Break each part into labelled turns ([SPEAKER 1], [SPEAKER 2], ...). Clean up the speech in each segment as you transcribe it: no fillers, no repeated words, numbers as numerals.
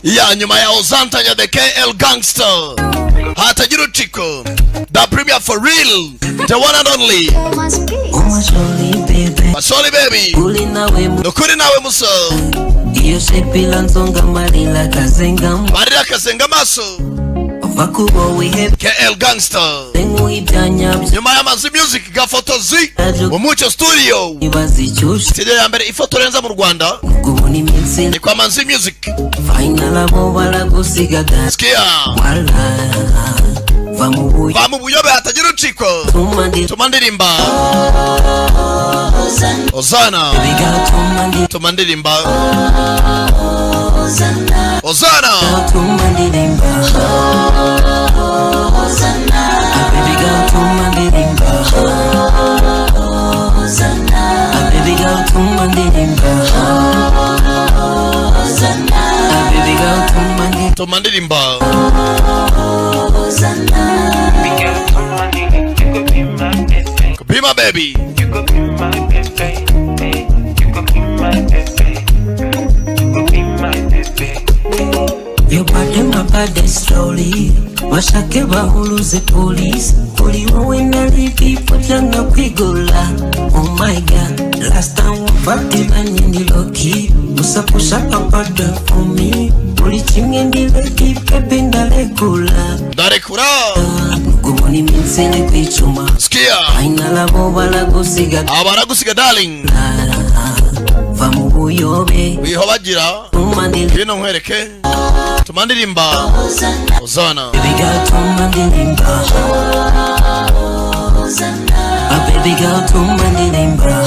[SPEAKER 1] Ya nyuma ya Ozantanya the KL Gangster, hatagira uciko, the premier for real, the one and only.
[SPEAKER 2] Umasholi baby.
[SPEAKER 1] Masoli baby.
[SPEAKER 2] Uli nawe.
[SPEAKER 1] Nukuri nawe muso.
[SPEAKER 2] Iyo shepila nzonga malila kazenga.
[SPEAKER 1] Marira kazenga amaso.
[SPEAKER 2] Vakubo wihe.
[SPEAKER 1] KL Gangster.
[SPEAKER 2] Sengu ibyanya.
[SPEAKER 1] Nyuma y'amazu music gafotozi Umuco Studio.
[SPEAKER 2] Ibazicyusha.
[SPEAKER 1] Studio ya mbere ifotora neza mu Rwanda.
[SPEAKER 2] Kubona iminsi.
[SPEAKER 1] Ni kwa Manzi Music.
[SPEAKER 2] Final abo baragusiga.
[SPEAKER 1] Sikia.
[SPEAKER 2] Wala va mu buyo.
[SPEAKER 1] Va mu buyobe hatagira uciko. Tuma ndirimba Ozana. Tuma ndirimba Ozana.
[SPEAKER 2] Tuma ndirimba Baby girl, tuma ndirimba Baby girl, tuma ndirimba Baby girl, tuma ndirimba.
[SPEAKER 1] Tuma ndirimba. Be my baby.
[SPEAKER 3] You could be my baby. You could be my baby. You could be my baby.
[SPEAKER 2] Your body, my body slowly. Bashake bahuruze police. Kuri wowe nari people cyangwa kwigura. Oh my God, last time wafatiranye ndi low-key. Gusa push up a button for me. Buri kimwe ndi ready, baby ndarekura.
[SPEAKER 1] Ndarekura.
[SPEAKER 2] Kubona iminsi ni kwicuma.
[SPEAKER 1] Sikia.
[SPEAKER 2] Final abo baragusiga.
[SPEAKER 1] Abo baragusiga darling.
[SPEAKER 2] Va mu buyobe.
[SPEAKER 1] Wihobagira. Ngwino nkwereke. Tuma ndirimba Ozana.
[SPEAKER 2] Baby girl, tuma ndirimba. Baby girl, tuma ndirimba.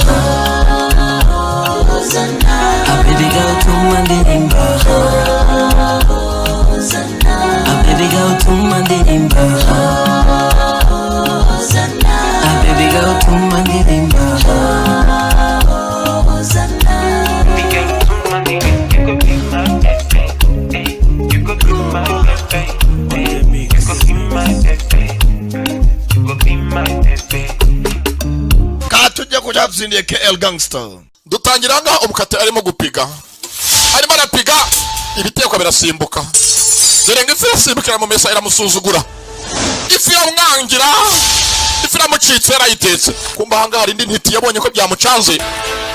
[SPEAKER 2] Baby girl, tuma ndirimba. Baby girl, tuma ndirimba. Baby girl, tuma ndirimba.
[SPEAKER 1] Katujya kucyatsindiye KL Gangster.
[SPEAKER 4] Dutangira ngaha umukate arimo gupiga, arimo arapiga ibiteko birasimbuka. Dore ngo ifi irasimbukira mu mesa iramusuzugura, ifi iramwangira, ifi iramucitse yarayitetse. Kumba ahangaha hari indi ntiti yabonye ko byamucanze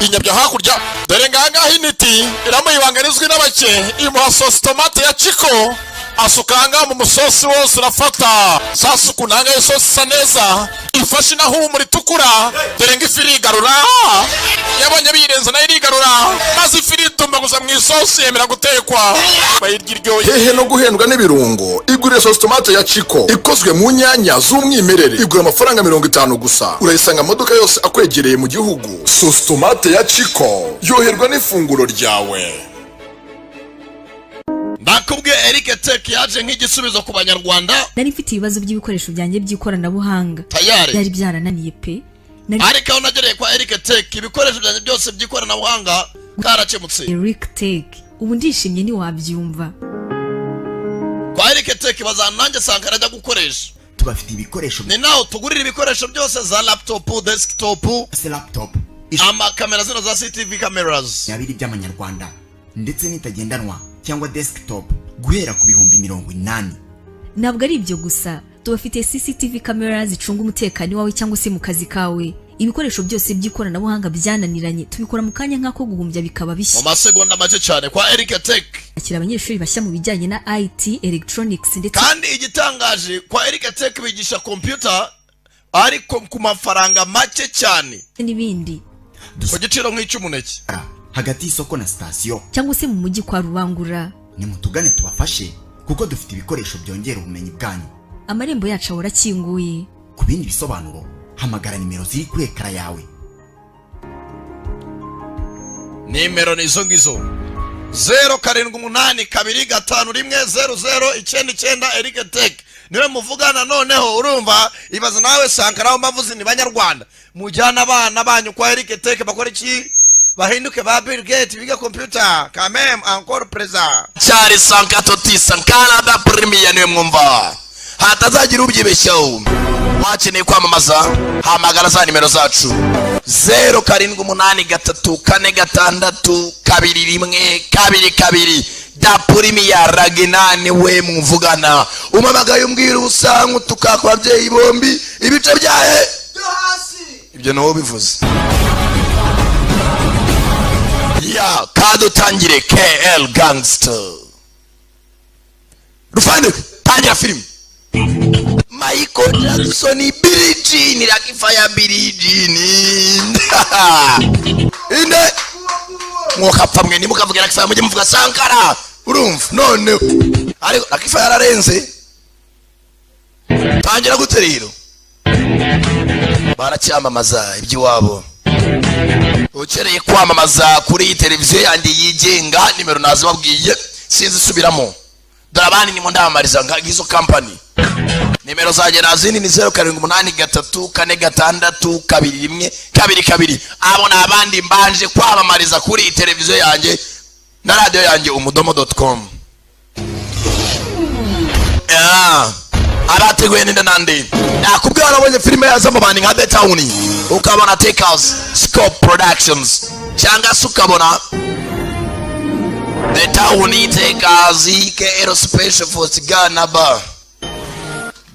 [SPEAKER 4] inyabya hakurya. Dore ngahangaha intiti iramuha ibanga rizwi n'abake, imuha sosi tomate ya Chico, asuka ahangaha mu musosi wose urafata. Sasa ukuntu ahangaha isosi isa neza, ifashe inahumura itukura. Dore ngo ifi irigarura, yabonye birenze nayo irigarura, maze ifi iritumbaguza mu isosi yemera gutekwa, bayirya iryoshye.
[SPEAKER 5] Hehe no guhendwa n'ibirungo, igurire sosi tomate ya Chico ikozwe mu nyanya z'umwimerere, igura amafaranga 50 gusa. Urayisanga amaduka yose akwegereye mu gihugu. Sosi tomate ya Chico yoherwa n'ifunguro ryawe.
[SPEAKER 1] Ndakubwiye Eric Tech yaje nk'igisubizo ku banyarwanda.
[SPEAKER 6] Nari mfite ibibazo by'ibikoresho byanjye by'ikoranabuhanga.
[SPEAKER 1] Tayari.
[SPEAKER 6] Byari byarananiye pe.
[SPEAKER 1] Ariko aho nagereye kwa Eric Tech ibikoresho byanjye byose by'ikoranabuhanga karakemutse.
[SPEAKER 6] Eric Tech ubu ndishimye ntiwabyumva.
[SPEAKER 1] Kwa Eric Tech bazana nanjye Sankara ajya gukoresha.
[SPEAKER 7] Tubafite ibikoresho.
[SPEAKER 1] Ni naho tugurira ibikoresho byose za laptop, desktop,
[SPEAKER 7] laptop,
[SPEAKER 1] amakamera zino za CCTV cameras.
[SPEAKER 7] Abiri by'amanyarwanda ndetse n'itagendanwa cyangwa desktop guhera ku 80,000.
[SPEAKER 6] Ntabwo ari ibyo gusa, tubafite CCTV camera zicunga umutekano wawe cyangwa se mu kazi kawe. Ibikoresho byose by'ikoranabuhanga byananiranye tubikora mu kanya nk'ako guhumbya bikaba bishya.
[SPEAKER 1] Mu masegonda make cyane kwa Eric Tech.
[SPEAKER 6] Akira abanyeshuri bashya mu bijyanye na IT, electronics ndetse
[SPEAKER 1] kandi igitangaje kwa Eric Tech bigisha computer ariko ku mafaranga make cyane
[SPEAKER 6] n'ibindi.
[SPEAKER 1] Ku giciro nk'icy'umuneke.
[SPEAKER 7] Hagati y'isoko na sitasiyo
[SPEAKER 6] cyangwa se mu mujyi kwa Rubangura.
[SPEAKER 7] Nimutugane tubafashe kuko dufite ibikoresho byongera ubumenyi bwanyu.
[SPEAKER 6] Amarembo yacu ahora akinguye.
[SPEAKER 7] Ku bindi bisobanuro hamagara nimero ziri kuri ekara yawe.
[SPEAKER 1] Nimero ni izo ngizo 0 7 8 2 5 1 0 0 9 9. Eric Tech niwe muvugana. Noneho urumva ibaza nawe Sankara aho mbavuze ni banyarwanda mujyana abana banyu kwa Eric Tech bakora iki? Bahinduke ba Bill Gates biga computer quand même encore présent. Cyari Sankara Toti Sankara da premier niwe mwumva hatazagira ubyibeshyaho. Wakeneye kwamamaza hamagara za nimero zacu 0 7 8 3 4 6 2 1 2 2. Dapurimiya Raginani we muvugana umamagaye umbwira ubusangu utuka ku babyeyi bombi ibice byahe ibyo niwo bivuze ya kadutangire KL Gangster rufande tangira filime Michael Jackson Billie Jean rakifaya Billie Jean inde mwokapfa mwe nimukavuga rakifaya mujye muvuga Sankara urumva none ariko rakifaya yararenze tangira gute rero baracyamamaza iby'iwabo ukereye kwamamaza kuri iyi televiziyo yanjye yigenga nimero nazibabwiye sinzi subiramo dore abandi nimo ndamamariza ngizo company nimero zanjye nazindi ni 0783 4 6 2 1 2 2 abo ni abandi mbanje kwamamariza kuri iyi televiziyo yanjye na radio yanjye umudomo.com. Abateguye ninde nande nakubwiye warabonye filime yazamo bandi nka The Town ukabona Takers Scope Productions cyangwa se ukabona The Town Takers KL Special Force Ghana Bar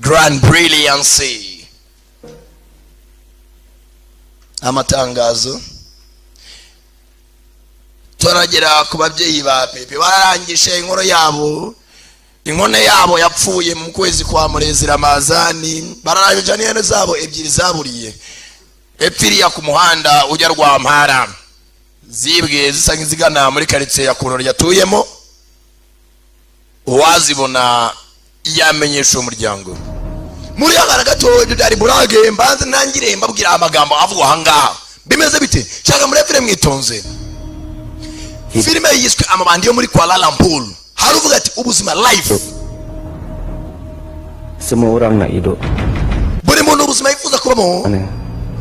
[SPEAKER 1] Grand Brilliance. Amatangazo turagera ku babyeyi ba Pepe bararangije inkoro yabo inkone yabo yapfuye mu kwezi kwa Murezi Ramazani bararangije n'ihene zabo ebyiri zaburiye epfiriya ku muhanda ujya Rwampara zibwe zisa nk'izigana muri quartier ya Kuntu yatuyemo uwazibona yamenyesha umuryango muri agara gato ibyo byari burage mbanze ntangire mbabwira amagambo avugwa ahangaha bimeze bite shaka muri filime mwitonze filime yiswe amabandi yo muri Kuala Lumpur hari uvuga ati ubuzima life
[SPEAKER 8] semua orang nak hidup
[SPEAKER 1] buri muntu ubuzima yifuza kubamo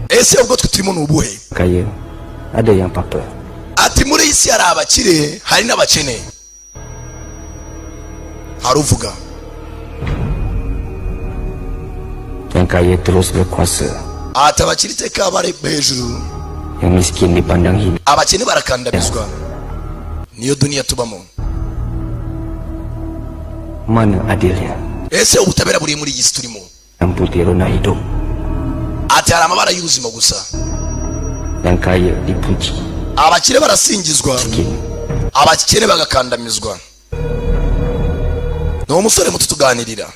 [SPEAKER 1] ese ubwo twe turimo nubuhe
[SPEAKER 8] kaya ada yang papa
[SPEAKER 1] ati muri isi hari abakire hari n'abakene hari uvuga
[SPEAKER 8] yang kaya terus berkuasa
[SPEAKER 1] ati abakire iteka bari hejuru
[SPEAKER 8] yang miskin dipandang hina
[SPEAKER 1] abakene barakandamizwa niyo dunia tubamo
[SPEAKER 8] mana adilnya
[SPEAKER 1] ese ubutabera buri muri iyi si turimo
[SPEAKER 8] yang putih rona hidup
[SPEAKER 1] ati hari amabara y'ubuzima gusa
[SPEAKER 8] yang kaya dipuji
[SPEAKER 1] abakire barasingizwa abakene bagakandamizwa ni umusore muto tuganirira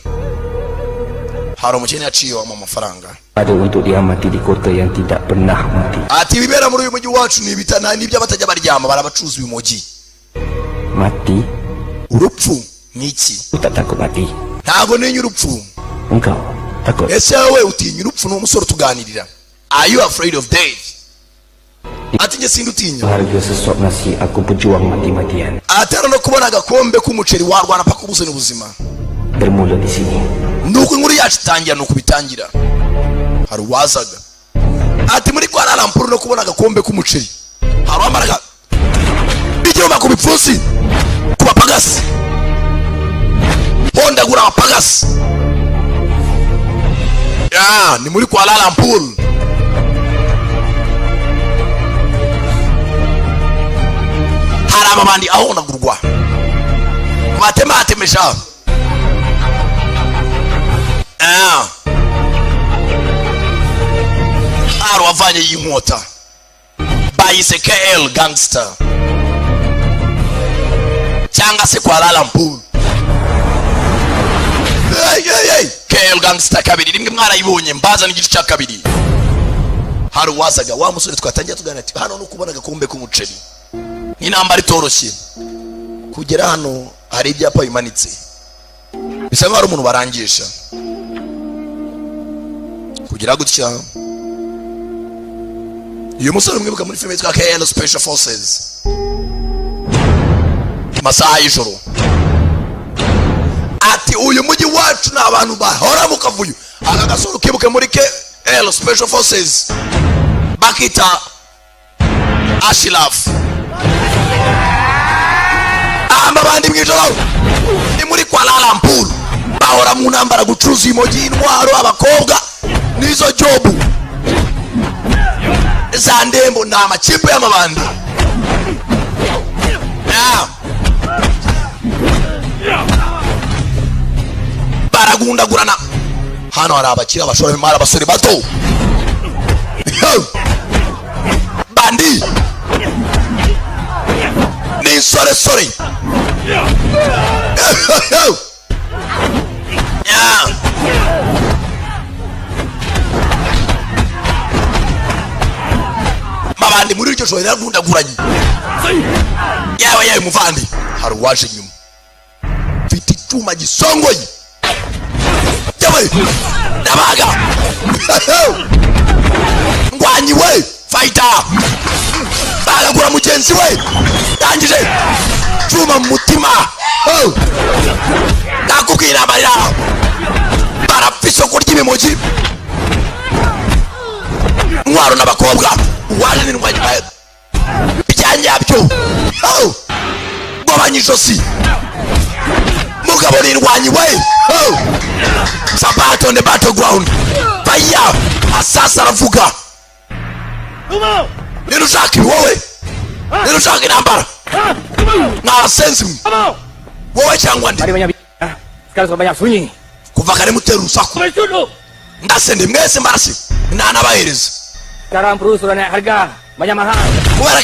[SPEAKER 1] hari umukene yaciye mu mafaranga
[SPEAKER 8] ada untuk diamati di kota yang tidak pernah mati
[SPEAKER 1] ati ibibera muri uyu mujyi wacu ni ibitana n'ibyo batajya baryama barabacuza uyu mujyi
[SPEAKER 8] mati
[SPEAKER 1] urupfu niki
[SPEAKER 8] tak takut mati
[SPEAKER 1] ntago ntinya urupfu
[SPEAKER 8] engkau takut
[SPEAKER 1] ese wowe utinya urupfu ni umusore tuganirira are you afraid of death ati nge sindutinya
[SPEAKER 8] harga sesuap nasi aku berjuang mati-matian
[SPEAKER 1] ati no kubona agakombe k'umuceri warwana paka ubuze n'ubuzima
[SPEAKER 8] bermula di sini
[SPEAKER 1] nuko inkuru yacu itangira nuko bitangira hari uwazaga ati muri Kuala Lumpur no kubona agakombe k'umuceri hari uwamaraga igihugu ku bipfunsi ku bapagasi hondagura abapagasi ya ni muri Kuala Lumpur hari amabandi ahondagurwa batematemesha hari uwavanye y'inkota bayise KL Gangster cyangwa se Kuala Lumpur hey, hey, hey. KL Gangster kabiri rimwe mwarayibonye mbaza n'igice cya kabiri hari uwazaga wa musore twatangiye tuganira ati hano nukubona agakombe k'umuceri n'intambara itoroshye kugera hano hari ibyapa bimanitse bisa nkaho hari umuntu barangisha kugira gutya uyu musore mwibuka muri filime yitwa KL Special Forces masaha y'ijoro ati uyu mujyi wacu ni abantu bahora mu kavuyo aka gasore ukibuke muri KL Special Forces bakita Ashilaf amabandi mw'ijoro ni muri Kuala Lumpur bahora mu ntambara gucuruza imogi intwaro abakobwa nizo jobu za ndembo ni amakipe y'amabandi Baragundagurana. Hano hari abakire, abashoramari, abasore bato bandi ni insoresore. Yeah. Mabandi muri iryo joro yaragundaguranye. Yewe yewe muvandi, hari uwaje inyuma mfite icyuma gisongoye. Yewe ndabaga ngwanyi we fighter, bagagura mugenzi we, ndangije cyuma mu mutima. Ndakubwira amarira, barapfa isoko ry'ibimogi, intwaro n'abakobwa. Uwaje n'indwanyi byanyabyo gobanya ijosi mugabo n'indwanyi we. Sabato on the battleground, fire. Asasa aravuga, nino ushaka ibi wowe, nino ushaka intambara mwasenzi mwe wowe cyangwa ndi. Kuva kare mutera urusaku, ndasende mwese mbarasi nanabahereza. Kubera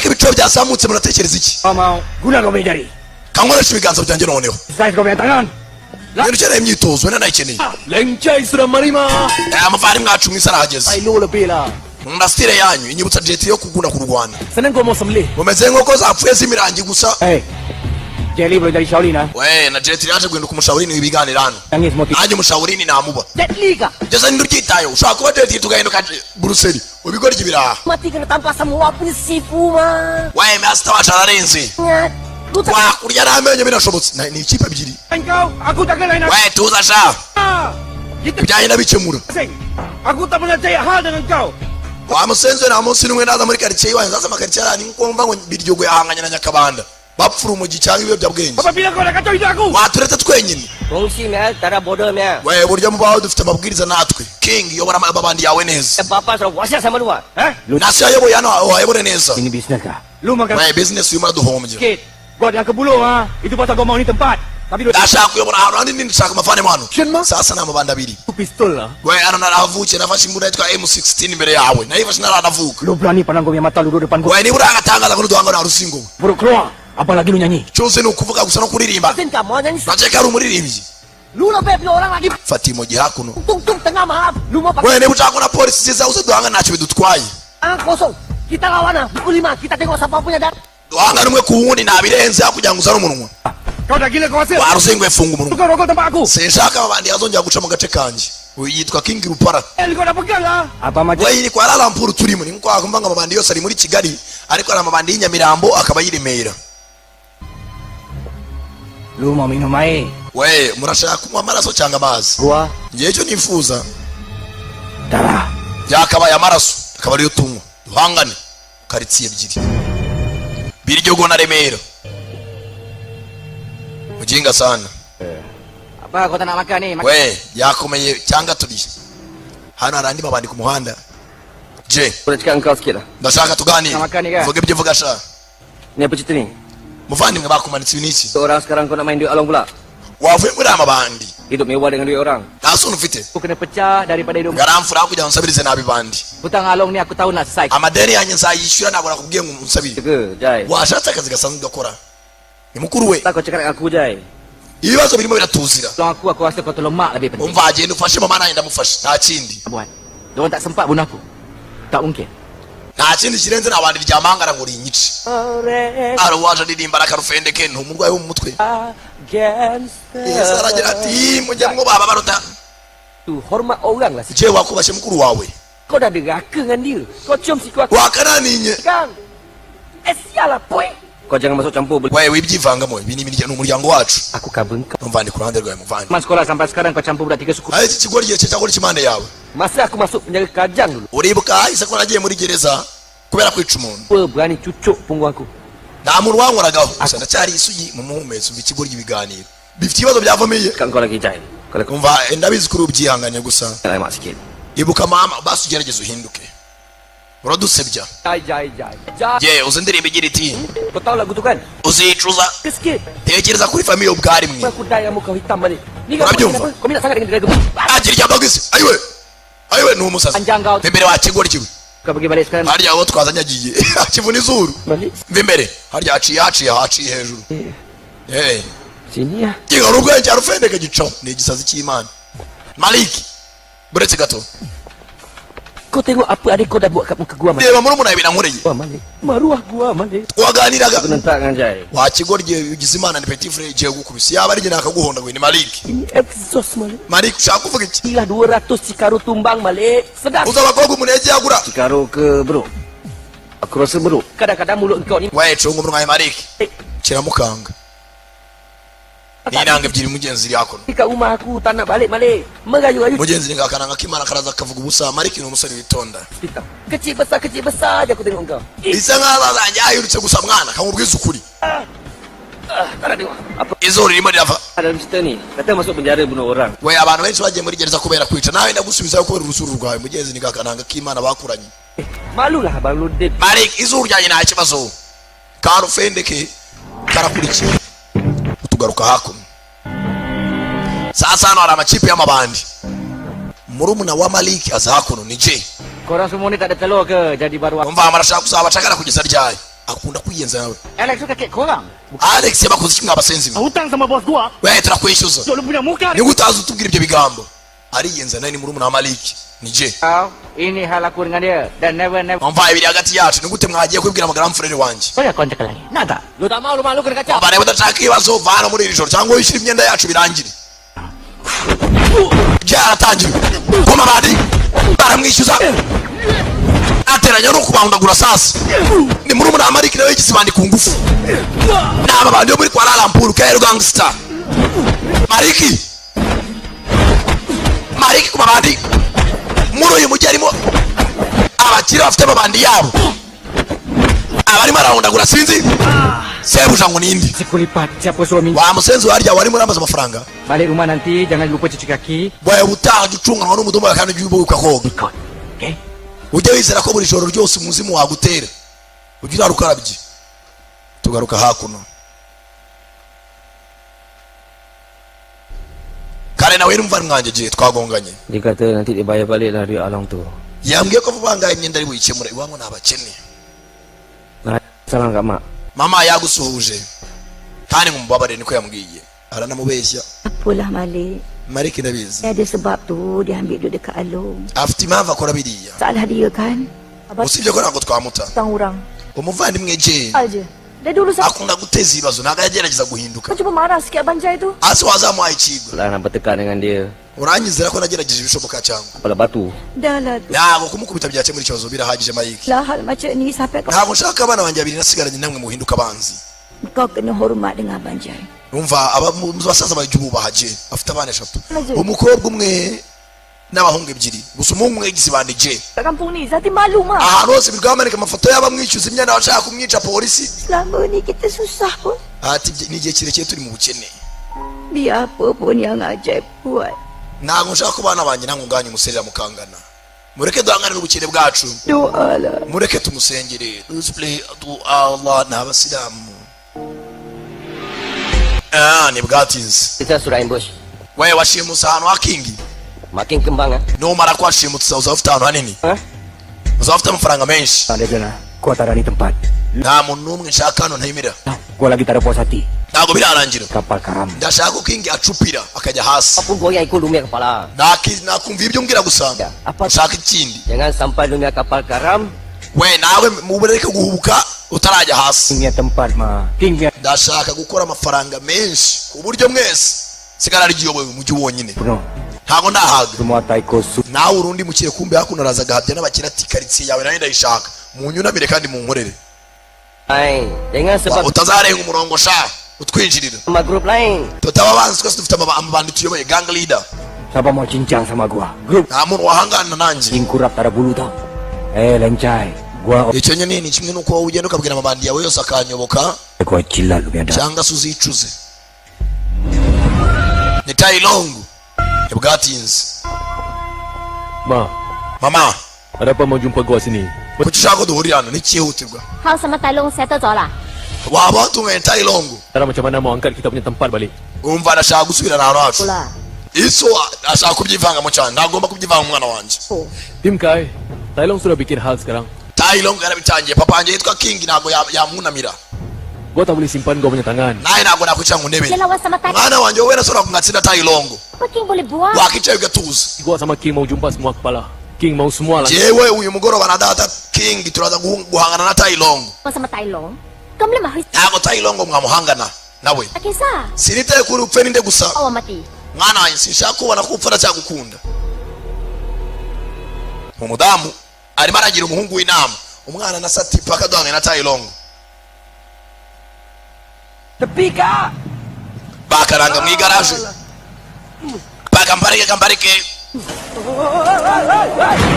[SPEAKER 1] ko ibiciro byazamutse muratekereza iki? Kankoresha ibiganza byanjye noneho. Nino ukeneye imyitozo, wenda nayikeneye. Amavandimwe mwacu mwisi arahageze. Nkunda style yanyu inyibutsa jet yo kugunda kurwana. Mumeze nk'uko zapfuye z'imirangi gusa. We na Jet yaje guhinduka umushauri ibiganiro hano. Nanjye umushauri namuba. Ngeze nduryitayo ushaka kuba Jet tugahinduka Brussels. Ubigoryi biraha. We master wacu ararenze. Wakurya n'amenyo birashobotse. Ni ikipe ebyiri. We tuza sha. Ibyanjye ndabikemura. Wa musenzi nta munsi n'umwe naza muri quartier iwanyu, nzaza mu quartier yanyu nkuko mva ngo Biryogo yahanganye na Nyakabanda. Bapfura umugi cyangwa ibiyobyabwenge. Waturetse twenyine. We buryo mubaho dufite amabwiriza natwe. King yobora amabandi yawe neza. Nasi yayoboye hano wayobore neza. We business yuma duhombye. Ndashaka kuyobora ahantu hanini, ndashaka amafane hano. Sasa ni amabandi abiri. We hano narahavukiye, nafashe imbunda yitwa M16 imbere yawe. Nayifashe naranavuka. We niba uragatangaza ngo duhangane na Rusingo. Cyose ni ukuvuga gusa no kuririmba. Ndakeka ari umuririmbyi. Fata imogi hakuno. We niba ushaka na polisi ziza uze duhangane ntacyo bidutwaye. Duhangane umwe ku wundi ntabirenze kugira ngo uzane umunwa. Warusingwe funga umunwa. Sinshaka abandi yazongera guca mu gace kanjye. Uyu yitwa King Rupara. We yiri kwa Lampuru turimo ni nko akumva ngo amabandi yose ari muri Kigali, ariko ari amabandi y'Inyamirambo akaba yiremera. We murashaka kunywa amaraso cyangwa amazi? Ngiye cyo nifuza byakabaye amaraso akaba ariyo tunywa. Duhangane karitsiye ebyiri, Biryogo na Remera. Mujinga sana. We yakomeye cyangwa turye. Hano hari andi mabandi ku muhanda. Je ndashaka tuganire. Vuga ibyo uvuga sha. Muvandimwe bakumanitse ibi niki? Wavuye muri amabandi. Nta soni ufite. Ngaramfura kugira ngo nsabirize nabi bandi. Amadeni yanjye nzayishyura ntabwo nakubwiye ngo unsabire. Washatse akazi gasanzwe ugakora. Ni mukuru we. Ibibazo birimo biratuzira. Umva agenda ufashe mama nanjye ndamufashe nta kindi. Nta kindi kirenze nabandi ryamangara ngo rinyice. Ari waje aririmba akarufende ke ni umurwayi wo mu mutwe. Yesu aragira ati mujya mwubaha baruta. Je wakubashe mukuru wawe. Wakananinye. Wewe wibyivangamo ibi ni umuryango wacu. Umva ndi ku ruhande rwawe muvandi. Aho iki kigo gihe cyakora ikimande yawe. Uribuka ahise ko nagiye muri gereza kubera kwica umuntu. Nta muntu wankoragaho gusa ndacyari isugi mu muhumetso umva ikigo ry'ibiganiro bifite ibibazo byavomeye. Umva ndabizi kuri ubyihanganye gusa. Ibuka mama basi ugerageze uhinduke. Uradusebya. Ye uzi indirimbo igira iti uzicuza. Tekereza kuri famiye ubwari mwe. Urabyumva?
[SPEAKER 8] Kau minat sangat dengan Dragon Ball.
[SPEAKER 1] Agira ijambo gisi. Ayiwe, ayiwe, ni umusazi.
[SPEAKER 8] Panjang kau.
[SPEAKER 1] Imbere wa kigori kiwe.
[SPEAKER 8] Kau pergi balik sekarang.
[SPEAKER 1] Harya aho twazanye agiye akivuna izuru.
[SPEAKER 8] Balik.
[SPEAKER 1] Mva imbere, harya haciye, haciye, haciye hejuru. Hey.
[SPEAKER 8] Sini ya.
[SPEAKER 1] Gihora ubwenge arufendeke gicaho, ni igisazi cy'Imana. Maliki, buretse gato.
[SPEAKER 8] Kau tengok apa adik kau dah buat kat muka gua, Malik.
[SPEAKER 1] Reba murumuna ibintu ankoreye.
[SPEAKER 8] Gua, Malik. Maruah gua, Malik.
[SPEAKER 1] Twaganiraga.
[SPEAKER 8] Aku nentak dengan Jai.
[SPEAKER 1] Wa kigoryi ugize Imana, ni petit frere igiye gukubise, yaba ari njye nakaguhondaguye. Ni Maliki.
[SPEAKER 8] Ini exhaust, Malik.
[SPEAKER 1] Maliki, ushaka kuvuga iki?
[SPEAKER 8] Inilah 200 Cikaro tumbang, Malik. Sedap.
[SPEAKER 1] Uzi abakobwa umuntu yagiye agura.
[SPEAKER 8] Cikaro ke bro? Aku rasa bro. Kadang-kadang mulut kau ni.
[SPEAKER 1] We, cunga umunwa wawe, Maliki. Kiramukanga ni inanga ebyiri, mugenzi iri hakuno.
[SPEAKER 8] Kat rumah aku tak nak balik, Malik. Merayu-rayu.
[SPEAKER 1] Mugenzi ni ngakananga k'Imana, karaza kavuga ubusa. Maliki ni umusore witonda.
[SPEAKER 8] Kecil besar, kecil besar je aku tengok kau.
[SPEAKER 1] Bisa nkaho azanjye yahindutse gusa mwana, kamubwiza ukuri.
[SPEAKER 8] Ah, tak nak tengok. Apa
[SPEAKER 1] Izuru ririmo rirava.
[SPEAKER 8] dalam cerita ni? Kata masuk penjara bunuh orang.
[SPEAKER 1] We, abantu benshi bagiye muri gereza kubera kwica, nawe ndagusubizayo kubera urusuru rwawe. Mugenzi ni ngakananga k'Imana bakuranye.
[SPEAKER 8] Malulah Abang Ludin.
[SPEAKER 1] Malik, izuru ryanjye nta kibazo, karufendeke karakurikiye. Tugaruka hakuno sasa, hano hari amakipe y'amabandi. Murumuna wa Maliki aza hakuno, ni J.
[SPEAKER 8] Korang semua ni tak ada telur ke jadi baru?
[SPEAKER 1] Umva, arashaka kuzaba abacakara kugeza ryari? Akunda kwiyenza nawe.
[SPEAKER 9] Alex tu kakek korang.
[SPEAKER 1] Alex yabakoze iki mwabasenzi mwe?
[SPEAKER 9] Hutang sama bos gua.
[SPEAKER 1] We, turakwishyuza.
[SPEAKER 9] Lu punya muka.
[SPEAKER 1] Niba utazi utubwira ibyo bigambo, ariyenza nawe, ni murumuna wa Maliki, ni J.
[SPEAKER 9] Kau, ini hal aku dengan dia dan never never.
[SPEAKER 1] Umva, ibiri hagati yacu, ni gute mwagiye kubibwira amagambo frere wanjye?
[SPEAKER 9] Kau ya kau cakap lagi. Nak tak?
[SPEAKER 8] Lu tak mau lu malu kena kacau.
[SPEAKER 1] Umva, niba udashaka ibibazo, vana muri iri joro cyangwa wishyure imyenda yacu birangire. Byaratangiye koma bandi baramwishyuza, ateranya no kubahundagura. Sasa ni murumuna wa Maliki, nawe yigize ibandi ku ngufu. Ni aba bandi bo muri Kuala Lumpur, KL gangster. Maliki, Maliki ku mabandi muri uyu mujyi harimo abakire bafite amabandi yabo, abarimo arahundagura sinzi sebuja ngo nindi.
[SPEAKER 9] Sekulipat siapa suruh minta.
[SPEAKER 1] Wa musenzi, warya warimo urambaza amafaranga.
[SPEAKER 9] Balik rumah nanti jangan lupa cuci kaki.
[SPEAKER 1] Wawe utaha jya ucunganwa n'umudomo wawe kandi ujye ubuka koga.
[SPEAKER 9] Ikut. Okay?
[SPEAKER 1] Ujye wizera ko buri joro ryose umuzimu wagutera, ujye urara ukarabye. Tugaruka hakuno kare, nawe numva mwanjye gihe twagonganye.
[SPEAKER 8] Dia kata nanti dia bayar balik lah duit along tu.
[SPEAKER 1] Yambwiye ko vuba ngaha imyenda ari buyikemura, iwabo ni abakene.
[SPEAKER 8] Salam kat mak.
[SPEAKER 1] Mama yagusuhuje kandi ngo umubabarire, niko yambwiye, aranamubeshya.
[SPEAKER 10] Apalah, Malik.
[SPEAKER 1] Mariki, ndabizi.
[SPEAKER 10] Ada sebab tu dia ambil duit dekat Along.
[SPEAKER 1] Afite impamvu akora biriya.
[SPEAKER 10] Salah dia kan?
[SPEAKER 1] Usibye ko ntabwo twamuta.
[SPEAKER 11] Hutang orang.
[SPEAKER 1] Umuvandimwe Jane
[SPEAKER 11] Aja. Dah dulu sampai
[SPEAKER 1] akunda guteza ibibazo, ntabwo yagerageza guhinduka.
[SPEAKER 11] kau cuba marah sikit Abang Jai tu.
[SPEAKER 1] Hasi wazamuhaye ikigo.
[SPEAKER 8] Lah nak bertekad dengan dia.
[SPEAKER 1] Uranyizera ko nagerageje ibishoboka cyangwa?
[SPEAKER 8] Kepala batu.
[SPEAKER 10] Dah lah tu.
[SPEAKER 1] Ntabwo kumukubita byakemura ikibazo, birahagije, Mike.
[SPEAKER 10] Lah hal macam ni sampai kau,
[SPEAKER 1] Ntabwo nshaka abana banjye babiri nasigaranye namwe muhinduka abanzi.
[SPEAKER 10] Kau kena hormat dengan Abang Jai.
[SPEAKER 1] Umva, aba mu basaza bajya ububaha. Je afite abana eshatu, umukobwa umwe n'abahungu ebyiri gusa, umuhungu umwe yagize ibandi je.
[SPEAKER 11] Kat kampung ni Zati malu mak.
[SPEAKER 1] Ahantu hose birirwa bamanika amafoto y'abamwishyuza imyenda, abashaka kumwica, polisi.
[SPEAKER 10] Selama ni kita susah pun.
[SPEAKER 1] Ati ni igihe kirekire turi mu bukene.
[SPEAKER 10] Biar apa pun yang Ajai buat.
[SPEAKER 1] Ntabwo nshaka ko abana banjye namwe ubwanyu muserera mukangana, mureke duhanganire ubukene bwacu.
[SPEAKER 10] Doa lah.
[SPEAKER 1] Mureke tumusengere. Let's pray to Allah, ni abasilamu. Ah, ni bwatinze.
[SPEAKER 8] Kita sudah ambush.
[SPEAKER 1] We, washimutse ahantu hakingi.
[SPEAKER 8] Makin kembang ah.
[SPEAKER 1] Numara kuhashimutsa uzaba ufite ahantu hanini, uzaba ufite amafaranga menshi.
[SPEAKER 9] Tak ada Jana. Gua tak ada ni tempat.
[SPEAKER 1] Nta muntu n'umwe nshaka hano, ntemera.
[SPEAKER 9] Gua lagi tak ada puas hati.
[SPEAKER 1] Ntabwo birarangira.
[SPEAKER 9] Kapal karam.
[SPEAKER 1] Ndashaka ko Kingi acupira akajya hasi.
[SPEAKER 8] Apa goyang ikut lumia kepala.
[SPEAKER 1] Nakumva ibyo umbwira gusa, nshaka ikindi.
[SPEAKER 8] Jangan sampai lumia kapal karam.
[SPEAKER 1] We, nawe mubureke guhubuka utarajya hasi.
[SPEAKER 9] King punya tempat mah. King punya
[SPEAKER 1] Ndashaka gukora amafaranga menshi ku buryo mwese sigara rigiyoboye umujyi wonyine.
[SPEAKER 9] penuh.
[SPEAKER 1] Ntabwo ndahaga.
[SPEAKER 9] Semua taiko su.
[SPEAKER 1] Nawe urundi mukire, kumbe hakuno araza agahabya n'abakire, ati karitsiye yawe nayo ndayishaka, munyunamire kandi munkorere.
[SPEAKER 8] Lain. Jangan sebab
[SPEAKER 1] Utazarenga umurongo sha utwinjirira.
[SPEAKER 8] sama grup lain.
[SPEAKER 1] Tutaba abanzi, twese dufite amabandi tuyoboye, gang leader.
[SPEAKER 9] Siapa mau cincang sama gua? Grup
[SPEAKER 1] Nta muntu wahangana nanjye.
[SPEAKER 9] King kurap tak ada bulu tau. Eh lencai. Gua
[SPEAKER 1] Icyo nyine ni kimwe n'uko wowe ugenda ukabwira amabandi yawe yose akanyoboka.
[SPEAKER 9] gua jilat lu punya dah.
[SPEAKER 1] Cyangwa se uzicuze. Ni tayilongu, ntibwatinze.
[SPEAKER 12] Ma,
[SPEAKER 1] Mama,
[SPEAKER 12] ada apa mau jumpa gua sini?
[SPEAKER 1] Kuki ushaka ko duhurira hano? N'ikihutirwa?
[SPEAKER 13] Hang sama Talong settle 咗啦。
[SPEAKER 1] Waba watunganye Tailongo.
[SPEAKER 12] Sekarang macam mana mau angkat kita punya tempat balik?
[SPEAKER 1] Umva, ndashaka gusubirana ahantu hacu.
[SPEAKER 10] Lah.
[SPEAKER 1] Iso ashaka kubyivangamo cyane, ntagomba kubyivanga umwana wanjye.
[SPEAKER 12] Tim Kai, Tailong sudah bikin hal sekarang.
[SPEAKER 1] Tailongo yarabitangiye. Papa wanjye yitwa King ntabwo yamwunamira.
[SPEAKER 12] Gua tak boleh simpan gua punya tangan.
[SPEAKER 1] Nawe ntabwo nakwicara ngo undebere.
[SPEAKER 11] Dia lawan sama Tai.
[SPEAKER 1] Mwana wanjye, wowe nasubira kumwatsinda Tailongo.
[SPEAKER 11] Apa King boleh buat?
[SPEAKER 1] Wakicaye ugatuza.
[SPEAKER 12] Gua sama King mau jumpa semua kepala. King mau semua lah.
[SPEAKER 1] Jewe uyu mugoroba na data King turaza guhangana na Tailongo.
[SPEAKER 11] Lawan sama Tai Long. Kau boleh mahu.
[SPEAKER 1] Ntabwo Tailongo mwamuhangana nawe.
[SPEAKER 11] Tak kisah.
[SPEAKER 1] Sinitaye kuri upfe ninde gusa.
[SPEAKER 11] Awak mati.
[SPEAKER 1] Mwana wanjye, sinshaka kubona ko upfa, ndacyagukunda. Umudamu arimo aragira umuhungu w'inama, umwana na sati paka duhanganye na Tailongo.
[SPEAKER 8] Tepi kak.
[SPEAKER 1] Bakaranga mu igaraje, paka mparike kamparike.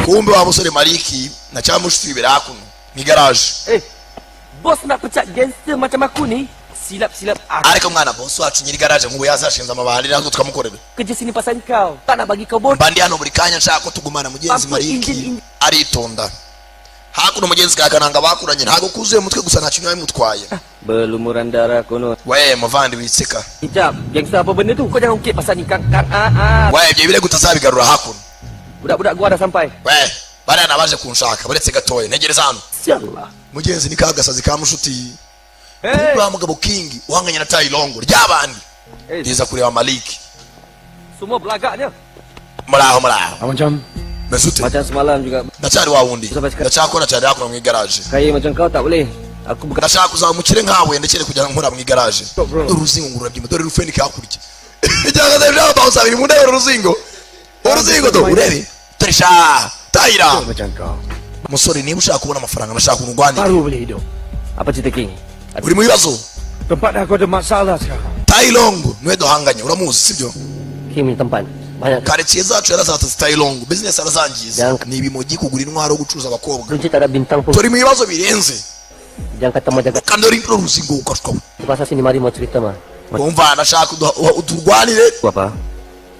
[SPEAKER 1] Kumbe wa musore Maliki na cya mushuti bibera hakuno mu igaraje.
[SPEAKER 8] Eh, bos nak pecat gangster macam aku ni. Silap-silap aku
[SPEAKER 1] Ariko mwana, bosi wacu nyiri garaje nk'ubu yazashinze amabandi natwe tukamukorera.
[SPEAKER 8] Kerja sini pasal kau. Tak nak bagi kau bonus.
[SPEAKER 1] Mba ndi hano buri kanya nshaka ko tugumana mugenzi.
[SPEAKER 8] Papa,
[SPEAKER 1] Maliki
[SPEAKER 8] injin-
[SPEAKER 1] aritonda hakuno, mugenzi kakananga bakuranye ntabwo kuzuye mutwe gusa, nta kintu yabimutwaye.
[SPEAKER 8] Berlumuran darah kono.
[SPEAKER 1] We muvandi, witseka.
[SPEAKER 8] Ijab, gangster apa benda tu? Kau jangan ungkit pasal ni kang kang ah ah.
[SPEAKER 1] We, ibyo birego utazabigarura hakuno.
[SPEAKER 8] Budak-budak gua dah sampai.
[SPEAKER 1] We, bariya nabaje kunshaka, buretse gatoya ntegereza hano.
[SPEAKER 8] Sial lah.
[SPEAKER 1] Mugenzi ni kagasazi ka mushuti.
[SPEAKER 8] Hey.
[SPEAKER 1] Wa mugabo King uhanganye na Tailongo ryabandi
[SPEAKER 8] Hey.
[SPEAKER 1] riza kureba Maliki.
[SPEAKER 8] Semua belagaknya.
[SPEAKER 1] Muraho, muraho.
[SPEAKER 9] Macam
[SPEAKER 1] Mesute.
[SPEAKER 8] Macam semalam juga.
[SPEAKER 1] Ndacyari wa wundi, ndacyakora cyane hakuno mu igaraje.
[SPEAKER 8] Kaya macam kau tak boleh. Aku bukan
[SPEAKER 1] Ndashaka kuzaba umukire nkawe, ndekere kujya nkora mu igaraje. Dore uruzingo ngururabyimba, dore rufenike hakurya icyagaze byaba biri mu ndebe. Uruzingo, uruzingo, do urebe, dore sha Tayira.
[SPEAKER 9] Macam kau.
[SPEAKER 1] Musore, niba ushaka kubona amafaranga, ndashaka urwanire.
[SPEAKER 9] Baru boleh hidup.
[SPEAKER 8] Apa cerita King?
[SPEAKER 1] Uri mu bibazo.
[SPEAKER 9] Tempat dah kau ada masalah sekarang.
[SPEAKER 1] Tailongo niwe duhanganye, uramuzi sibyo?
[SPEAKER 8] King punya tempat. Banyak
[SPEAKER 1] Karitsiye zacu yarazatse Tailongo, business arazangiza, ni ibimogi, kugura intwaro, gucuruza abakobwa.
[SPEAKER 8] Kunci tak ada bintang pun.
[SPEAKER 1] Turi mu bibazo birenze.
[SPEAKER 8] Jangan kata mau jaga.
[SPEAKER 1] Kandi dore uruzingo ukashwaho.
[SPEAKER 8] Pasal sini mari mau cerita mah.
[SPEAKER 1] Umva, ndashaka uturwanire.
[SPEAKER 8] Apa?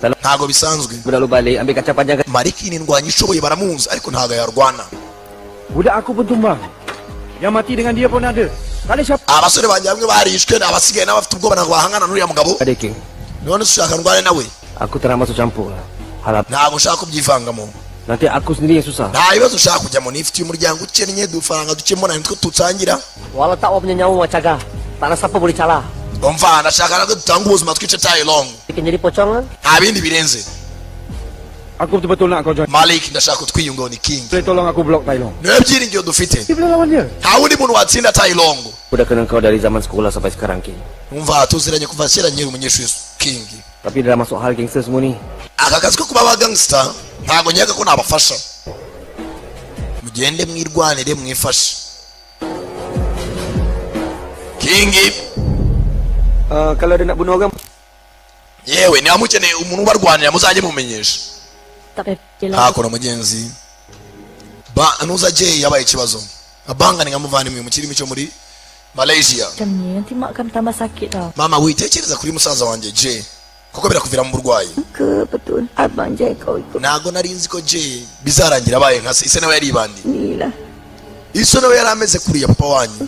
[SPEAKER 1] Ntabwo bisanzwe.
[SPEAKER 8] Budak lu balik ambil kaca panjang.
[SPEAKER 1] Mariki ni indwanyi ishoboye, baramuzi, ariko ntabwo yarwana.
[SPEAKER 9] Budak aku pun tumbang. Yang mati dengan dia pun ada. Tak ada siapa.
[SPEAKER 1] Abasore banjye bamwe barishwe, abasigaye n'abafite ubwoba ntabwo bahangana n'uriya mugabo.
[SPEAKER 8] Ada King.
[SPEAKER 1] None se ushaka ndwane nawe?
[SPEAKER 8] Aku tak nak masuk campur lah. Harap
[SPEAKER 1] Ntabwo nshaka kubyivangamo.
[SPEAKER 8] Nanti aku sendiri yang susah.
[SPEAKER 1] Nta bibazo ushaka kujyamo, nifitiye umuryango ukennye, dufaranga duke mbona nitwo tutangira.
[SPEAKER 8] Walau tak awak punya nyawa macam gah. Tak ada siapa boleh calah.
[SPEAKER 1] Umva, ndashaka natwe dutanga ubuzima twice Tailong.
[SPEAKER 8] Bikin jadi pocong kan?
[SPEAKER 1] Nta bindi birenze.
[SPEAKER 9] Aku betul-betul nak kau join.
[SPEAKER 1] Malik, ndashaka kutwiyungaho ni King.
[SPEAKER 9] Boleh tolong aku block Tai Long.
[SPEAKER 1] Niwe byiringiro dufite.
[SPEAKER 9] Dia boleh lawan dia.
[SPEAKER 1] Nta wundi muntu watsinda Tailong.
[SPEAKER 8] Aku dah kenal kau dari zaman sekolah sampai sekarang King.
[SPEAKER 1] Umva, tuziranye kuva kera nkiri umunyeshuri King.
[SPEAKER 8] Tapi dah masuk hal gangster semua ni.
[SPEAKER 1] Aka kazi ko kuba aba gangster ntabwo nkeka ko nabafasha, mugende mwirwanire mwifashe King.
[SPEAKER 8] Kalau dia nak bunuh orang
[SPEAKER 1] Yewe, niba mukeneye umuntu ubarwanira muzajye mumenyesha.
[SPEAKER 11] Tak payah fikir lah.
[SPEAKER 1] Hakuno mugenzi ba nuza Jay yabaye ikibazo abangani nka muvandimwe mu kirimi cyo muri Malaysia.
[SPEAKER 11] Macam ni nanti mak akan tambah sakit tau.
[SPEAKER 1] Mama, witekereza kuri musaza wanjye Jay kuko birakuviramo uburwayi.
[SPEAKER 10] Ke betul Abang Jai kau ikut
[SPEAKER 1] Ntabwo nari nzi ko Jay bizarangira abaye nka se, ise nawe yaribandi.
[SPEAKER 10] Ni lah.
[SPEAKER 1] Ise nawe yari ameze kuriya papa wanyu.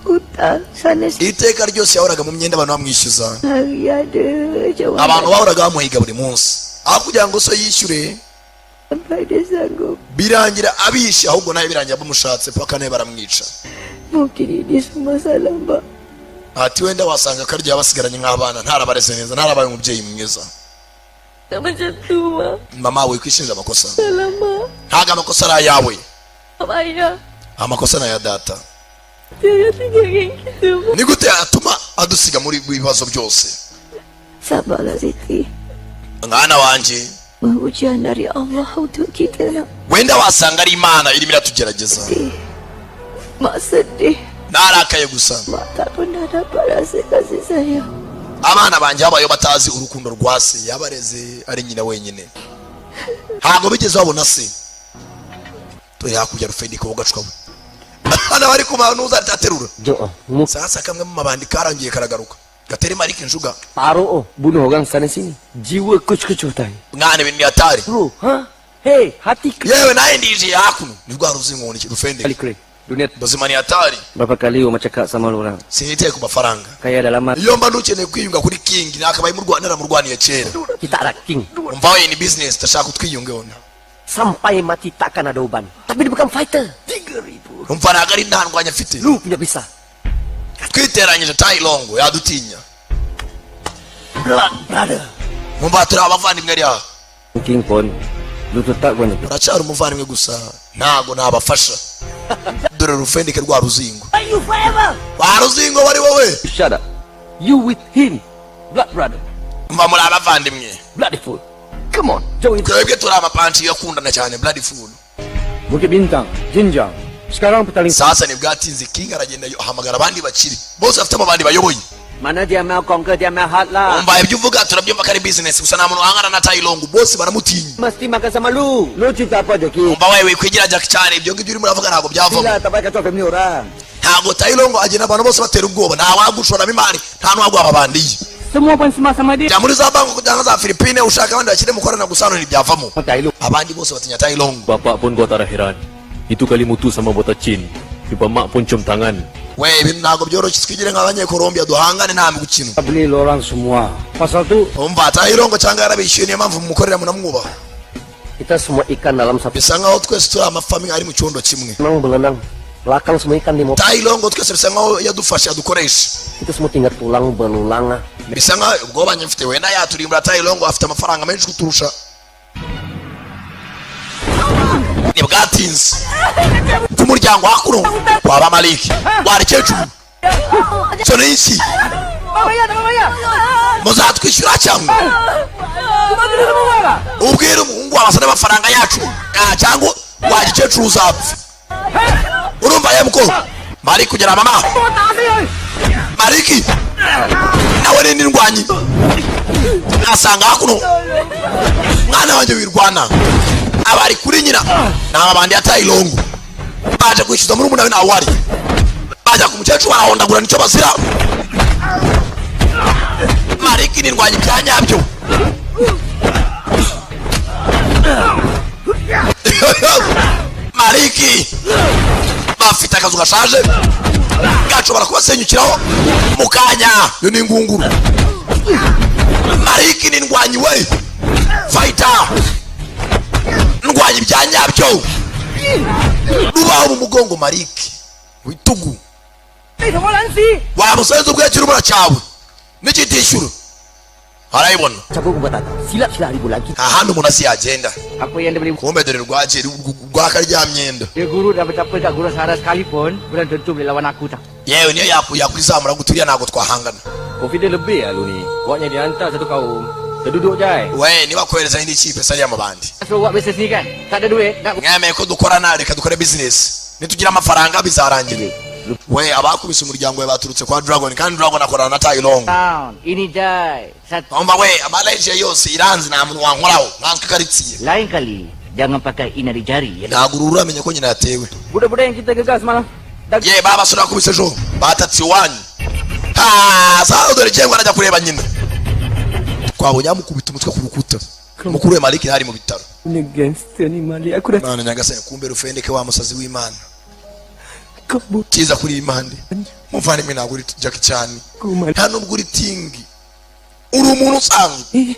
[SPEAKER 10] Hutang sana
[SPEAKER 1] Iteka ryose yahoraga mu myenda, abantu bamwishyuza.
[SPEAKER 10] Hari ada je orang
[SPEAKER 1] Abantu bahoraga bamuhiga buri munsi aho kugira ngo so yishyure.
[SPEAKER 10] Sampai dia sanggup.
[SPEAKER 1] Birangira abishe, ahubwo nawe birangira bamushatse paka nawe baramwica.
[SPEAKER 10] Mungkin ini semua salah Mbak.
[SPEAKER 1] Ati wenda wasanga karya basigaranye nk'abana ntarabareze neza, ntarabaye umubyeyi mwiza.
[SPEAKER 11] Tak macam tu mak.
[SPEAKER 1] Mama, wikwishinja amakosa.
[SPEAKER 11] Salah mak.
[SPEAKER 1] Ntabwo amakosa ari ayawe.
[SPEAKER 11] Ayah.
[SPEAKER 1] Amakosa ni aya data.
[SPEAKER 11] Dia yang tinggalkan kita mak.
[SPEAKER 1] Ni gute yatuma adusiga muri bibazo byose?
[SPEAKER 10] Sabarlah Siti.
[SPEAKER 1] Mwana wanjye.
[SPEAKER 10] Ujian dari Allah untuk kita nak.
[SPEAKER 1] Wenda wasanga ari Imana irimo iratugerageza.
[SPEAKER 10] Mak sedih.
[SPEAKER 1] Narakaye gusa.
[SPEAKER 10] Mak tak pernah dapat rasa kasih sayang.
[SPEAKER 1] Abana banjye babayeho batazi urukundo rwa se, yabareze ari nyina wenyine, ntabwo bigeze babona se. Turi hakurya rufendika wowe hano bari ku manuza aterura sasa kamwe mu mabandi karangiye karagaruka gatere Marike injuga.
[SPEAKER 8] Taruh oh, bunuh orang sana sini. Jiwa kecoh-kecoh tai.
[SPEAKER 1] Mwana, ibintu ni hatari.
[SPEAKER 8] Bro, ha? Hey, hati
[SPEAKER 1] Yewe, nawe ndije hakuno ni rwa ruzingo ni rufendeka.
[SPEAKER 8] Kali kering. Dunia
[SPEAKER 1] Ubuzima ni hatari.
[SPEAKER 8] Berapa kali Oma cakap sama lu orang?
[SPEAKER 1] Sinitaye ku mafaranga.
[SPEAKER 8] Kaya dalam
[SPEAKER 1] Iyo mba ntukeneye kwiyunga kuri King, nakabaye naramurwaniye kera.
[SPEAKER 8] Kita ada King.
[SPEAKER 1] Umva we, ni business, ndashaka twiyungeho.
[SPEAKER 8] Sampai mati takkan ada uban. Tapi dia bukan fighter. 3,000.
[SPEAKER 1] Umva, ntabwo ari nta ndwanya afite.
[SPEAKER 8] Lu punya bisa.
[SPEAKER 1] Twiteranyije Tai Long yadutinya.
[SPEAKER 8] Blood brother.
[SPEAKER 1] Umva, turi abavandimwe ari aha.
[SPEAKER 8] King pun lu tetap gua.
[SPEAKER 1] Uracyari umuvandimwe gusa, ntabwo nabafasha. Dore rufendeke rwa ruzingo.
[SPEAKER 8] You forever.
[SPEAKER 1] Wa ruzingo wari wowe.
[SPEAKER 8] Shut up. You with him. Blood brother.
[SPEAKER 1] Umva, muri abavandimwe.
[SPEAKER 8] Bloody fool. Come on, Joey.
[SPEAKER 1] Twebwe turi amapanci yakundana cyane, bloody fool.
[SPEAKER 9] Bukit Bintang, Jinjang. Sekarang Petaling.
[SPEAKER 1] Sasa ntibwatinze, King aragenda ahamagara abandi bakiri bose bafite amabandi bayoboye.
[SPEAKER 8] Mana dia mau conquer, dia mau hard lah.
[SPEAKER 1] Umva, ibyo uvuga turabyumva ko ari business gusa, nta muntu wahangana na Tai Long, bose baramutinya.
[SPEAKER 8] Mesti makan sama lu.
[SPEAKER 9] Lu cerita apa Jackie?
[SPEAKER 1] Umva wewe, wikwigira Jack cyane, ibyo ngibyo urimo uravuga ntabwo byavamo.
[SPEAKER 9] Bila tak payah kacau family orang.
[SPEAKER 1] Ntabwo Tai Long agenda abantu bose batera ubwoba, nta wagushoramo imari, nta n'uwaguha amabandi ye.
[SPEAKER 8] Semua pun semua sama dia.
[SPEAKER 1] Jya muri za banki cyangwa za Filipine ushaka abandi bakire mukorana gusa, hano ntibyavamo, abandi bose batinya Tai Long.
[SPEAKER 12] Bapak pun gua tak ada heran. Itu kali mutu sama botak Chin. Jumpa mak pun cium tangan.
[SPEAKER 1] We, ibintu ntabwo byoroshye, twigire nk'Abanyekolombia duhangane, nta mukino.
[SPEAKER 9] Beli orang semua. Pasal tu
[SPEAKER 1] Umva, Tai Long cyangwa yarabishyuye, niyo mpamvu mumukorera munamwubaha.
[SPEAKER 8] Kita semua ikan dalam satu.
[SPEAKER 1] Bisa nkaho twese turi amafami ari mu cyondo kimwe.
[SPEAKER 8] Memang berenang. Belakang semua ikan di motor.
[SPEAKER 1] Tai Long twese bisa nkaho yadufashe, yadukoresha.
[SPEAKER 8] Kita semua tinggal tulang belulang.
[SPEAKER 1] Bisa nkaho ubwoba mfite wenda yaturimbura. Tai Long afite amafaranga menshi kuturusha. Ntibwatinze, ku muryango hakuno kwa ba Maliki warekecuru cyo ni iki? Muzatwishyura cyangwa ubwire umuhungu wawe azane amafaranga yacu, cyangwa wa gikecuru uzapfa. Urumva ye muko Maliki kugera mama Maliki nawe ni ndwanyi asanga hakuno mwana wanjye wirwana abari kuri nyina ni abandi ya Tai Long baje kwishyuza muri we nawe wari bajya ku mukecuru barahondagura, nicyo bazira. Maliki ni ndwanyi bya nyabyo. Maliki bafite akazu gashaje gashobora kubasenyukiraho mu kanya, iyo ni ingunguru. Maliki ni ndwanyi we, fighter, ndwanyi bya nyabyo, rubaho mu mugongo Maliki witugu wamusenze ubwo yakiri cyawe n'ikitishyura arayibona.
[SPEAKER 8] Cabut ubat tak. Silap-silap hari bulan kita.
[SPEAKER 1] Nta handi umuntu asi yagenda.
[SPEAKER 8] Apa yang dia boleh
[SPEAKER 1] Kumbe dore rwagiye rwaka rya myenda.
[SPEAKER 8] Dia guru dah betapa kat guru Sara sekalipun, belum tentu boleh lawan aku tak.
[SPEAKER 1] Yewe, niyo yakwizamura guturiya ntabwo twahangana.
[SPEAKER 12] Confident lebih lah lu ni. Buatnya dia hantar satu kaum. Terduduk je.
[SPEAKER 1] We, niba kohereza indi kipe sari y'amabandi.
[SPEAKER 8] Suruh buat bisnes ni kan. Tak ada duit, nak
[SPEAKER 1] Mwemeye ko dukorana, reka dukore business, nitugira amafaranga bizarangira. We, abakubise umuryango we baturutse kwa Dragon, kandi Dragon akorana na Tai Long.
[SPEAKER 8] Down. Ini jai. Satu.
[SPEAKER 1] Umva we, Malaysia yose iranzi, nta muntu wankoraho nkanswe karitsiye.
[SPEAKER 8] Lain kali jangan pakai inari jari ya.
[SPEAKER 1] Ntabwo uru uramenya ko nyina yatewe.
[SPEAKER 8] Budak-budak yang kita gegar semalam.
[SPEAKER 1] Ye, ba basore bakubise ejo batatse iwanyu. Ha sa, dore cyangwa arajya kureba nyina, twabonye amukubita umutwe ku rukuta. Mukuru we Maliki hari mu bitaro.
[SPEAKER 3] Ni gangster ni Malik. Aku dah
[SPEAKER 1] Mana nyagasani, kumbe rufendeke wa musazi w'Imana
[SPEAKER 3] kau
[SPEAKER 1] cyiza kuri impande. Muvandimwe, ntabwo uri Jackie cyane, nta nubwo uri Tingi, uri umuntu usanzwe.
[SPEAKER 3] Eh,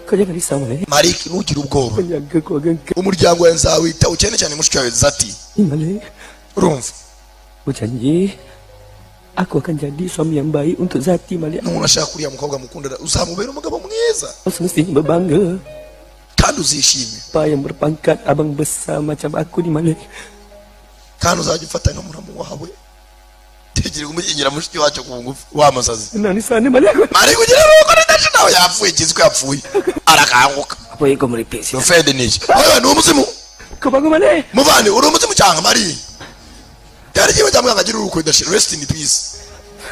[SPEAKER 3] kau jangan risau Malik.
[SPEAKER 1] Maliki, ntugire ubwoba.
[SPEAKER 3] Penjaga keluarga kau
[SPEAKER 1] Umuryango wawe nzawita ukene cyane, mushiki wawe Zati.
[SPEAKER 3] ni Malik.
[SPEAKER 1] Urumva?
[SPEAKER 3] Aku janji aku akan jadi suami yang baik untuk Zati, Malik.
[SPEAKER 1] Umuntu ashaka uriya mukobwa mukundana, uzamubera umugabo mwiza.
[SPEAKER 3] Kau semestinya berbangga.
[SPEAKER 1] Kandi uzishime.
[SPEAKER 3] Apa yang berpangkat abang besar macam aku ni, Malik.
[SPEAKER 1] Kandi uzajya ufata nka muramu wawe, tegereza umukingira mushiki wacu ku ngufu wa musazi.
[SPEAKER 3] Senang di sana, Malik, aku.
[SPEAKER 1] Mari kugira ngo ndaje nawe yapfuye, kizi ko yapfuye, arakanguka.
[SPEAKER 8] Apa yang kau merepek sih?
[SPEAKER 1] Rufende ni iki? Wewe ni umuzimu.
[SPEAKER 3] Kau bangun, Malik.
[SPEAKER 1] Muvandi, uri umuzimu cyangwa mari cyari kimwe cyangwa agira urukundo idashira. Rest in peace,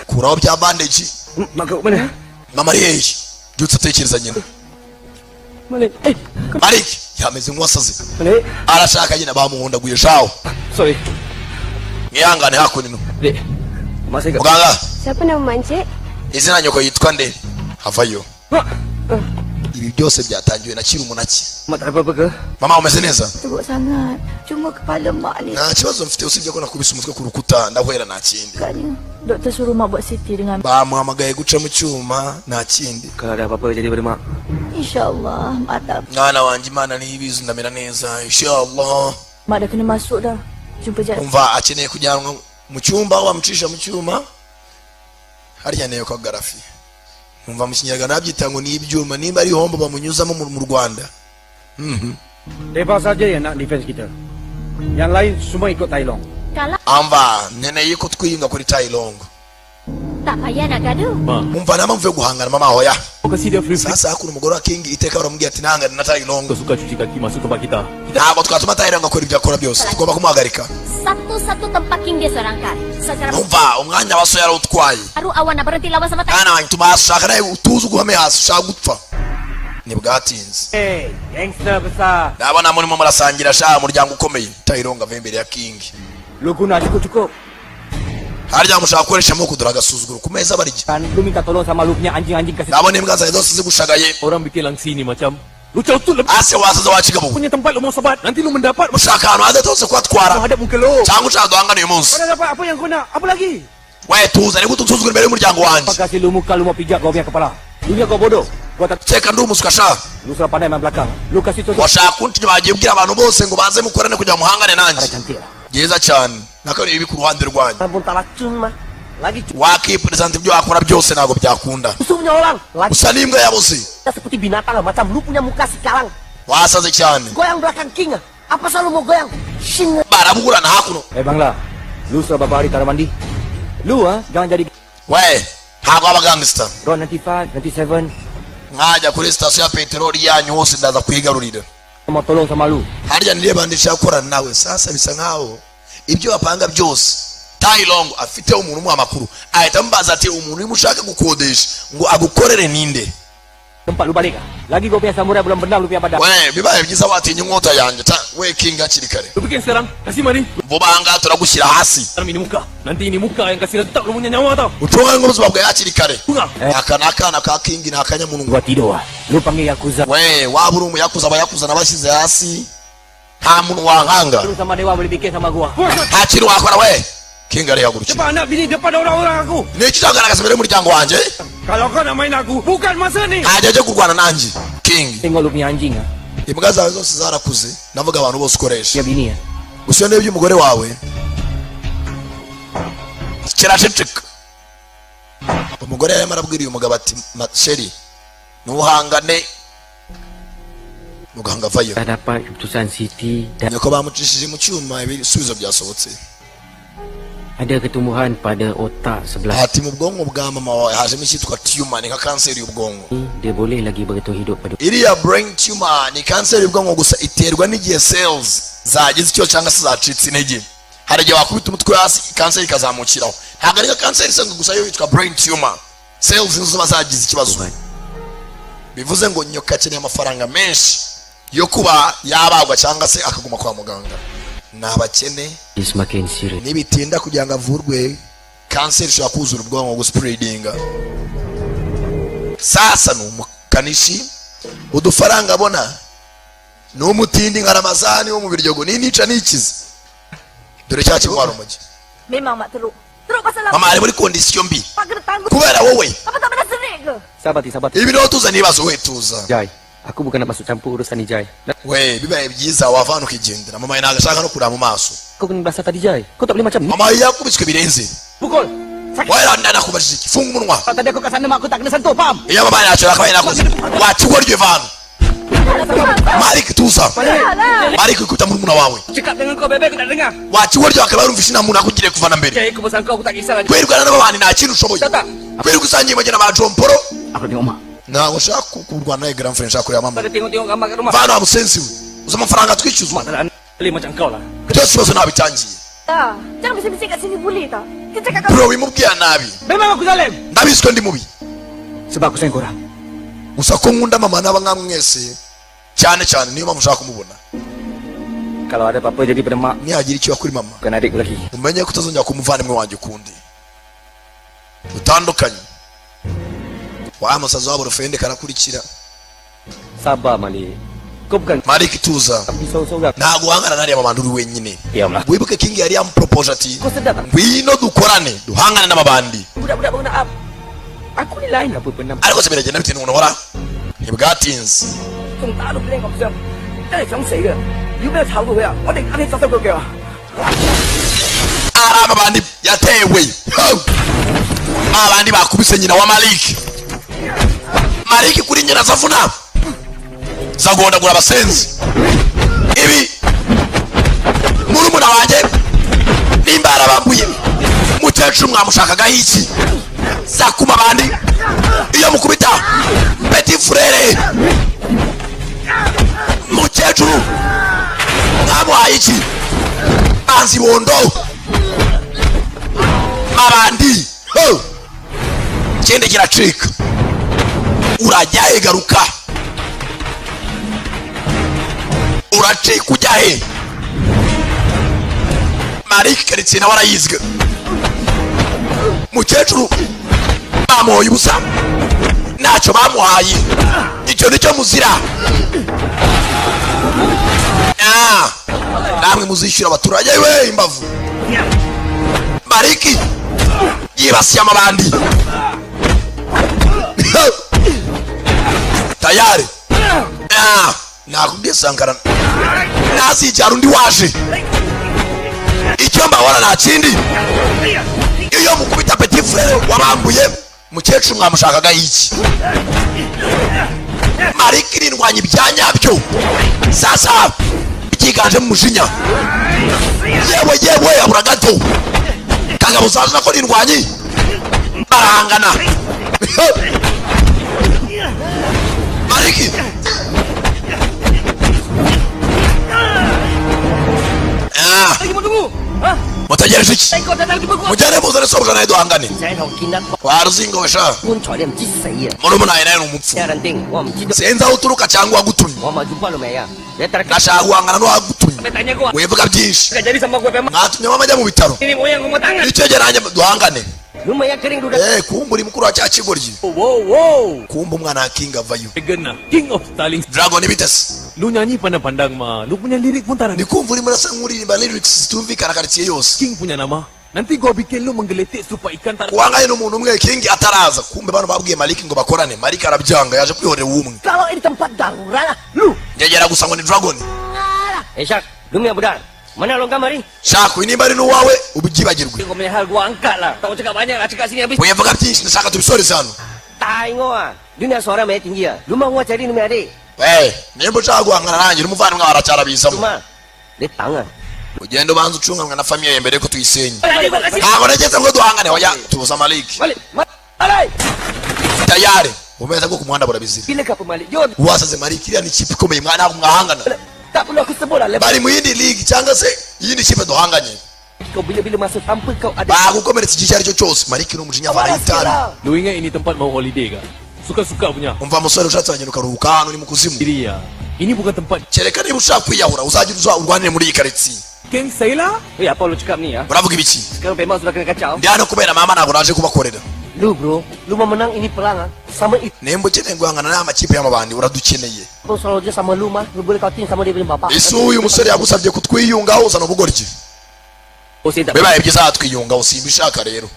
[SPEAKER 1] kuraho bya bandage.
[SPEAKER 8] Mak kau mana?
[SPEAKER 1] Mama ari hehe? Byutse atekereza nyina.
[SPEAKER 3] Malik. Eh, kau
[SPEAKER 1] Mariki yameze nk'uwasaze.
[SPEAKER 3] Malik.
[SPEAKER 1] Arashaka nyina, bamuhondaguye shawo.
[SPEAKER 12] Sorry.
[SPEAKER 1] Mwihangane hakuno.
[SPEAKER 12] Dek. Mak saya kat
[SPEAKER 1] Muganga.
[SPEAKER 11] Siapa nama makcik?
[SPEAKER 1] Izina nyoko yitwa nde? Havayo. Ibi byose byatangiwe na Kirumunaki.
[SPEAKER 9] Mak tak apa-apa ke?
[SPEAKER 1] Mama, umeze neza?
[SPEAKER 10] Teruk sangat. Cuma kepala mak ni.
[SPEAKER 1] Nta kibazo mfite, usibye ko nakubise umutwe ku rukuta ndahwera, nta kindi.
[SPEAKER 10] Katnya doktor suruh mak buat CT dengan
[SPEAKER 1] Bamuhamagaye guca mu cyuma, nta kindi.
[SPEAKER 8] Kalau ada apa-apa jadi pada mak.
[SPEAKER 10] InsyaAllah mak tak.
[SPEAKER 1] Mwana wanjye, Imana niyo ibizi, ndamera neza inshallah.
[SPEAKER 10] Mak dah kena masuk dah. Jumpa jap.
[SPEAKER 1] Umva, akeneye kujyanwa mu cyumba aho bamucisha mu cyuma harya niyo kagarafi. Numva mu Kinyarwanda babyita ngo ni ibyuma, nimba ari ihombo bamunyuzamo mu Rwanda.
[SPEAKER 9] Depa saja yang nak defense kita. Yang lain semua ikut Tai Long.
[SPEAKER 13] Kalau
[SPEAKER 1] Amva, nkeneye ko twiyunga kuri Tai Long.
[SPEAKER 13] tak payah nak gaduh.
[SPEAKER 1] Umva, nta mpamvu yo guhangana mama, hoya.
[SPEAKER 12] Kau kasi dia free.
[SPEAKER 1] Sasa hakuno umugore wa King iteka baramubwira ati ntahangane na Tai Long.
[SPEAKER 12] Kau suka cuci kaki masuk tempat kita.
[SPEAKER 1] Ntabwo twatuma Tai Long akora ibyo akora byose, tugomba kumuhagarika.
[SPEAKER 13] Satu-satu tempat King dia seorang kan. Secara
[SPEAKER 1] Umva, umwanya wa so yarawutwaye.
[SPEAKER 13] baru awak nak berhenti lawan sama Tai.
[SPEAKER 1] Mwana wanjye, tuma hasi ushaka nawe utuze uguhame hasi, ushaka gupfa ntibwatinze.
[SPEAKER 9] Hey, gangster besar.
[SPEAKER 1] Ndabona murimo murasangira sha, umuryango ukomeye. Tai Long ava imbere ya King.
[SPEAKER 9] Lu guna cukup-cukup.
[SPEAKER 1] Harya mushaka gukoresha amaboko, dore agasuzuguro ku meza barya.
[SPEAKER 8] Kan lu minta tolong sama lu punya anjing-anjing kasi.
[SPEAKER 1] Ndabona imbwa zawe zose zigushagaye.
[SPEAKER 12] Orang bikin langsi ni macam lu cautul lebih.
[SPEAKER 1] Ase wasaze wacigabo.
[SPEAKER 12] Punya tempat lu mau sebat. Nanti lu mendapat
[SPEAKER 1] Ushaka ahantu hade hose kuhatwara.
[SPEAKER 12] hadap muka lu.
[SPEAKER 1] Cyangwa ushaka duhangane uyu munsi?
[SPEAKER 9] Kau dah dapat apa yang kau nak? Apa lagi?
[SPEAKER 1] We tuza, nigute unsuzugura imbere y'umuryango wanjye?
[SPEAKER 8] Apa kasi lu muka lu mau pijak kau punya kepala. Lu ingat kau bodoh. Gua tak
[SPEAKER 1] Keka ndi umuswa sha.
[SPEAKER 8] Lu sudah pandai main belakang. Lu kasih contoh.
[SPEAKER 1] Washaka kuntinya, bagiye ubwira abantu bose ngo baze mukorane kugira ngo muhangane nanjye.
[SPEAKER 8] Cantik lah.
[SPEAKER 1] Byiza cyane nako ibi ku ruhande rwanyu.
[SPEAKER 8] Pun tak racun mah. Lagi
[SPEAKER 1] Wakiperezanta ibyo wakora byose ntabwo byakunda.
[SPEAKER 8] musuh punya orang. Lagi
[SPEAKER 1] Usa n'imbwa yabuze.
[SPEAKER 8] seperti binatang lah. Macam lu punya muka sekarang.
[SPEAKER 1] Wasaze cyane.
[SPEAKER 8] Goyang belakang King ah. Apa selalu mau goyang? Sing.
[SPEAKER 1] Baraburana hakuno.
[SPEAKER 8] Eh bangla. Lu sudah beberapa hari tak ada mandi. Lu ah, jangan jadi
[SPEAKER 1] We, ntabwo aba gangster.
[SPEAKER 8] Ron 95, 97.
[SPEAKER 1] Mwajya kuri sitasiyo ya peteroli yanyu hose ndaza kuyigarurira.
[SPEAKER 8] Mau tolong sama lu.
[SPEAKER 1] Harya nireba ndishaka gukorana nawe. Sasa bisa nkaho ibyo bapanga byose Tai Long afite umuntu umuha amakuru, ahita amubaza ati umuntu urimo ushaka gukodesha ngo agukorere ninde?
[SPEAKER 8] Tempat lu balik ah. Lagi kau punya samurai belum benam lu punya badan.
[SPEAKER 1] We, bibaye byiza watinya inkota yanjye ta we King hakiri kare.
[SPEAKER 12] Lu bikin sekarang kasih mari.
[SPEAKER 1] Vuba aha ngaha turagushyira hasi.
[SPEAKER 12] Sekarang ini muka. Nanti ini muka yang kasih letak lu punya nyawa tau.
[SPEAKER 1] Ucunga n'ubuzima bwawe hakiri kare. Aka ni akana ka King, ni akanyamunwa.
[SPEAKER 8] Gua tidur ah. Lu panggil Yakuza.
[SPEAKER 1] We, waba uri umuyakuza, abayakuza nabashyize hasi, nta muntu wankanga.
[SPEAKER 8] Lu sama dewa boleh bikin sama gua.
[SPEAKER 1] Nta kintu wakora we. King arihagurukira.
[SPEAKER 9] Cepat anak bini depan orang-orang aku.
[SPEAKER 1] Ni iki cyagaragaza imbere y'umuryango wanjye?
[SPEAKER 9] Kalau kau nak main aku, bukan masa ni.
[SPEAKER 1] Nta gihe cyo kurwana nanjye King.
[SPEAKER 8] Tengok lu punya anjing ah.
[SPEAKER 1] Imbwa zawe zose zarakuze, navuga abantu bose ukoresha.
[SPEAKER 8] Ya bini ah.
[SPEAKER 1] Gusa iyo ndebye umugore wawe kiraceceka. Umugore yarimo arabwira uyu mugabo ati "Chéri, ntuhangane." Muganga avayo.
[SPEAKER 8] Dah dapat keputusan CT dan
[SPEAKER 1] Nyoko bamucishije mu cyuma, ibisubizo byasohotse.
[SPEAKER 8] ada ketumbuhan pada otak sebelah
[SPEAKER 1] Ati mu bwonko bwa mama wawe hajemo icyitwa tumor, ni nka kanseri y'ubwonko.
[SPEAKER 8] ni dia boleh lagi bergantung hidup pada
[SPEAKER 1] Iriya brain tumor ni kanseri y'ubwonko, gusa iterwa n'igihe cells zagize icyo cyangwa se zacitse intege. Hari igihe wakubita umutwe hasi kanseri ikazamukiraho. Ntabwo ari nka kanseri isanzwe gusa, yo yitwa brain tumor, cells nizo ziba zagize ikibazo. Bivuze ngo nyoka akeneye amafaranga menshi yo kuba yabagwa cyangwa se akaguma kwa muganga. Ni abakene.
[SPEAKER 8] dia semakin serius.
[SPEAKER 1] Nibitinda kugira ngo avurwe, kanseri ishobora kuzura ubwonko, guspreadinga. Sasa ni umukanishi, udufaranga abona ni umutindi nka Ramazani wo mu Biryogo, ninica nikize, dore cya kimwara umujyi.
[SPEAKER 11] Memang mak teruk. Teruk pasal apa?
[SPEAKER 1] Mama ari muri condition mbi
[SPEAKER 11] Mak kena tanggung.
[SPEAKER 1] kubera wowe.
[SPEAKER 11] Apa tak pernah serik ke?
[SPEAKER 8] Sabar Ti, sabar Ti.
[SPEAKER 1] Ibi niho tuzana ibibazo, we tuza.
[SPEAKER 8] Jai, aku bukan nak masuk campur urusan ni Jai.
[SPEAKER 1] We, bibaye byiza wavana ukigendera. Mama ntabwo ashaka no kureba mu maso.
[SPEAKER 8] Kau kena belasah tadi Jai. Kau tak boleh macam ni.
[SPEAKER 1] Mama yakubiswe birenze.
[SPEAKER 8] Pukul.
[SPEAKER 1] Wera nakubajije iki? Funga umunwa.
[SPEAKER 8] Kalau tadi aku kat sana mak aku tak kena sentuh, faham?
[SPEAKER 1] Iyo mama ntacyo yakabaye nakoze, wakigoryo vana. Marike, tuza Marike, kwita murumuna wawe.
[SPEAKER 8] Cakap dengan kau bebek aku tak dengar.
[SPEAKER 1] Wakigoryo akaba yarumvishe inama umuntu akugiriye kuva na mbere.
[SPEAKER 8] Jai, aku pasal kau aku tak kisah lah.
[SPEAKER 1] Kwirwana n'abandi nta kintu ushoboye, kwirirwa usangiye imajyana ba Jomporo.
[SPEAKER 8] Aku tengok mak.
[SPEAKER 1] Ntabwo nshaka kurwana nawe grand frère, nshaka kureba mama.
[SPEAKER 8] Pada tengok-tengok gambar kat rumah.
[SPEAKER 1] Vana wa musensi we, uzi amafaranga twishyuzwa?
[SPEAKER 8] Mak tak nak boleh macam kau lah.
[SPEAKER 1] Byose ibibazo ntabitangiye.
[SPEAKER 11] Tak. Jangan bising-bising kat sini boleh tak? Kita cakap kat
[SPEAKER 1] Bro, wimubwira nabi.
[SPEAKER 8] Memang aku zalim.
[SPEAKER 1] Ndabizi ko ndi mubi.
[SPEAKER 8] Sebab aku sayang korang.
[SPEAKER 1] Gusa ko nkunda mama n'aba nkamwe mwese cyane cyane, niyo mpamvu ushaka kumubona.
[SPEAKER 8] Kalau ada apa-apa jadi pada mak,
[SPEAKER 1] Nihagira ikiba kuri mama,
[SPEAKER 8] bukan adik aku lagi.
[SPEAKER 1] umenye ko utazongera kuba umuvandimwe wanjye ukundi, utandukanye. Wa musazi wabo rufende karakurikira.
[SPEAKER 8] Sabar Malik. Kau bukan
[SPEAKER 1] Malik, tuza.
[SPEAKER 8] Pergi seorang-seorang.
[SPEAKER 1] Ntabwo uhangana n'ariya mabandi uri wenyine.
[SPEAKER 8] Diamlah.
[SPEAKER 1] Wibuke King yari yamupropoje ati
[SPEAKER 8] Kau sedar tak?
[SPEAKER 1] Ngwino dukorane, duhangane n'amabandi.
[SPEAKER 8] Budak-budak baru nak up. Aku ni lain apa pernah.
[SPEAKER 1] Ariko se biragenda bite n'umuntu uhora ntibwatinze.
[SPEAKER 8] 仲打到靚咁傷，真係想死嘅。如果俾佢炒到佢啊，我哋啱啲執收佢腳啊！
[SPEAKER 1] Ari amabandi yatewe. Ho! Abandi bakubise nyina wa Malik. Malik kuri nyina zavuna zagondagura abasenzi. Ibi murumuna wanjye nimba yarabambuye mukecuru mwamushakagaho iki? Zakuma abandi iyo mukubita petit frère, mukecuru mwamuhaye iki? Banzi bondo abandi. Ho! Ikindi kiracika, urajya he? Garuka, uracika ujya he? Marike karitsiye nawe arayizwe. Mukecuru bamuhoye ubusa, ntacyo bamuhaye, icyo nicyo muzira. Ah, namwe muzishyura abaturage we imbavu. Mariki yibasiye amabandi tayari. Ah, nakubwiye Sankara ntazijyara undi waje. Icyo mbabona nta kindi, iyo mukubita petit frère wabambuye mukecuru mwamushakaga iki? Mariki irindwanya ibya nyabyo sasa byiganjemo umujinya. Yewe yewe, abura gato. Kagabo zaje nako n'indwanyi barahangana. Mariki. Ah.
[SPEAKER 8] Lagi mau tunggu? Ha?
[SPEAKER 1] Mutegereje iki?
[SPEAKER 8] Kau datang jumpa gua.
[SPEAKER 1] Mujyane muzane sobuja nawe duhangane.
[SPEAKER 8] 井頭見得
[SPEAKER 1] Waruzingo sha.
[SPEAKER 8] 棺材你唔知死啊！
[SPEAKER 1] Murumuna wawe nawe ni umupfu.
[SPEAKER 8] 有人定我唔知道。
[SPEAKER 1] Sinzi aho uturuka cyangwa uwagutumye.
[SPEAKER 8] 我咪jumpa lu未啊？你得
[SPEAKER 1] Ndashaka guhangana n'uwagutumye.
[SPEAKER 8] 你等一個啊！
[SPEAKER 1] Wivuga byinshi.
[SPEAKER 8] Jadi sama gue memang.
[SPEAKER 1] Mwatumye mama ajya mu bitaro.
[SPEAKER 8] Ini moyang ngomong tangan.
[SPEAKER 1] Icyo gihe nanjye duhangane.
[SPEAKER 8] Lu maya kering lu dah.
[SPEAKER 1] Eh, kumbura mukuru wa cya kigoryi.
[SPEAKER 8] Wow wow.
[SPEAKER 1] Kumba umwana wa King avayo.
[SPEAKER 12] Dragon lah. King of Styling.
[SPEAKER 1] Dragon ibitese.
[SPEAKER 12] Lu nyanyi pandang-pandang mah. Lu punya lirik pun tak ada.
[SPEAKER 1] Ndi kumva urimo urasa nk'uririmba lyrics zitumvikana karitsiye yose.
[SPEAKER 12] King punya nama. Nanti gua bikin lu menggeletik supaya ikan tak
[SPEAKER 1] Guhanganye n'umuntu umwe King ataraza. Kumbe bano babwiye Malik ngo bakorane, Malik arabyanga, yaje kwihorera uwumwe.
[SPEAKER 8] Kalau ini tempat darurat lah. Lu.
[SPEAKER 1] Nyegera gusa ngo ni Dragon.
[SPEAKER 8] Eh Syak, lu punya budak. Mana longkang mari?
[SPEAKER 1] Shaka uyu nimba ari n'uwawe ubyibagirwe.
[SPEAKER 8] Kau punya hal gua angkat lah. Tak mau cakap banyak lah, cakap sini habis.
[SPEAKER 1] Wivuga byinshi, ndashaka tubisoreze hano.
[SPEAKER 8] Tengok ah. Dunia suara meh tinggi ah. Lu mau gua cari lu punya adik.
[SPEAKER 1] Eh, nimba ushaka guhangana nanjye n'umuvandimwe wawe aracyarabizamo.
[SPEAKER 8] Cuma dia tangan.
[SPEAKER 1] Ugenda ubanza ucunganwe na famille mbere yuko tuyisenya.
[SPEAKER 8] Balik, balik,
[SPEAKER 1] Ntabwo nageze ngo duhangane. Oya, tuza Malik.
[SPEAKER 8] Balik. Balik.
[SPEAKER 1] Tayari ubumeza bwo ku muhanda burabizira.
[SPEAKER 8] Bila kau pemalik? Jom.
[SPEAKER 1] Wasaze Malik, iriya ni ikipe ikomeye mwana, ntabwo mwahangana.
[SPEAKER 8] Tak perlu aku sebut lah level.
[SPEAKER 1] Bari mu yindi league cyangwa se iyindi kipe duhanganye.
[SPEAKER 8] Kau bila-bila masa tanpa kau ada.
[SPEAKER 1] Bagukomeretsa igihe icyo ari cyo cyose. Malik ni umujinya avanaho itabi.
[SPEAKER 12] Lu ingat ini tempat mau holiday ke? Suka-suka punya.
[SPEAKER 1] Umva musore, ushatse wagenda ukaruhuka, hano ni mu kuzimu.
[SPEAKER 12] Diri ya. Ini bukan tempat.
[SPEAKER 1] Kereka niba ushaka kwiyahura uzajya uza urwanire muri iyi karitsiye.
[SPEAKER 12] Geng saya lah.
[SPEAKER 8] Eh, apa lu cakap ni ah?
[SPEAKER 1] Uravuga ibiki?
[SPEAKER 8] Sekarang memang sudah kena kacau.
[SPEAKER 1] Ndi hano kubera mama, ntabwo naje kubakorera.
[SPEAKER 8] Lu bro, lu mau menang ini perang ah. Sama itu
[SPEAKER 1] Nimba ukeneye guhangana n'aya makipe y'amabandi uradukeneye.
[SPEAKER 8] pun selalu je sama lu mah. Lu boleh kau team sama dia punya bapak.
[SPEAKER 1] Ese uyu musore yagusabye kutwiyungaho uzana ubugoryi?
[SPEAKER 8] Oh, saya tak.
[SPEAKER 1] Bibaye byiza yatwiyungaho, simbishaka rero.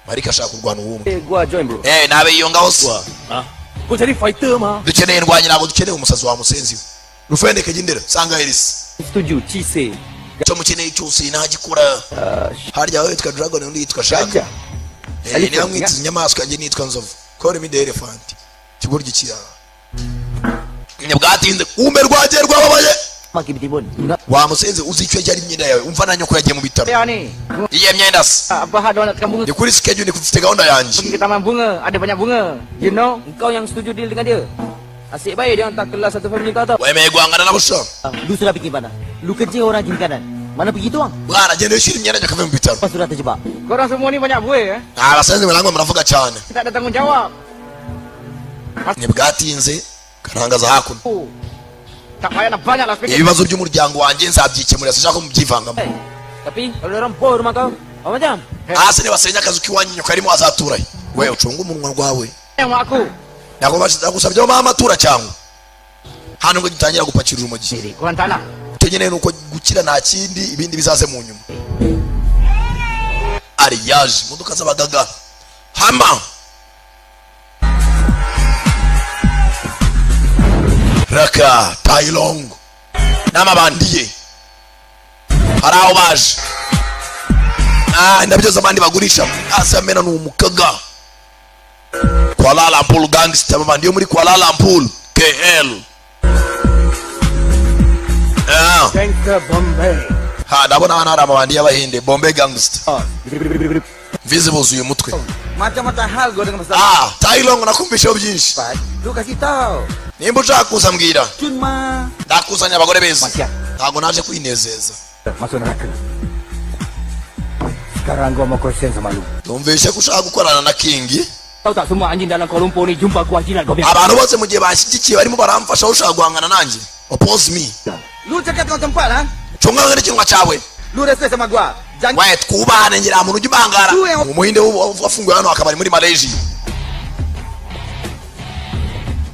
[SPEAKER 1] Marika ashaka kurwana uwumwe.
[SPEAKER 8] Eh, gua join bro.
[SPEAKER 1] Eh, nabiyungaho se.
[SPEAKER 12] Ha? Kau cari fighter mah.
[SPEAKER 1] Dukeneye indwanyi, ntabwo dukeneye umusazi wa musenzi we. Rufendeke jya sanga Elisi.
[SPEAKER 8] Setuju, Cise.
[SPEAKER 1] Icyo mukeneye cyose ntagikora. Harya wowe witwa Dragon, undi yitwa Shaka. Eh, niba mwita inyamaswa njye nitwa nzovu. Call me the elephant. Ikigoryi kiraha ntibwatinze kumbe rwagiye rwababaye.
[SPEAKER 8] Makin bertimbun.
[SPEAKER 1] Wa musenzi, uzi icyo yari imyenda yawe? Umva na nyoko yagiye mu bitaro.
[SPEAKER 9] Ya ni.
[SPEAKER 1] Iyihe myenda se?
[SPEAKER 9] Apa hal nak tekan bunga?
[SPEAKER 1] Ni kuri schedule, ni mfite gahunda yanjye.
[SPEAKER 9] Pergi ke taman bunga, ada banyak bunga. You know, engkau yang setuju deal dengan dia. Asyik baik dia hantar kelas satu family kau tau.
[SPEAKER 1] Wemeye guhangana nabo sha?
[SPEAKER 8] Lu sudah fikir mana? Lu kerja orang kiri kanan. Mana pergi tu bang?
[SPEAKER 1] Mwana, genda wishyure imyenda nyoko ave mu bitaro.
[SPEAKER 8] Pas sudah terjebak.
[SPEAKER 9] Korang semua ni banyak buih eh.
[SPEAKER 1] Nta basenzi murangwa muravuga cyane.
[SPEAKER 9] Tak ada tanggungjawab.
[SPEAKER 1] Ntibwatinze karangaza hakuno.
[SPEAKER 9] Oh. Tak payah nak banyak lah fikir.
[SPEAKER 1] Ibibazo by'umuryango wanjye nzabyikemurira, sinshaka ko mubyivangamo.
[SPEAKER 9] Tapi kalau orang bor rumah kau, apa macam?
[SPEAKER 1] Hasi nibasenya akazu k'iwanyu nyoko arimo azaturahe? We ucunge umunwa rwawe.
[SPEAKER 9] Yang mak aku.
[SPEAKER 1] Ntabwo nagusabye mama atura cyangwa Hano ngo dutangira gupakira urumogi.
[SPEAKER 9] Korang tak nak.
[SPEAKER 1] Icyo nkeneye ni uko gukira, nta kindi, ibindi bizaze mu nyuma. Ariyaje imodoka z'abagaga hama raka Tailong n'amabandiye hari aho baje. Ah, indabyo z'abandi bagurisha hasi amena ni umukaga. Kuala Lumpur gangster, amabandi yo muri Kuala Lumpur, KL. Ah.
[SPEAKER 14] Gangster Bombay.
[SPEAKER 1] Ha, ndabona hano hari amabandi y'abahinde, Bombay gangster. Mvize buzuye umutwe.
[SPEAKER 8] Macam-macam hal gua dengan pasal.
[SPEAKER 1] Ah, Tailong, nakumvisheho byinshi.
[SPEAKER 8] Lu kasih tahu.
[SPEAKER 1] Nimba ushaka kuza mbwira.
[SPEAKER 8] Cun ma.
[SPEAKER 1] Ndakuzanira abagore beza, ntabwo naje kwinezeza.
[SPEAKER 14] Masuk neraka. Sekarang gua mau question sama lu.
[SPEAKER 1] Numvishe ko ushaka gukorana na King.
[SPEAKER 9] Tahu tak semua anjing dalam Kuala Lumpur ni jumpa gua jilat kau punya.
[SPEAKER 1] Abantu bose mu gihe banshyigikiye barimo baramfasha, aho ushaka guhangana nanjye, oppose me.
[SPEAKER 8] Lu cakap tengah tempat ha.
[SPEAKER 1] Cunga n'ikinwa cyawe.
[SPEAKER 8] Lu respect sama gua. Jangan
[SPEAKER 1] We, twubahane, ngira muntu ujya ubangara. Umuhinde wafunguye hano akabari muri Malaysia.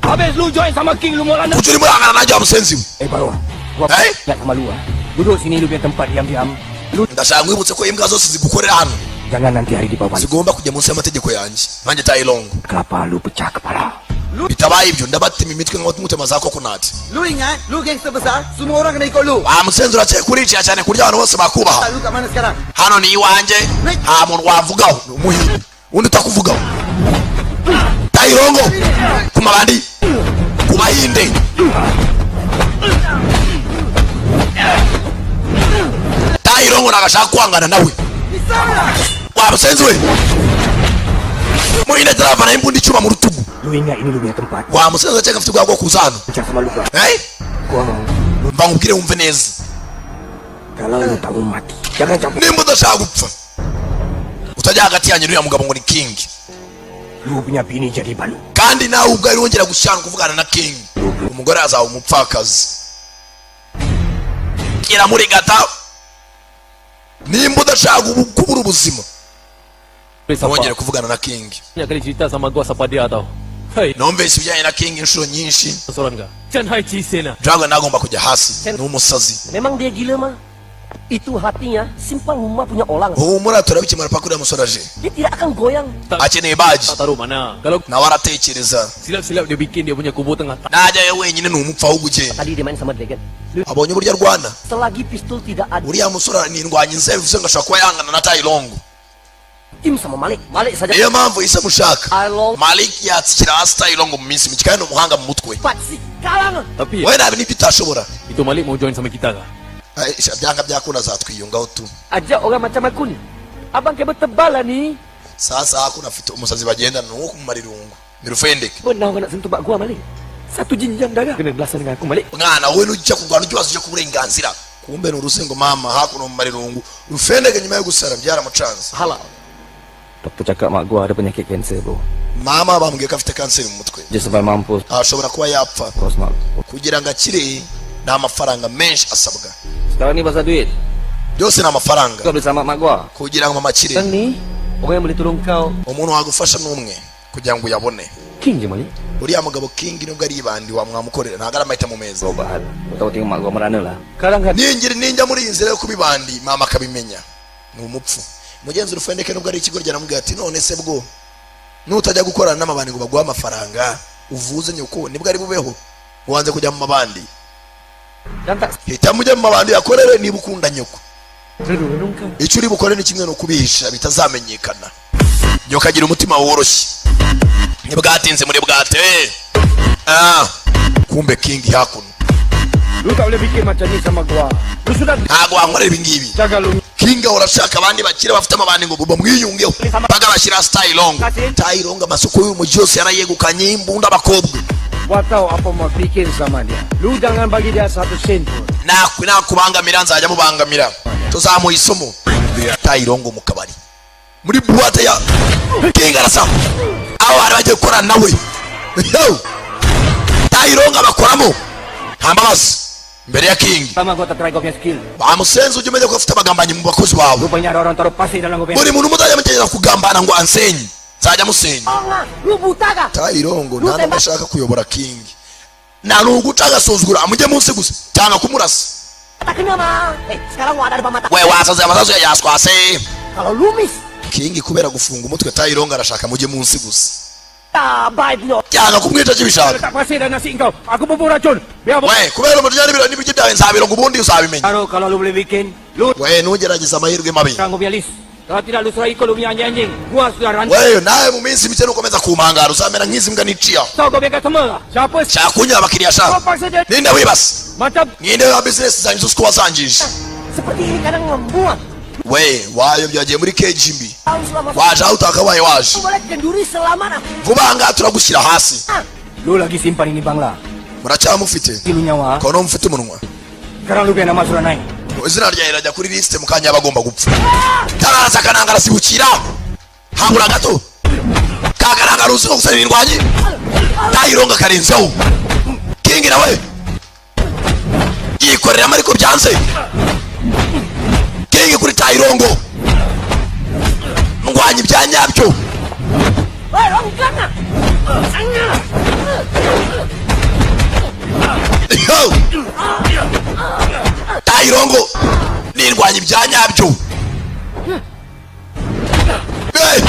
[SPEAKER 9] Habis lu join sama King lu mau lana.
[SPEAKER 1] Kuki urimo urangana nanjye wa musenzi we?
[SPEAKER 14] Eh, baru. Gua
[SPEAKER 1] Eh?
[SPEAKER 14] ingat sama lu ah. Duduk sini lu punya tempat diam-diam. Lu
[SPEAKER 1] Ndashaka nkwibutse ko imbwa zose zigukorera hano
[SPEAKER 14] jangan nanti hari di bawah
[SPEAKER 1] zigomba kujya munsi y'amategeko yanjye, nanjye Tailong.
[SPEAKER 14] kelapa lu pecah kepala.
[SPEAKER 1] Bitabaye ibyo ndabatema imitwe nk'utema za coconut.
[SPEAKER 8] Lu ingat lu gangster besar, semua orang kena ikut lu.
[SPEAKER 1] Wa musenzi, urakeye kuriciya cyane kurya abantu bose bakubaha.
[SPEAKER 8] Lu kat mana sekarang?
[SPEAKER 1] Hano ni iwanjye, nta muntu wavugaho, ni umuhinde undi utakuvugaho. Tayirongo ku mabandi, ku bahinde. Tayirongo ntabwo ashaka kwangana nawe wa musenzi we. Muhinde ataravana imbunda, icyuma mu rutugu.
[SPEAKER 14] Lu ingat ini lu punya tempat.
[SPEAKER 1] Wa musenzi, urakeka afite ubwoba bwo kuza hano?
[SPEAKER 14] Pecah sama lu gua.
[SPEAKER 1] Eh?
[SPEAKER 14] Gua mau
[SPEAKER 1] Mba nkubwire wumve neza.
[SPEAKER 14] kalau lu tak mau mati jangan campur.
[SPEAKER 1] Nimba udashaka gupfa utajya hagati yanjye n'uriya mugabo ngo ni King.
[SPEAKER 14] Lu punya bini jadi balu.
[SPEAKER 1] Kandi nawe ubwawe wongera gushyana kuvugana na King, umugore azaba umupfakazi. Iramurigata. Nimba udashaka kubura ubuzima, wongere kuvugana na King.
[SPEAKER 12] Banyak kali cerita sama gua siapa dia tau. Hei,
[SPEAKER 1] Numvise ibijyanye na King inshuro nyinshi.
[SPEAKER 12] Seorang kah? Chen Hai Chi Sen ah.
[SPEAKER 1] Dragon agomba kujya hasi, ni umusazi.
[SPEAKER 15] Memang dia gila mah. Itu hatinya simpan rumah punya orang.
[SPEAKER 1] Humura, turabikemura paka uriya musore aje.
[SPEAKER 15] Dia tidak akan goyang.
[SPEAKER 1] Akeneye badge.
[SPEAKER 12] Tak taruh mana. Kalau
[SPEAKER 1] Nawe aratekereza.
[SPEAKER 12] silap-silap dia bikin dia punya kubur tengah
[SPEAKER 1] Najyayo wenyine ni umupfu ahubwo ugenda.
[SPEAKER 15] Tadi dia main sama dragon.
[SPEAKER 1] Abonye uburyo arwana.
[SPEAKER 15] Selagi pistol tidak ada.
[SPEAKER 1] Uriya musore ni indwanyi nziza, bivuze ngo ashobora kuba yangana na Tailongo.
[SPEAKER 15] Tim sama Malik. Malik saja.
[SPEAKER 1] Niyo mpamvu ise mushaka.
[SPEAKER 15] Along.
[SPEAKER 1] Malik yatsikira hasi Tailongo mu minsi mike, kandi ni umuhanga mu mutwe.
[SPEAKER 15] Pasti kalah.
[SPEAKER 12] Tapi
[SPEAKER 1] We nabi nibyo utashobora.
[SPEAKER 12] itu Malik mau join sama kita kah?
[SPEAKER 1] Ay, sha, byanga byakunda azatwiyungaho tu.
[SPEAKER 15] Ajak orang macam aku ni. Abang kabel tebal lah ni.
[SPEAKER 1] Sasa hakuno afite umusazi bagendana, ni uwo kumumara irungu mirufendeke.
[SPEAKER 15] Benar kau nak sentuh bak gua Malik. Satu jinjang darah. Kena belasan dengan aku Malik.
[SPEAKER 1] Mwana wowe nujya kurwana ujye waza ujye ku burenganzira, kumbe ni urusengo mama. Hakuno mumara irungu rufendeke nyuma yo gusara byaramucanze.
[SPEAKER 15] Halal.
[SPEAKER 9] Doktor cakap mak gua ada penyakit kanser bro.
[SPEAKER 1] Mama bambwiye ko afite kanseri mu mutwe.
[SPEAKER 9] Dia sampai mampus.
[SPEAKER 1] Ashobora kuba yapfa.
[SPEAKER 9] Kos mak.
[SPEAKER 1] Kugira ngo akire ni amafaranga menshi asabwa.
[SPEAKER 9] Sekarang ni pasal duit.
[SPEAKER 1] Byose ni amafaranga.
[SPEAKER 9] Kau boleh selamat mak gua.
[SPEAKER 1] Kugira ngo mama akire.
[SPEAKER 15] Sekarang ni orang yang boleh tolong kau
[SPEAKER 1] Umuntu wagufasha ni umwe kugira ngo uyabone.
[SPEAKER 15] King je Malik.
[SPEAKER 1] Uriya mugabo King, nubwo ari ibandi wamwamukorera, ntabwo ari amahitamo meza.
[SPEAKER 9] Kau bahal. Kau tahu tengok mak gua merana lah. Sekarang kan
[SPEAKER 1] Ningira ninjya muri iyi nzira yo kuba ibandi, mama akabimenya, ni umupfu. Mugenzi urufendeke nubwo ari ikigo ryaramubwira ati: "None se bwo nutajya gukorana n'amabandi ngo baguhe amafaranga uvuze nyoko, nibwo ari bubeho? Wanze kujya mu mabandi."
[SPEAKER 15] Dan tak
[SPEAKER 1] Hitamo ujye mu mabandi yakorere niba ukunda nyoko.
[SPEAKER 15] Renung kau.
[SPEAKER 1] Icyo uri bukore ni kimwe, ni ukubihisha bitazamenyekana. Nyoko agira umutima woroshye, ntibwatinze muri bwate. Ah, kumbe King hakuno.
[SPEAKER 14] Lu tak boleh fikir macam ni sama gua. Lu sudah
[SPEAKER 1] Ntabwo wankorera ibi ngibi.
[SPEAKER 14] jaga lu.
[SPEAKER 1] King ahora ashaka abandi bakire bafite amabandi ngo bamwiyungeho, baga bashyira Stylong. Stylong amasoko y'umujyi yose yarayegukanye, imbunda, abakobwa.
[SPEAKER 14] Gua tahu apa mau fikir sama dia. Lu jangan bagi dia satu sen pun.
[SPEAKER 1] Nakwe nakubangamira nzajya mubangamira, tuzamuha isomo. Tayirongo mu kabari muri boîte ya King arasa aho bari bagiye gukorana nawe. Yo! Tayirongo abakoramo nta mbabazi mbere ya King.
[SPEAKER 9] Sama gua tak try kau punya skill.
[SPEAKER 1] Bamusenze, ujye umenya ko ufite abagambanyi mu bakozi bawe.
[SPEAKER 9] Rupanya ada orang taruh pasir dalam kau punya.
[SPEAKER 1] Buri muntu muzajya mugerageza kugambana ngo ansenye, nzajya musenya.
[SPEAKER 15] Lu buta kah?
[SPEAKER 1] Tayirongo nta nubwo ashaka kuyobora King. Na ni uguca agasuzugura, amujye munsi gusa cyangwa kumurasa.
[SPEAKER 8] Tak kena mah. Eh, sekarang gua ada depan mata.
[SPEAKER 1] We wasaze, amasasu yaswase.
[SPEAKER 8] Kalau lu miss,
[SPEAKER 1] Kingi kubera gufunga umutwe, Tayironga arashaka mujye munsi gusa
[SPEAKER 8] tak baik no.
[SPEAKER 1] cyangwa kumwica kibishaka.
[SPEAKER 14] Tak pasir dah nasi kau. Aku bubur racun. Biar
[SPEAKER 1] We kubera umujinya n'ibiro n'ibiryo byawe, nzabironga ubundi uzabimenya.
[SPEAKER 9] Kalau kalau lu boleh bikin, lu
[SPEAKER 1] We ntugerageze amahirwe mabi.
[SPEAKER 9] sekarang gua punya list. Kalau tidak lu suruh ikut lu punya anjing-anjing. Gua sudah rantai.
[SPEAKER 1] We nawe mu minsi mike nukomeza kumpangara uzamera nk'izi mbwa niciye aho.
[SPEAKER 9] Kau kau punya customer lah. Siapa
[SPEAKER 1] Shaka kunyura abakiriya
[SPEAKER 9] kau
[SPEAKER 1] shaka.
[SPEAKER 9] paksa dia?
[SPEAKER 1] Ninde wibase?
[SPEAKER 9] Macam
[SPEAKER 1] Ninde wa business zanjye zose ko wazangije?
[SPEAKER 8] Seperti ini kadang membuat.
[SPEAKER 1] We wayobye, wagiye muri keji mbi.
[SPEAKER 8] Tahu selama
[SPEAKER 1] Waje aho utakabaye waje.
[SPEAKER 8] boleh kenduri selama
[SPEAKER 1] Vuba aha ngaha turagushyira hasi.
[SPEAKER 14] Lu lagi simpan ini bangla.
[SPEAKER 1] Muracyamufite.
[SPEAKER 14] Lu nyawa.
[SPEAKER 1] Kono mufite umunwa.
[SPEAKER 14] Sekarang lu punya nama sudah naik.
[SPEAKER 1] Izina ryawe rirajya kuri lisite mu kanya aba agomba gupfa. Taraza akananga arasibukira, habura gato kagaranga ruzi ko gusana indwanyi. Tayironga karenzeho, Kingi nawe yikoreramo ariko byanze. Kingi kuri Tayirongo, ndwanya ibya nyabyo.
[SPEAKER 8] Woi, rongkang ah.
[SPEAKER 1] Yo! Tayirongo nirwanya ibya nyabyo. Hey!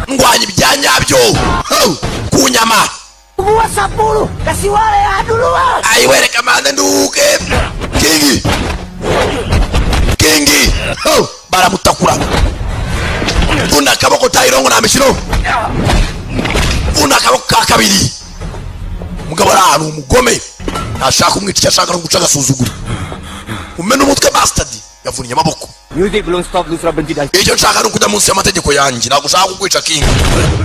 [SPEAKER 1] Ndwanya ibya nyabyo. Ho! Ku nyama.
[SPEAKER 8] Gua sapu lu. Kasih wale ah dulu ah.
[SPEAKER 1] Ayiwereka mande nduke. Kingi, Kingi. Ho! Baramutakura, vuna akaboko. Tayirongo nta mikino, vuna akaboko ka kabiri. Mugabo ari ahantu umugome ntashaka kumwica, icyo ashaka no guca agasuzuguro, umena umutwe. Bastard yavunnye amaboko.
[SPEAKER 9] Music belum stop, lu sudah berhenti dah.
[SPEAKER 1] Icyo nshaka ni ukujya munsi y'amategeko yanjye, ntabwo ushaka kukwica. Kingi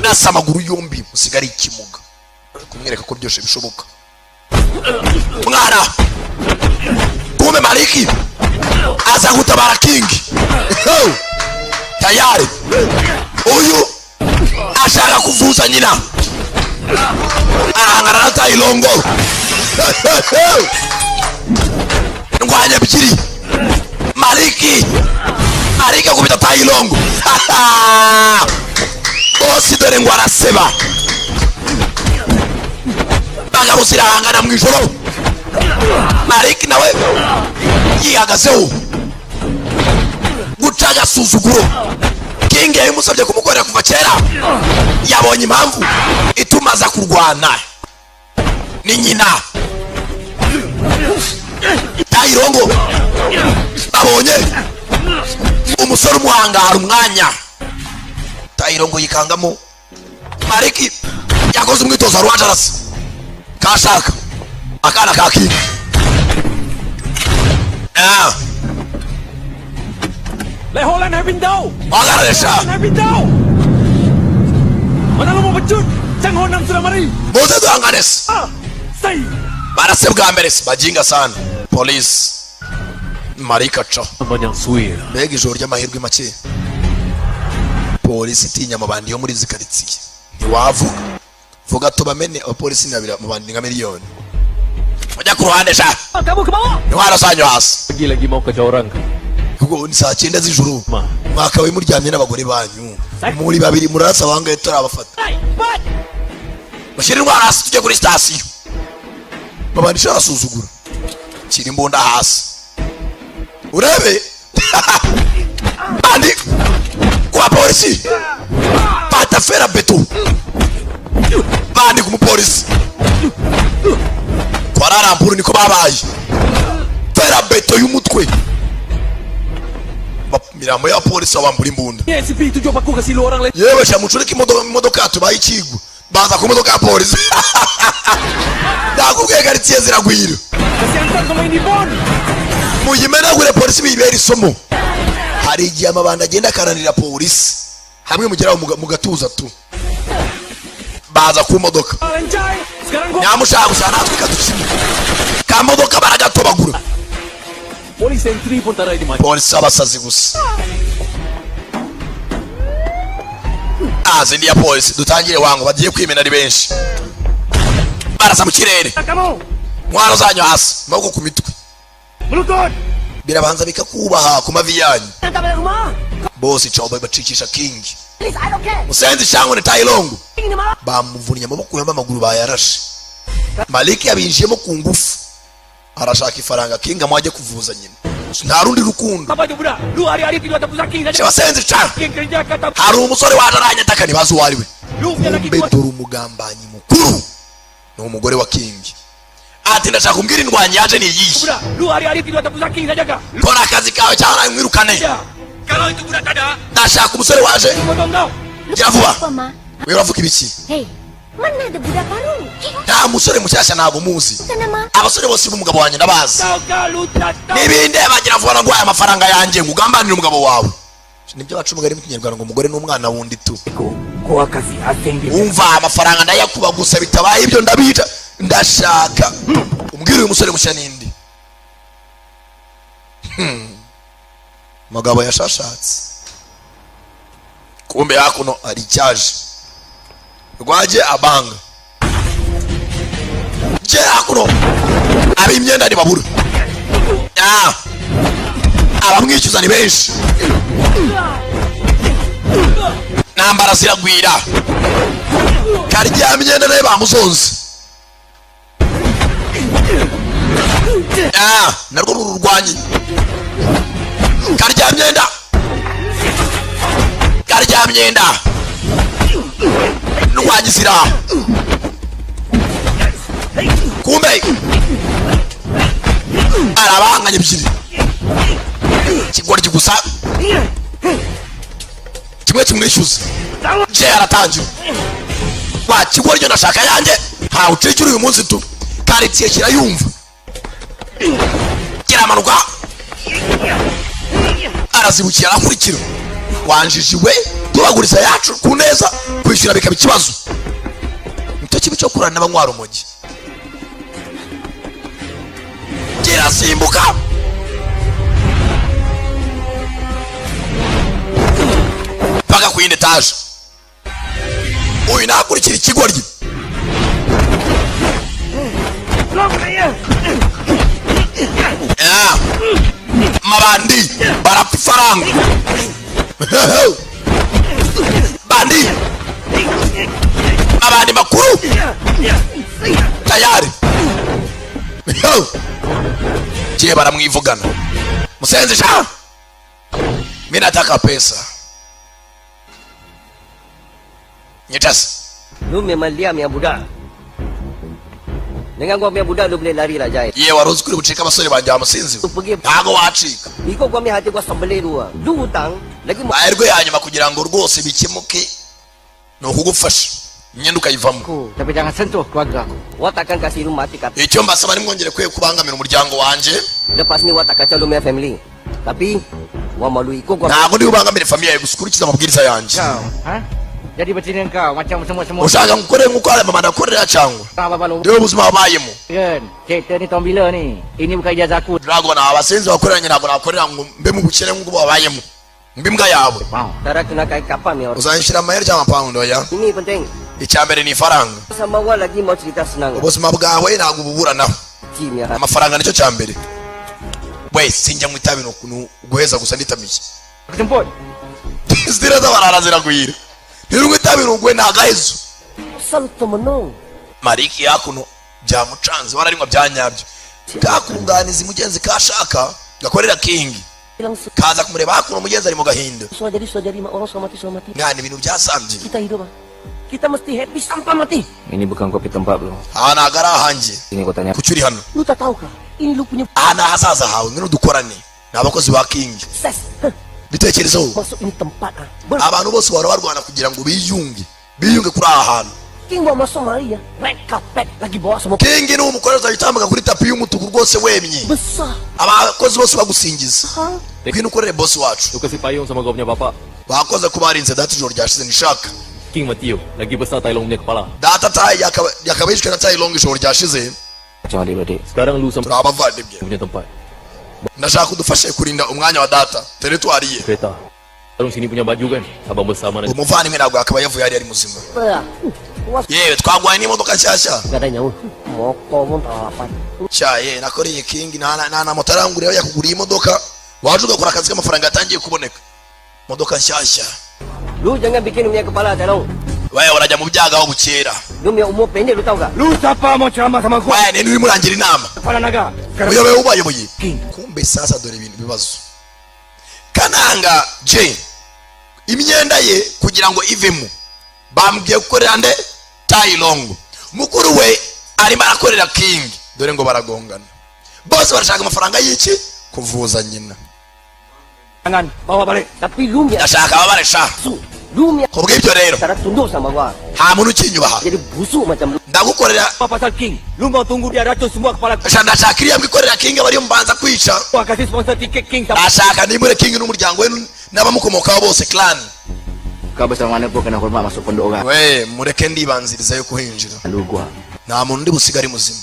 [SPEAKER 1] nasa amaguru yombi musigare ikimuga, kumwereka ko byose bishoboka. Mwana kumbe Maliki aza gutabara Kingi. Ho! Tayari uyu ashaka kuvuza nyina, arahangana na Tayilongo. Ndwanya ebyiri. Maliki, Maliki akubita Tayilongo bose, dore ngo araseba. Bagabo zirahangana mu ijoro, Maliki nawe yihagazeho guca agasuzuguro. Kingi yabimusabye kumukorera kuva kera, yabonye impamvu ituma aza kurwana ni nyina. Tayirongo babonye umusore umuhangara umwanya, Tayirongo yikangamo. Mariki yakoze umwitozo wa rwajarasi kashaka akana ka Kingi. Ah.
[SPEAKER 15] Leholan hai pintu.
[SPEAKER 1] Hagarare sha.
[SPEAKER 15] Hai pintu. Mana lu mau pecut? Cang Honam sudah mari.
[SPEAKER 1] Muze duhangane se.
[SPEAKER 15] Ah, say.
[SPEAKER 1] Barase bwa mbere se bajinga sana polisi. Marika ca
[SPEAKER 12] Banyak suir lah.
[SPEAKER 1] Mbega ijoro ry'amahirwe make! Polisi itinya amabandi yo muri izi karitsiye, ntiwavuga vuga tubamene. Abapolisi ni babiri, amabandi nka miliyoni. Mujya ku ruhande sha.
[SPEAKER 8] Kamu ke bawah.
[SPEAKER 1] Intwaro zanyu hasi.
[SPEAKER 12] Pergi lagi mau kacau orang ke?
[SPEAKER 1] Ubwo ni saa 9 z'ijoro, mwakabaye muryamye n'abagore banyu. Muri babiri murarasa bangahe turabafata? Mushyire intwaro hasi tujye kuri sitasiyo. Mabandi arasuzugura, shyira imbunda hasi urebe. Bandi kwa polisi, fata fera beto. Bandi ku mupolisi kwa rarampuru niko babaye fera beto y'umutwe. Mirambo y'abapolisi babambura imbunda.
[SPEAKER 15] ACP tujuh paku kasih lu orang lain.
[SPEAKER 1] Yewe sha, mucurike imodoka, imodoka yatubaye ikigwa, baza ku modoka ya polisi. Ndakubwiye karitsiye ziragwira.
[SPEAKER 15] Kasih hantar kau main di bon.
[SPEAKER 1] Muyimenagure polisi, bibera isomo. Hari igihe amabanda agenda akaranira polisi hamwe mugeraho mugatuza tu. Baza ku modoka.
[SPEAKER 15] Lencai. Sekarang gua.
[SPEAKER 1] Nyamushaka gusa natwe kadukina ka modoka baragatobagura.
[SPEAKER 15] Polis entry pun tak ada di mana.
[SPEAKER 1] Polisi abasazi gusa. Azi ya polisi dutangire wangu, bagiye kwimena ari benshi, barasa mu kirere.
[SPEAKER 8] Kamu.
[SPEAKER 1] Ntwaro zanyu hasi, amaboko ku mitwe.
[SPEAKER 8] Melutut.
[SPEAKER 1] Birabanza bikakubaha ku mavi yanyu.
[SPEAKER 8] Tak balik rumah.
[SPEAKER 1] Bose caho bacikisha Kingi.
[SPEAKER 13] Please, I don't care.
[SPEAKER 1] Musenzi cyangwa ni Tayilongo.
[SPEAKER 8] King ni malah.
[SPEAKER 1] Bamuvunnye amaboko yombi, amaguru bayarashe. Maliki yabinjiyemo ku ngufu, arashaka ifaranga King amuha ajye kuvuza nyina, nta rundi rukundo.
[SPEAKER 8] Apa tu budak? Lu hari-hari tidur atas pusat King saja.
[SPEAKER 1] Sebasenzi ca.
[SPEAKER 8] King kerja kat
[SPEAKER 1] Hari umusore waje aranyataka, ntibazi uwo ari we.
[SPEAKER 8] Lu punya laki
[SPEAKER 1] Kumbe
[SPEAKER 8] kuat.
[SPEAKER 1] dore umugambanyi mukuru ni umugore wa King. Ati ndashaka kumbwira indwanyi yaje ni iyihe?
[SPEAKER 8] Budak, lu hari-hari tidur atas pusat King saja kah?
[SPEAKER 1] Kora akazi kawe cyangwa nawe mwirukane.
[SPEAKER 8] Kalau itu budak tak ada,
[SPEAKER 1] Ndashaka umusore waje.
[SPEAKER 8] potong kau.
[SPEAKER 1] Gira vuba.
[SPEAKER 13] Apa, Ma?
[SPEAKER 1] We uravuga ibiki?
[SPEAKER 13] Hey, mana ada budak baru?
[SPEAKER 1] Nta musore mushyashya, ntabwo muzi.
[SPEAKER 13] Bukan nama.
[SPEAKER 1] Abasore bose b'umugabo wanjye ndabazi.
[SPEAKER 8] Kau kalau tak tahu.
[SPEAKER 1] N'ibindi bagira vuba, naguhaye amafaranga yanjye ngo ugambanire umugabo wawe. Nibyo baca umugani mu Kinyarwanda ngo umugore n'umwana wundi tu.
[SPEAKER 8] Kau kasih asing dia.
[SPEAKER 1] Umva, amafaranga ndayakuba gusa, bitabaye ibyo ndabica. Ndashaka umbwire uyu musore mushya nindi. Mugabo yashashatse, kumbe hakuno hari icyaje rwaje abanga je hakuno ab'imyenda ntibabura. Ah, abamwishyuza ni benshi, ntambara ziragwira, karya myenda nayo bamusonze. Ah, narwo rururwanyi karya myenda, karya myenda ndwanyi zira. Kumbe arabanganya ebyiri, ikigoryi gusa kimwe kimwishyuza je aratangira wa kigoryi, ndashaka yanjye ntawe ucikira uyu munsi tu. Karitsiye kirayumva, kiramanuka, arazibukira, arakurikira. Wanjiji we, tubaguriza yacu ku neza, kwishyura bikaba ikibazo. Nicyo kibi cyo kurana n'abanywa urumogi. Kirasimbuka mpaka ku yindi etaje. Uyu nakurikira ikigoryi. Ah, mabandi barapfa ifaranga, bandi mabandi makuru tayari je baramwivugana. Musenzi sha, mimi nataka pesa nyetasi.
[SPEAKER 9] Lu memang liam yang budak. Dengan gua punya budak lu boleh lari lah Jai.
[SPEAKER 1] Ye wari uzi kuri bucika abasore banjye wa musinzi we, ntago wacika.
[SPEAKER 9] Ikut gua punya hati gua sembelih lu ah. Lu hutang lagi
[SPEAKER 1] Amahirwe ya nyuma kugira ngo rwose bikemuke ni ukugufasha imyenda ukayivamo.
[SPEAKER 14] Tapi jangan sentuh keluarga aku.
[SPEAKER 9] Gua takkan kasih lu mati kat.
[SPEAKER 1] Icyo mbasaba, nimwongere kwe kubangamira umuryango wanjye.
[SPEAKER 9] Lepas ni gua tak kacau lu punya family. Tapi gua malu ikut gua.
[SPEAKER 1] Ntabwo ndi bubangamire famiye yawe, gusa ukurikize amabwiriza yanjye.
[SPEAKER 14] Kau, ha? Jadi betina kau macam semua-semua.
[SPEAKER 1] Ushaka ngukorere nk'uko mama ndakorera cyangwa
[SPEAKER 14] Abang lu.
[SPEAKER 1] niwe buzima wabayemo?
[SPEAKER 14] Kan, kereta ni tahun bila ni? Ini bukan ijazah aku.
[SPEAKER 1] Dragon, abasenzi bakoreranye ntabwo nakorera ngo mbe mu bukene nk'ubwo babayemo, mbe imbwa yawe.
[SPEAKER 9] Tara kena kait kapan ni orang.
[SPEAKER 1] Uzanshyira amayeri cyangwa amapawundi? Oya.
[SPEAKER 9] Ini penting.
[SPEAKER 1] Icya mbere ni ifaranga.
[SPEAKER 9] Sama gua lagi mau cerita senang.
[SPEAKER 1] Ubuzima bwawe ntabwo ububuranaho.
[SPEAKER 9] Jim ya.
[SPEAKER 1] Amafaranga nicyo cya mbere. We sinjya mu itabi, ni uguheza gusa nditamiye.
[SPEAKER 14] Aku jemput.
[SPEAKER 1] Zira z'abarara ziragwira, ntirunywa itabi rugwe ni agahezo.
[SPEAKER 9] Sal temenung.
[SPEAKER 1] Mariki yakuno byamucanze, bararinywa bya nyabyo. Kakunganizi mugenzi kashaka gakorera King kaza kumureba hakuno, mugenzi ari mu gahinda.
[SPEAKER 9] Sudah jadi sudah jadi mak orang sudah mati sudah mati.
[SPEAKER 1] Mwana, ibintu byasambye.
[SPEAKER 9] Kita hidup ah. Kita mesti happy sampai mati.
[SPEAKER 12] Ini bukan kopi tempat bro.
[SPEAKER 1] Aha ntabwo ari ahanjye.
[SPEAKER 12] Ini kau tanya.
[SPEAKER 1] Kuki uri hano?
[SPEAKER 9] Lu tak tahu kah? Ini lu punya
[SPEAKER 1] Aha ni ahazaza hawe, ngwino dukorane, ni abakozi ba King.
[SPEAKER 9] ses.
[SPEAKER 1] Bitekerezeho.
[SPEAKER 9] Masuk ini tempat ah.
[SPEAKER 1] Abantu bose bahora barwana kugira ngo biyunge kuri aha hantu.
[SPEAKER 9] King bawa masuk mari ya. Red carpet lagi bawa semua
[SPEAKER 1] King ni umukoresha, uzajya utambuka kuri tapi y'umutuku rwose wemye,
[SPEAKER 9] besar.
[SPEAKER 1] Abakozi bose bagusingiza. Ngwino ukorere bosi wacu.
[SPEAKER 12] Lu kasih payung sama kau punya bapak.
[SPEAKER 1] Bakoze ko barinze data ijoro ryashize nishaka.
[SPEAKER 12] King mati yo. Lagi besar Tai Long punya kepala.
[SPEAKER 1] Data tayi yakaba yishwe na Tai Long ijoro ryashize.
[SPEAKER 12] Macam adik-beradik. Sekarang lu sama
[SPEAKER 1] Turi abavandimwe.
[SPEAKER 12] Punya tempat.
[SPEAKER 1] Ndashaka udufashe kurinda umwanya wa data, teritwari ye.
[SPEAKER 12] Kereta. Tarung sini punya baju kan. Abang besar mana.
[SPEAKER 1] Umuvandimwe ntabwo akaba yavuye hariya ari muzima.
[SPEAKER 9] Apa?
[SPEAKER 1] Yewe, twaguhaye n'imodoka nshyashya.
[SPEAKER 9] Katanya, motor pun tak lapan.
[SPEAKER 1] Cyaye nakoreye King nta moto arangurira, yakuguriye imodoka, waje ugakora akazi k'amafaranga yatangiye kuboneka, imodoka nshyashya.
[SPEAKER 9] Lu jangan bikin punya kepala tolong.
[SPEAKER 1] Wewe urajya mu byago aho bukera.
[SPEAKER 8] Lu punya umur pendek lu tahu tak?
[SPEAKER 14] Lu siapa mau ceramah sama gua?
[SPEAKER 1] Waya, nini urimo urangira inama?
[SPEAKER 14] Kepala naga.
[SPEAKER 1] Uyobewe ubayoboye. Kumbe sasa dore ibintu bibazo. Kananga J imyenda ye kugira ngo ivemo bambwiye gukorera nde? Tailong. Mukuru we arimo arakorera King. Dore ngo baragongana. Bose barashaka amafaranga y'iki? Kuvuza nyina.
[SPEAKER 8] Jangan bawa balik. Tapi lu punya
[SPEAKER 1] Ndashaka ababaresha.
[SPEAKER 8] Lu punya
[SPEAKER 1] Kubw'ibyo rero
[SPEAKER 8] cara tunduk sama gua.
[SPEAKER 1] nta muntu ukinyubaha.
[SPEAKER 8] Jadi busuk macam lu.
[SPEAKER 1] Ndagukorera
[SPEAKER 14] Apa pasal King? Lu mau tunggu dia racun semua kepala
[SPEAKER 1] Sha, ndashaka iriya mwikorera King abari mbanza kwica.
[SPEAKER 14] gua kasih sponsor tiket King sama
[SPEAKER 1] Ndashaka nimure King n'umuryango we n'abamukomokaho bose clan.
[SPEAKER 9] Kau besar mana pun kena hormat masuk pondok orang.
[SPEAKER 1] We mureke ndibanziriza yo kuhinjira.
[SPEAKER 9] Lu gua.
[SPEAKER 1] Nta muntu undi busigare muzima.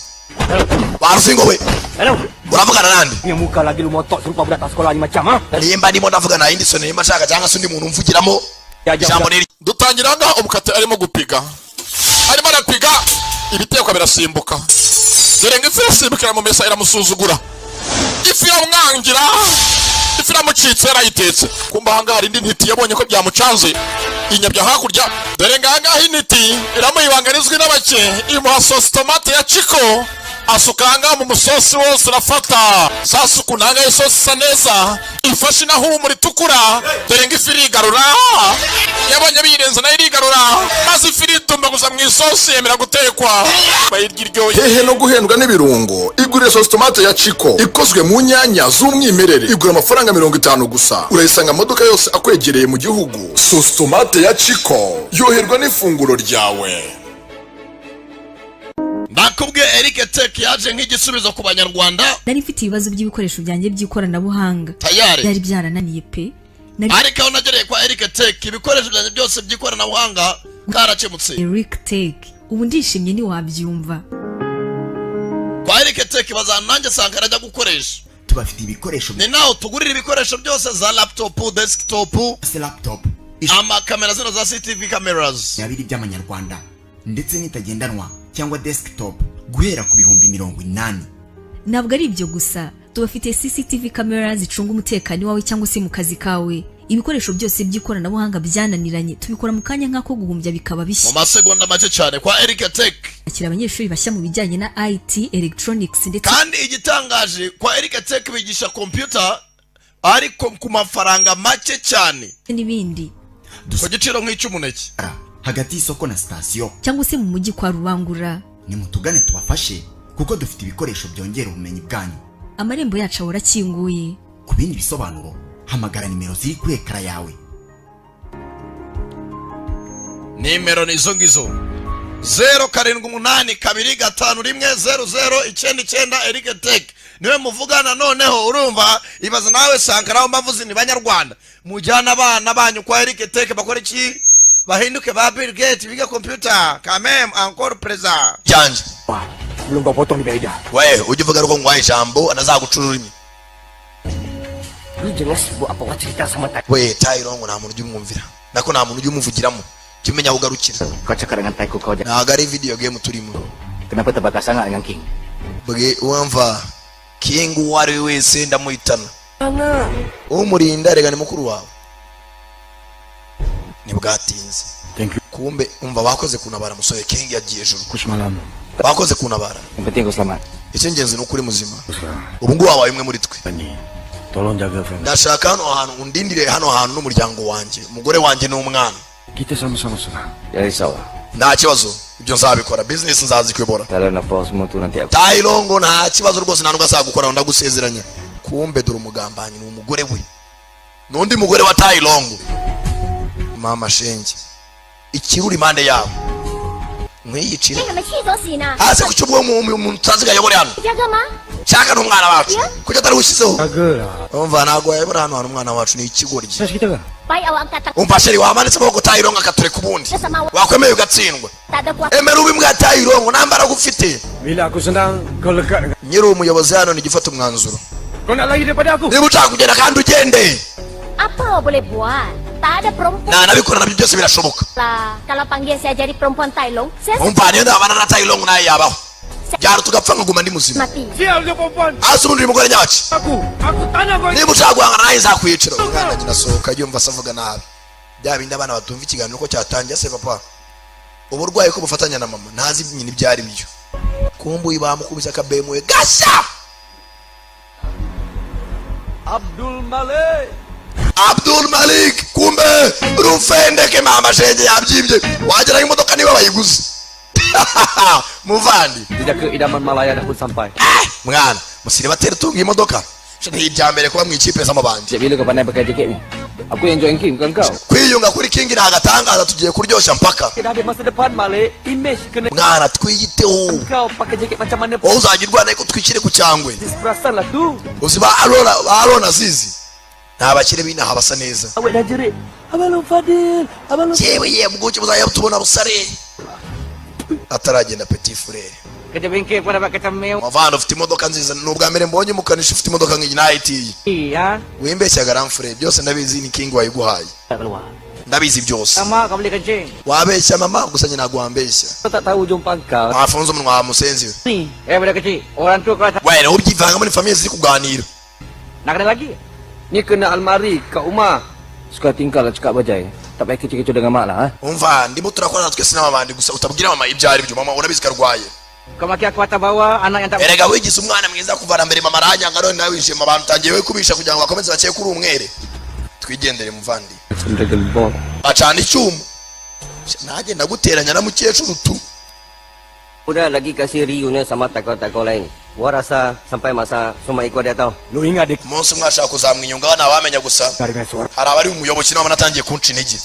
[SPEAKER 1] Barusingo we.
[SPEAKER 8] Hello.
[SPEAKER 1] Uravugana nande?
[SPEAKER 14] Punya muka lagi lu motok serupa budak tak sekolah ni macam ha?
[SPEAKER 1] Nimba ndimo ndavuga na Indison, nimba nshaka cyangwa se undi muntu umvugiramo ijambo ni
[SPEAKER 4] Dutangira ngaha umukate arimo gupiga, arimo arapiga ibitekwa birasimbuka. Dore ngo ifi irasimbukira mu mesa iramusuzugura, ifi iramwangira, ifi iramucitse yarayitetse. Kumba ahangaha hari indi ntiti yabonye ko byamucanze inyabya hakurya. Dore ngo ahangaha intiti iramuha ibanga rizwi n'abake, imuha sosi tomate ya Chiko, asuka ahangaha mu musosi wose urafata. Sasa ukuntu ahangaha isosi isa neza, ifashe inahumura itukura. Dore ngo ifi irigarura, yabonye biyirenze nayo irigarura, maze ifi iritumbaguza mu isosi yemera gutekwa, bayirya iryoshye.
[SPEAKER 5] Hehe no guhendwa n'ibirungo. Igurire sauce tomate ya Chico ikozwe mu nyanya z'umwimerere, igura amafaranga 50 gusa. Urayisanga mu maduka yose akwegereye mu gihugu. Sauce tomate ya Chico yoherwa n'ifunguro ryawe.
[SPEAKER 1] Ndakubwiye Eric Tech yaje nk'igisubizo ku banyarwanda.
[SPEAKER 6] Nari mfite ibibazo by'ibikoresho byanjye by'ikoranabuhanga.
[SPEAKER 1] Tayari.
[SPEAKER 6] Byari byarananiye pe. Nari
[SPEAKER 1] Ariko aho nagereye kwa Eric Tech ibikoresho byanjye byose by'ikoranabuhanga karakemutse.
[SPEAKER 6] Eric Tech. Ubu ndishimye ntiwabyumva.
[SPEAKER 1] Kwa Eric Tech bazana nanjye Sankara ajya gukoresha.
[SPEAKER 7] Tubafite ibikoresho
[SPEAKER 1] Ni naho tugurira ibikoresho byose za laptop, desktop,
[SPEAKER 7] laptop,
[SPEAKER 1] amakamera zino za CCTV cameras.
[SPEAKER 7] Abiri by'amanyarwanda ndetse n'itagendanwa cyangwa desktop guhera ku bihumbi 80.
[SPEAKER 6] Ntabwo ari ibyo gusa, tubafite CCTV camera zicunga umutekano wawe cyangwa se mu kazi kawe. Ibikoresho byose by'ikoranabuhanga byananiranye tubikora mu kanya nk'ako guhumbya bikaba
[SPEAKER 1] Mu
[SPEAKER 6] bishya.
[SPEAKER 1] masegonda make cyane kwa Eric Tech.
[SPEAKER 6] Akira abanyeshuri bashya mu bijyanye na IT, electronics ndetse
[SPEAKER 1] Kandi igitangaje kwa Eric Tech bigisha computer ariko ku mafaranga make cyane,
[SPEAKER 6] n'ibindi.
[SPEAKER 1] Ku giciro nk'icy'umuneke.
[SPEAKER 7] Hagati y'isoko na sitasiyo
[SPEAKER 6] Cyangwa se mu mujyi kwa Rubangura.
[SPEAKER 7] Nimutugane tubafashe kuko dufite ibikoresho byongera ubumenyi bwanyu.
[SPEAKER 6] Amarembo yacu ahora akinguye.
[SPEAKER 7] Ku bindi bisobanuro hamagara nimero ziri kuri ekara yawe.
[SPEAKER 1] Nimero ni izo ngizo: 0782510099. Eric Tech niwe muvugana. Noneho urumva, ibaza nawe Sankara aho mbavuze ni banyarwanda, mujyana abana banyu kwa Eric Tech bakora iki? Bahinduke ba Bill Gates, biga computer quand même encore présent cyanje.
[SPEAKER 14] Belum kau potong di meja.
[SPEAKER 1] We ujye uvuga ariko ngwaye ijambo anazagucura ururimi.
[SPEAKER 8] Lu jangan sibuk apa awak cerita sama tak.
[SPEAKER 1] We Tayirongo nta muntu ujya umwumvira, nako nta muntu ujya umuvugiramo, jya umenya aho ugarukira.
[SPEAKER 9] Kau cakap dengan Taiko kau jangan.
[SPEAKER 1] Ntabwo ari video game turimo.
[SPEAKER 9] Kenapa terbakar sangat dengan King?
[SPEAKER 1] Bwe wumva King uwo ari we wese ndamuhitana. Umurinda rega ni mukuru wawe ntibwatinze. Kumbe umva bakoze kunabara musore King yagiye ejuru.
[SPEAKER 14] Semalam.
[SPEAKER 1] Bakoze kunabara.
[SPEAKER 9] Yang penting kau selamat.
[SPEAKER 1] Icy'ingenzi ni uko uri muzima, ubu ngubu wabaye umwe muri twe.
[SPEAKER 14] Tolong jaga family.
[SPEAKER 1] Ndashaka hano hantu undindire hano hantu n'umuryango wanjye, umugore wanjye n'umwana.
[SPEAKER 14] Kita sama-sama senang.
[SPEAKER 9] Jangan risau.
[SPEAKER 1] Nta kibazo, ibyo nzabikora, business nzazikuyobora.
[SPEAKER 9] Kalau nak semua tu nanti aku.
[SPEAKER 1] Tayirongo nta kibazo rwose, nta nubwo azagukora, ndagusezeranya. Kumbe dore umugambanyi ni umugore we n'undi mugore wa Tayirongo. Mama shenge ikiruri impande yabo mwiyicira.
[SPEAKER 13] 你们去走死呢？
[SPEAKER 1] Hasi ku cyubwo umuntu utazi ayobore hano.
[SPEAKER 13] 这个吗？
[SPEAKER 1] Shaka n'umwana wacu kuki atari ushyizeho? Umva ntabwo wayobora hano hantu umwana wacu ni ikigoryi.
[SPEAKER 13] Baik awak angkat tak
[SPEAKER 1] Umva sheri, wamanitse amaboko Tayirongo akatureka ubundi
[SPEAKER 13] sama awak
[SPEAKER 1] wakwemeye ugatsindwa.
[SPEAKER 13] tak ada kuasa.
[SPEAKER 1] Emera ube imbwa ya Tayirongo nta mbaraga ufite.
[SPEAKER 14] Bila aku senang, kau lekat dengan.
[SPEAKER 1] Nyiri umuyobozi hano ni gufata umwanzuro.
[SPEAKER 14] Kau nak lari daripada aku?
[SPEAKER 1] Niba ushaka kugenda kandi ugende.
[SPEAKER 13] Apa awak boleh buat? Tak ada perempuan
[SPEAKER 1] Nanabikora nabyo byose birashoboka.
[SPEAKER 13] lah. Kalau panggil saya jadi perempuan Tai Long, saya
[SPEAKER 1] Umva niyo ndabana na Tayirongo nayo yabaho byaro tugapfa nkaguma ndi muzima.
[SPEAKER 13] mati.
[SPEAKER 14] Sial dia perempuan.
[SPEAKER 1] Hasi ubundi uri mugore nyabaci.
[SPEAKER 14] Aku, aku tak nak kau.
[SPEAKER 1] Niba ushaka guhangana nawe nzakwicira. Umwana nyina asohoka yumva se avuga nabi bya bindi abana batumva ikiganiro uko cyatangiye. Se papa Uburwayi ko bufatanya na mama ntazi nyine ibyo ari byo. Kumbuye bamukubise akabemuye gasha.
[SPEAKER 15] Abdul Malik.
[SPEAKER 1] Abdul Malik kumbe rufendeke mama shenge yabyibye wagera imodoka niba bayiguze. Muvandi.
[SPEAKER 9] Jejaka idaman Malaya dah pun sampai.
[SPEAKER 1] Mwana, musire batera tunga imodoka. Ni mbere kuba mu ikipe z'amabandi.
[SPEAKER 9] Bila kau pandai pakai jaket ni. Aku yang join King bukan kau.
[SPEAKER 1] Kwiyunga kuri King ni agatangaza tugiye kuryoshya mpaka.
[SPEAKER 15] Dah ada masa depan Malik, image kena.
[SPEAKER 1] Mwana twiyiteho.
[SPEAKER 15] Kau pakai jaket macam mana?
[SPEAKER 1] Wowe uzajya urwana ariko twikire ku cyangwe.
[SPEAKER 15] Perasan lah tu.
[SPEAKER 1] Uzi ba Arona, ba Arona zizi. Nta bakire b'inaha basa neza.
[SPEAKER 15] Awak dah jerit. Abang Long Fadil, Abang Long.
[SPEAKER 1] Yewe yebwo muzajya tubona busare. Ataragenda petit frere.
[SPEAKER 9] Kerja bengkel pun dapat kacang mewah.
[SPEAKER 1] Mavana ufite imodoka nziza ni ubwa mbere mbonye umukanishi ufite imodoka nk'iyi nayitiye.
[SPEAKER 9] Iya.
[SPEAKER 1] Wimbeshyaga ramfure byose ndabizi ni King wayiguhaye. Ndabizi byose.
[SPEAKER 9] Sama kau boleh kencing.
[SPEAKER 1] Wabeshya mama gusa nyina ntabwo wambeshya.
[SPEAKER 9] Kau tak tahu jumpa kau.
[SPEAKER 1] Wafunze umunwa wa musenzi we.
[SPEAKER 9] Ni, budak kecil. Orang tua kau tak.
[SPEAKER 1] Wewe ubyivanga muri famille ziri kuganira.
[SPEAKER 9] Nak kena lagi. Ni kena almari kat rumah. Suka tingkah lah cakap bajai. Tak payah kecoh-kecoh dengan mak lah.
[SPEAKER 1] Umva ndimo turakorana twese n'abandi gusa utabwira mama ibyo ari byo mama urabizi karwaye.
[SPEAKER 9] Kau maki aku atas bawah anak yang tak.
[SPEAKER 1] Erega wigize umwana mwiza kuvana mbere mama aranyanga none nawe winjiye mu bantu utangiye we kubisha kugira ngo bakomeze bakeye kuri umwere. Twigendere muvandi. Acana icyuma. Nanjye ndaguteranya na mukecuru tu.
[SPEAKER 16] Udah lagi kasih reunion sama takau-takau lain. Gua rasa sampai masa semua ikut dia tahu.
[SPEAKER 1] Lu ingat deh. Umunsi umwe ashaka kuzamwinyunga ntawamenya gusa. Hari abari umuyobozi nabo natangiye kunca intege.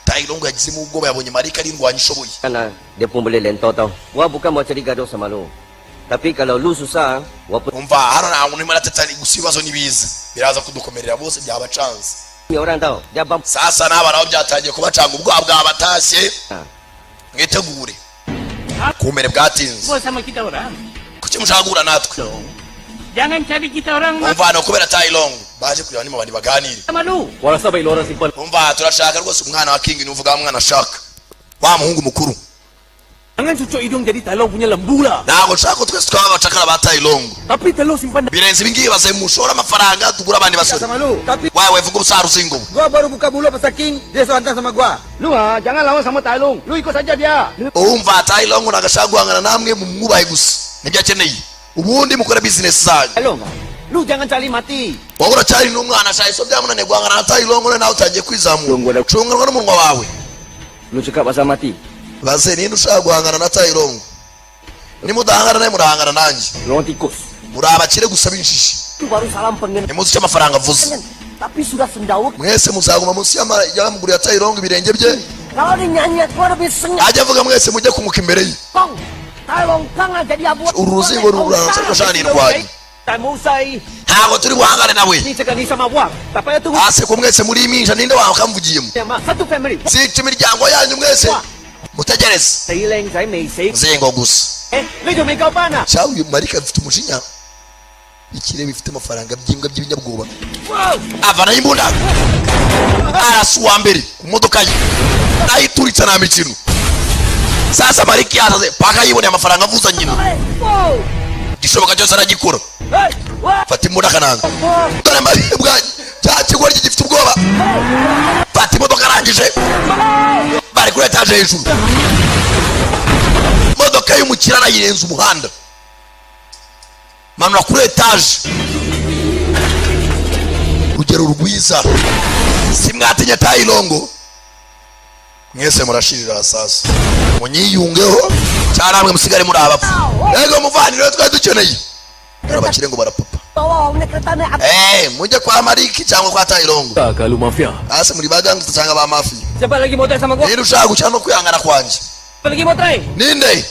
[SPEAKER 1] Tailongo yagizemo ubwoba yabonye Marika ari indwanyi ishoboye.
[SPEAKER 16] Karena dia pun boleh lentor tau. Gua bukan mau cari gaduh sama lu. Tapi kalau lu susah, gua pun.
[SPEAKER 1] Umva hano ntabwo urimo aratetana gusa ibibazo nibiza. Biraza kudukomerera bose byabacanze.
[SPEAKER 16] Ni orang tahu. Dia bam.
[SPEAKER 1] Sasa n'abana nabo byatangiye kubacanga ubwoba bwabatashye. Mwitegure. Kumere bwatinze.
[SPEAKER 17] Sama kita orang.
[SPEAKER 1] Kuki mushaka guhura natwe?
[SPEAKER 17] Jangan cari kita orang.
[SPEAKER 1] Umva no kubera Tailong baje kureba ni mabandi baganire.
[SPEAKER 17] Sama lu.
[SPEAKER 12] Warasa bayi lora simpan.
[SPEAKER 1] Umva turashaka rwose umwana wa King nuvuga mwana ashaka. Wa muhungu mukuru.
[SPEAKER 15] Jangan cucuk hidung jadi Tailong punya lembu lah.
[SPEAKER 1] Ntabwo nshaka ko twese twaba abacakara ba Tailong.
[SPEAKER 15] Tapi Tailong simpan.
[SPEAKER 1] Birenze ibi ngibi baze mushora amafaranga tugura abandi basore.
[SPEAKER 14] Sama lu. Tapi
[SPEAKER 1] wewe vuga ubusaru singo.
[SPEAKER 14] Gua baru buka mulut pasal King, dia suruh hantar sama gua. Lu ah, jangan lawan sama Tailong. Lu ikut saja dia.
[SPEAKER 1] Umva Tailong nagashaka guhangana namwe mumwubahe gusa. Nibyo akeneye. Ubundi mukora business zanyu.
[SPEAKER 9] Tailong. Lu jangan cari mati.
[SPEAKER 1] Wowe uracyari n'umwana shaye so byamunaniye guhangana na Tailong none nawe utangiye kwizamura. Cunganwa n'umunwa wawe.
[SPEAKER 9] Lu cakap pasal mati.
[SPEAKER 1] Baze ninde ushaka guhangana na Tailong? Nimudahangana naye murahangana nanjye.
[SPEAKER 9] Lorong tikus.
[SPEAKER 1] Muri abakire gusa b'injiji.
[SPEAKER 8] Itu baru salam pengen.
[SPEAKER 1] Nimuzi icyo amafaranga avuze.
[SPEAKER 8] Tapi sudah sendawa.
[SPEAKER 1] Mwese muzaguma munsi y'amaguru ya Tailong ibirenge bye.
[SPEAKER 8] Kalau dia nyanyi gua lebih sengat.
[SPEAKER 1] Ajya avuga mwese mujye kumuka imbere ye.
[SPEAKER 8] Kong. Tailong kang jadi abu.
[SPEAKER 1] Uruzingo rurarutse rwashanirwanye. Ntabwo turi buhangane nawe. Ase ko mwese muri iminja ninde wawe kamvugiyemo?
[SPEAKER 8] Satu family.
[SPEAKER 1] Zica imiryango yanyu mwese. Mutegereze. Zingo gusa. Cyawe uyu Marika afite umujinya. Ikirere bifite amafaranga by'imbwa by'ibinyabwoba. Avana imbunda. Arasa uwa mbere ku modoka ye. Nayituritsa nta mikino. Sasa Marika yasaze paka yiboneye amafaranga avuza nyina. Igishoboka cyose aragikora. Fata imbunda akananga. Dore Marika bwanyu. Cya kigoryi gifite ubwoba. Fata imodoka arangije. Bari kuri etaje hejuru. Imodoka y'umukire arayirenza umuhanda. Manura kuri etaje. Rugero rwiza. Simwatinye Tailongo. Mwese murashirira sasa. Munyiyungeho cyaramwe musigare muri abapfu. Yego muvanire twari dukeneye. Dore abakire ngo barapapa. Mujye kwa Mariki cyangwa kwa Tailongo.
[SPEAKER 12] Kalau mafia.
[SPEAKER 1] Ase muri bagangsta cyangwa ba mafia.
[SPEAKER 9] Siapa lagi mau try sama gua?
[SPEAKER 1] Ninde ushaka gukina no kwihangana kwanjye?
[SPEAKER 9] Siapa lagi mau try?
[SPEAKER 1] Ninde?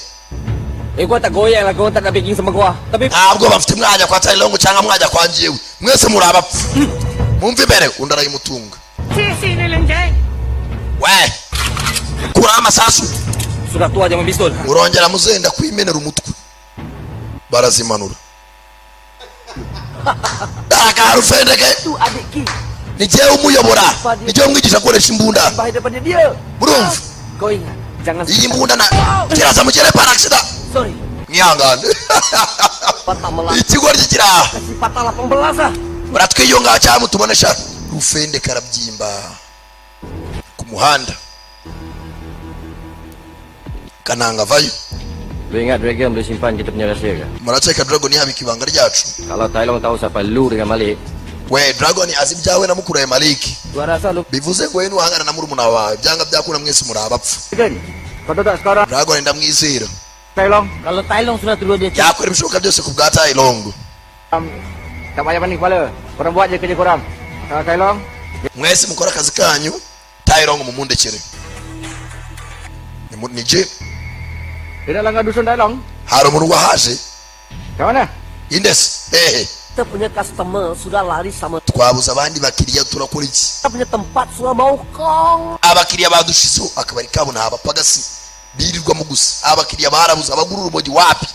[SPEAKER 9] Gua tak goyang lah, gua tak nak baking sama gua. Tapi
[SPEAKER 1] ntabwo bafite mwajya kwa Tailongo cyangwa mwajya kwa njyewe. Mwese muri abapfu. Mumve imbere undi arayimutunga. We. Kura amasasu.
[SPEAKER 9] Sudah tua jangan pistol.
[SPEAKER 1] Urongera muzenda kwimenera umutwe. Barazimanura. Akarufendeke. Ni jewe umuyobora. Ni jewe umwigisha gukoresha imbunda. Murumva? Iyi mbunda na kiraza mukere par accident.
[SPEAKER 8] Sorry.
[SPEAKER 1] Mwihangane. Ikigoryi kiraha. Muratwiyunga cyangwa mutubonesha. Rufendeke arabyimba. Ku muhanda. Kananga vayo.
[SPEAKER 16] Lu ingat Dragon boleh simpan kita punya rahsia ke?
[SPEAKER 1] Murakeka Dragon yabika ibanga ryacu?
[SPEAKER 16] Kalau Tai Long tahu siapa lu dengan Malik,
[SPEAKER 1] We Dragon azi ibyawe na mukuru wawe Malik.
[SPEAKER 8] Gua rasa lu
[SPEAKER 1] Bivuze ngo we nuhangana na murumuna wawe, byanga byakura mwese muri abapfu.
[SPEAKER 8] Dragon. Kau tahu tak sekarang
[SPEAKER 1] Dragon ndamwizera.
[SPEAKER 8] Tai Long?
[SPEAKER 17] Kalau Tai Long sudah turun dia
[SPEAKER 1] Yakora ibishoboka byose ku bwa Tai Long.
[SPEAKER 8] Tak payah panik kepala. Korang buat je kerja korang. Kalau Tai Long,
[SPEAKER 1] Mwese mukora akazi kanyu, Tai Long mumundekere. Ni je
[SPEAKER 8] dia nak langgar dusun Tai Long.
[SPEAKER 1] Hari umuntu wahaje.
[SPEAKER 8] Kat mana?
[SPEAKER 1] Indesi hehe?
[SPEAKER 17] Kita punya customer sudah lari sama
[SPEAKER 1] Twabuze abandi bakiriya, turakora iki?
[SPEAKER 17] kita punya tempat sudah mau kong.
[SPEAKER 1] Abakiriya badushizeho, akabari kabo ni abapagasi birirwamo gusa. Abakiriya barabuze, abagura urumogi wapi,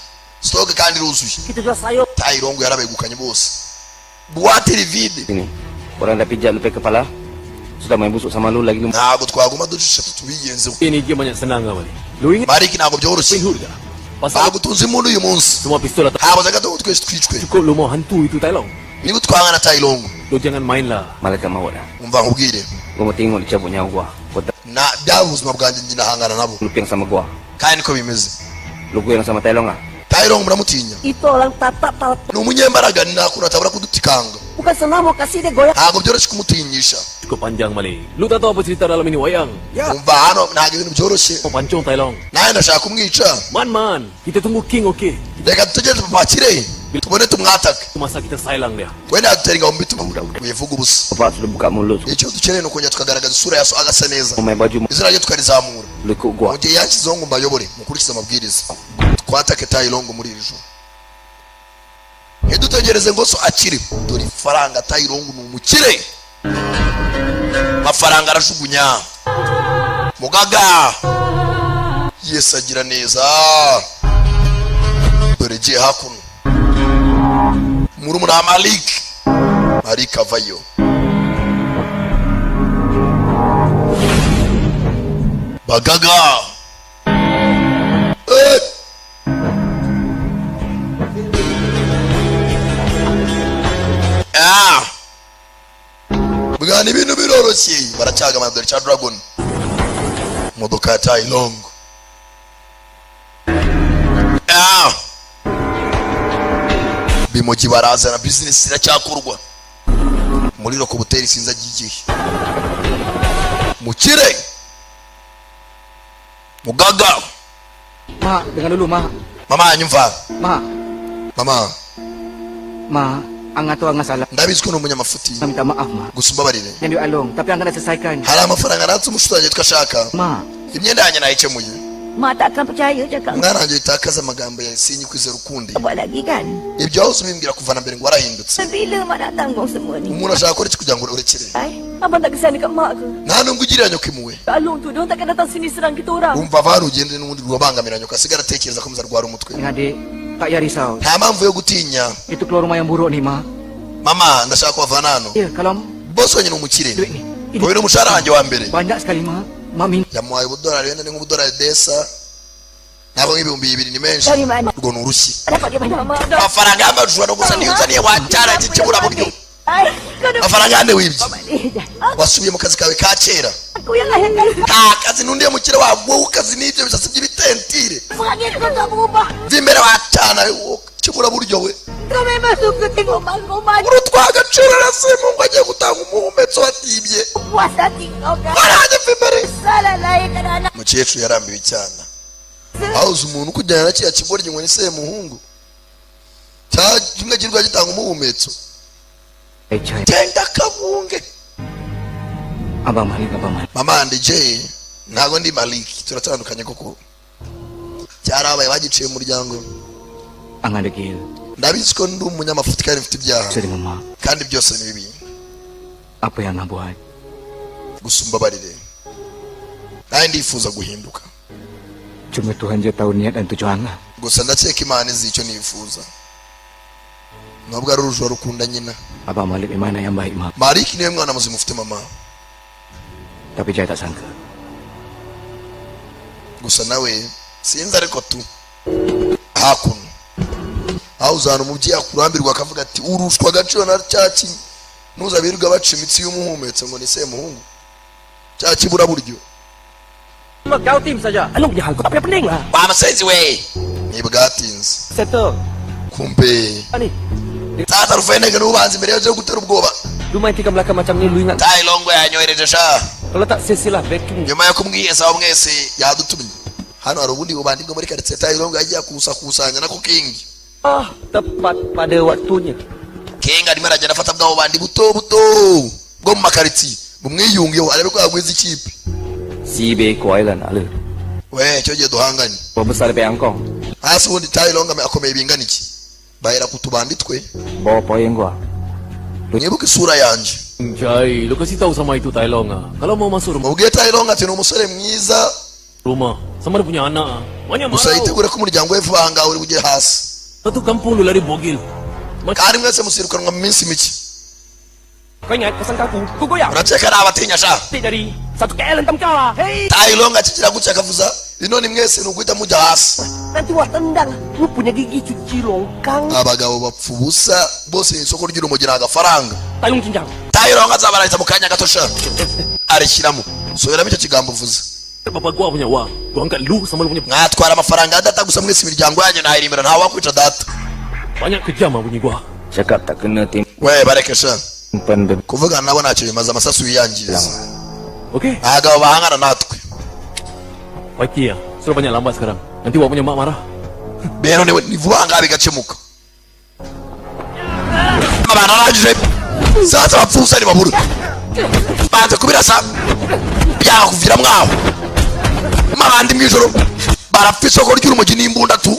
[SPEAKER 1] stock kandi iruzuye.
[SPEAKER 17] Kita jual sayur.
[SPEAKER 1] Tai Long yarabegukanye bose, boîte iri vide.
[SPEAKER 16] Sini. Orang dah pijak lu punya kepala. Sudah main busuk sama lu lagi lu.
[SPEAKER 1] Ntabwo twaguma ducecetse tubigenzeho.
[SPEAKER 12] Ini game banyak senang lah Malik. Lu ingat
[SPEAKER 1] Mariki, ntabwo byoroshye.
[SPEAKER 12] Hood ke? Pasal
[SPEAKER 1] Ntabwo tuzi imbunda uyu munsi.
[SPEAKER 12] semua pistol atau
[SPEAKER 1] Habuze gato ngo twese twicwe.
[SPEAKER 12] Cukup lu mau hantu itu Tai Long.
[SPEAKER 1] Niba twangana Tai Long,
[SPEAKER 12] Lu jangan main lah.
[SPEAKER 16] Malaikat maut dah.
[SPEAKER 1] Umva nkubwire.
[SPEAKER 16] Gua mau tengok dia cabut nyawa gua. Gua tak
[SPEAKER 1] Na byaba ubuzima bwanjye, njye ndahangana nabo.
[SPEAKER 16] lu piang sama gua.
[SPEAKER 1] Kandi niko bimeze.
[SPEAKER 16] Lu goyang sama Tai Long ah.
[SPEAKER 1] Tai Long muramutinya?
[SPEAKER 17] Itu orang tatap tatap.
[SPEAKER 1] Ni umunyembaraga, ni nta kuntu atabura kudutikanga.
[SPEAKER 17] Bukan senang mau kasih dia goyang.
[SPEAKER 1] Ntabwo byoroshye kumutinyisha.
[SPEAKER 12] Cukup panjang Malik. Lu tak tahu apa cerita dalam ini wayang.
[SPEAKER 1] Umva, hano ntabwo ibintu byoroshye.
[SPEAKER 12] Mau pancung Tai Long.
[SPEAKER 1] Nawe ndashaka kumwica.
[SPEAKER 12] Man man. Kita tunggu King okey.
[SPEAKER 1] Reka dutegereze papa akire, tubone tumwatake.
[SPEAKER 12] Masa kita sailang dia.
[SPEAKER 1] Wenda yadutera ingabo mu bitugu, wivuga ubusa.
[SPEAKER 16] Bapak sudah buka mulut.
[SPEAKER 1] Icyo dukeneye ni ukongera tukagaragaza isura ya so agasa neza,
[SPEAKER 16] Mau main baju
[SPEAKER 1] izina rye tukarizamura.
[SPEAKER 16] lu ikut gua.
[SPEAKER 1] Mu gihe yanshyizeho ngo mbayobore, mukurikize amabwiriza, twatake Tai Long muri iri joro, ntidutegereze ngo so akire. Dore ifaranga, Tai Long ni umukire, amafaranga arajugunya. Mugaga Yesu agira neza. Dore igiye hakuno, murumuna wa Malik. Malik avayo. Bagaga. Eh! Ah! Bwana, ibintu biroroshye, baracyagamana. Dore cya Dragon, imodoka ya Tai Long. Ah! Bimogi barazana, business iracyakorwa muri rokobuteri. Sinzi agiye mukire mugaga.
[SPEAKER 8] Mak, dengar dulu, Mak.
[SPEAKER 1] Mama, nyumva.
[SPEAKER 8] Mak,
[SPEAKER 1] Mama.
[SPEAKER 8] Mak, Angah tu Angah salah.
[SPEAKER 1] Ndabizi ko ni umunyamafuti.
[SPEAKER 8] Angah minta maaf, Mak.
[SPEAKER 1] Gusa umbabarire.
[SPEAKER 8] Yang duit Along, tapi Angah dah selesaikan.
[SPEAKER 1] Hari amafaranga natse umushuti wanjye twashaka.
[SPEAKER 8] Mak,
[SPEAKER 1] Imyenda yanjye nayikemuye.
[SPEAKER 10] Mak takkan percaya cakap
[SPEAKER 1] Umwana wanjye, yitakaza amagambo yawe, sinyikwizera ukundi.
[SPEAKER 10] buat lagi kan?
[SPEAKER 1] Ibyo wahoze ubimbwira kuva na mbere ngo warahindutse.
[SPEAKER 10] Bila mak nak tanggung semua ni?
[SPEAKER 1] Umuntu ashaka gukora iki kugira ngo urekere?
[SPEAKER 10] Ai, abang tak kesian dekat mak ke?
[SPEAKER 1] Nta nubwo ugirira nyoko impuhwe?
[SPEAKER 11] Along tu, dia orang takkan datang sini serang kita orang.
[SPEAKER 1] Umva, vara ugende, n'ubundi rurabangamira nyoko, asigara atekereza akomeza arwara umutwe.
[SPEAKER 8] Ni adik, tak payah risau.
[SPEAKER 1] Nta mpamvu yo gutinya.
[SPEAKER 8] Itu keluar rumah yang buruk ni, Mak.
[SPEAKER 1] Mama, ndashaka kuhavana hano.
[SPEAKER 8] Ya, kalau
[SPEAKER 1] Boss wenyine ni umukire.
[SPEAKER 8] Duit ni.
[SPEAKER 1] Uyu ni umushahara wanjye wa mbere.
[SPEAKER 8] Banyak sekali, Mak. Mak minta.
[SPEAKER 1] Yamuhaye ubudolari, wenda ni nk'ubudolari desa, ntabwo nk'ibihumbi 2000, ni menshi.
[SPEAKER 10] Dari mana?
[SPEAKER 1] Urwo ni urushyi.
[SPEAKER 10] Dapat dia banyak.
[SPEAKER 11] Mak dah.
[SPEAKER 1] Amafaranga y'amajura no gusa niyo uzaniye wacyara iki kiburaburyo.
[SPEAKER 10] Ai, kau dah
[SPEAKER 1] Amafaranga yande wibye?
[SPEAKER 10] balik dah.
[SPEAKER 1] Wasubiye mu kazi kawe ka kera.
[SPEAKER 10] Aku yang lahirkan.
[SPEAKER 1] Nta kazi n'undi mukire wawe, wowe ukazi n'ibyo bisatsi by'ibitentire.
[SPEAKER 10] Perangai kau tak berubah.
[SPEAKER 1] Va imbere wacana kiburaburyo we.
[SPEAKER 10] Kau memang suka tengok mak kau mati.
[SPEAKER 1] Urutwa agaciro ngo agiye gutanga umuhumetso watibye.
[SPEAKER 10] Puas hati kau kan?
[SPEAKER 1] Warajye, va imbere.
[SPEAKER 10] Salah lahirkan anak.
[SPEAKER 1] Umukecuru yarambiwe icyana. Ahuze umuntu kujyana na kiriya kigoryi ngo ni semuhungu cya kimwe kirirwa gitanga umuhumetso.
[SPEAKER 8] Ecai.
[SPEAKER 1] Genda kabunge.
[SPEAKER 8] Abang Malik, Abang Malik.
[SPEAKER 1] Mama, ndi Jay, ntabwo ndi Maliki, turatandukanye koko. Cyarabaye, bagiciye mu muryango.
[SPEAKER 8] Angah degil.
[SPEAKER 1] Ndabizi ko ndi umunyamafuti kandi mfite ibyaha.
[SPEAKER 8] Sedih dengan Mak.
[SPEAKER 1] Kandi byose ni bibi.
[SPEAKER 8] Apa yang Angah buat?
[SPEAKER 1] Gusa umbabarire, nanjye ndifuza guhinduka.
[SPEAKER 8] Cuma Tuhan je tahu niat dan tujuan Angah.
[SPEAKER 1] Gusa ndakeka Imana izi icyo nifuza, nubwo ari urujura rukunda nyina.
[SPEAKER 8] Abang Malik memang anak yang baik, Mak.
[SPEAKER 1] Maliki niwe mwana muzima ufite, mama.
[SPEAKER 8] Tapi Jai tak sangka.
[SPEAKER 1] Gusa nawe sinzi, ariko tu hakuno aho uzana umubyeyi akurambirwa akavuga ati urushwa agaciro na cya ntuzabirirwa baca imitsi y'umuhumetso ngo ni semuhungu cya kiburaburyo.
[SPEAKER 9] Kau tim saja. Lu punya hal kau tak payah pening lah.
[SPEAKER 1] Wa musenzi we, ntibwatinze.
[SPEAKER 9] Settle.
[SPEAKER 1] Kumbe
[SPEAKER 9] Ni.
[SPEAKER 1] Sasa rufeneke n'ubanza imbere yo gutera ubwoba.
[SPEAKER 9] Lu main tikam belakang macam ni lu ingat.
[SPEAKER 1] Tai Longwe yanyohereje sha.
[SPEAKER 9] Kalau tak silsilah backing.
[SPEAKER 1] Nyuma yo kumwiyesa mwese yadutumye. Hano hari ubundi bubandi bwo muri quartier Tai Longwe yagiye akusakusanya nako King.
[SPEAKER 9] Ah, tepat pada waktunya.
[SPEAKER 1] King arimo aragenda afata bwa bubandi buto buto bwo mu makaritsiye bumwiyungeho arebe ko yagwiza ikipe.
[SPEAKER 9] Si be kuai lah nak le.
[SPEAKER 1] We cyo gihe duhanganye.
[SPEAKER 9] Gua besar daripada angkong.
[SPEAKER 1] Hasi ubundi Tai Longwe akomeye bingana iki? Bahera ku tubandi twe.
[SPEAKER 9] Bawa poin gua.
[SPEAKER 1] Mwibuke isura yanjye.
[SPEAKER 12] Jai, lu kasih tahu sama itu Tai Long ah. Kalau mau masuk rumah,
[SPEAKER 1] Mubwiye Tai Long ati ni umusore mwiza
[SPEAKER 12] rumah sama dia punya anak ah. Banyak
[SPEAKER 1] gusa
[SPEAKER 12] marah.
[SPEAKER 1] yitegure ko umuryango we vuba aha ngaha uri bujye hasi.
[SPEAKER 12] Satu kampung lu lari bogil.
[SPEAKER 1] Kandi mwese musirukanwa mu minsi mike.
[SPEAKER 9] Kau ingat pesan aku? Kau goyang.
[SPEAKER 1] Urakeka ari abatinya sha.
[SPEAKER 9] Tak jadi satu KL hentam kau lah. Hey.
[SPEAKER 1] Tai Long akigira gutya akavuza ino ni mwese ni uguhita mujya hasi.
[SPEAKER 17] Nanti wah tendang. Lu punya gigi cuci longkang.
[SPEAKER 1] Abagabo bapfa ubusa bose isoko ry'urumogi ni agafaranga.
[SPEAKER 9] Tai Long cincang.
[SPEAKER 1] Tai Long azabarangiza mu kanya gato sha. Arishyiramo subiramo icyo kigambo uvuze.
[SPEAKER 12] Bapak gua punya wang. Gua angkat lu sama lu punya.
[SPEAKER 1] Mwatwara amafaranga ya data gusa mwese imiryango yanyu ntayirimira ntawe wakwica data.
[SPEAKER 12] Banyak kejam ah bunyi gua.
[SPEAKER 9] Cakap tak kena tim.
[SPEAKER 1] We bareke sha.
[SPEAKER 9] Simpan be.
[SPEAKER 1] Kuvugana nabo ntacyo bimaze amasasu yiyangiza.
[SPEAKER 12] Okey.
[SPEAKER 1] Abagabo bahangana natwe.
[SPEAKER 12] Baiki ah. Sudah banyak lambat sekarang. Nanti wak punya mak marah.
[SPEAKER 1] Rero ni vuba ngaha bigakemuka. Abantu arangije sasa bapfa ntibabura banze kubirasa byakuvira mwaho mabandi mu ijoro barapfa isoko ry'urumogi n'imbunda tu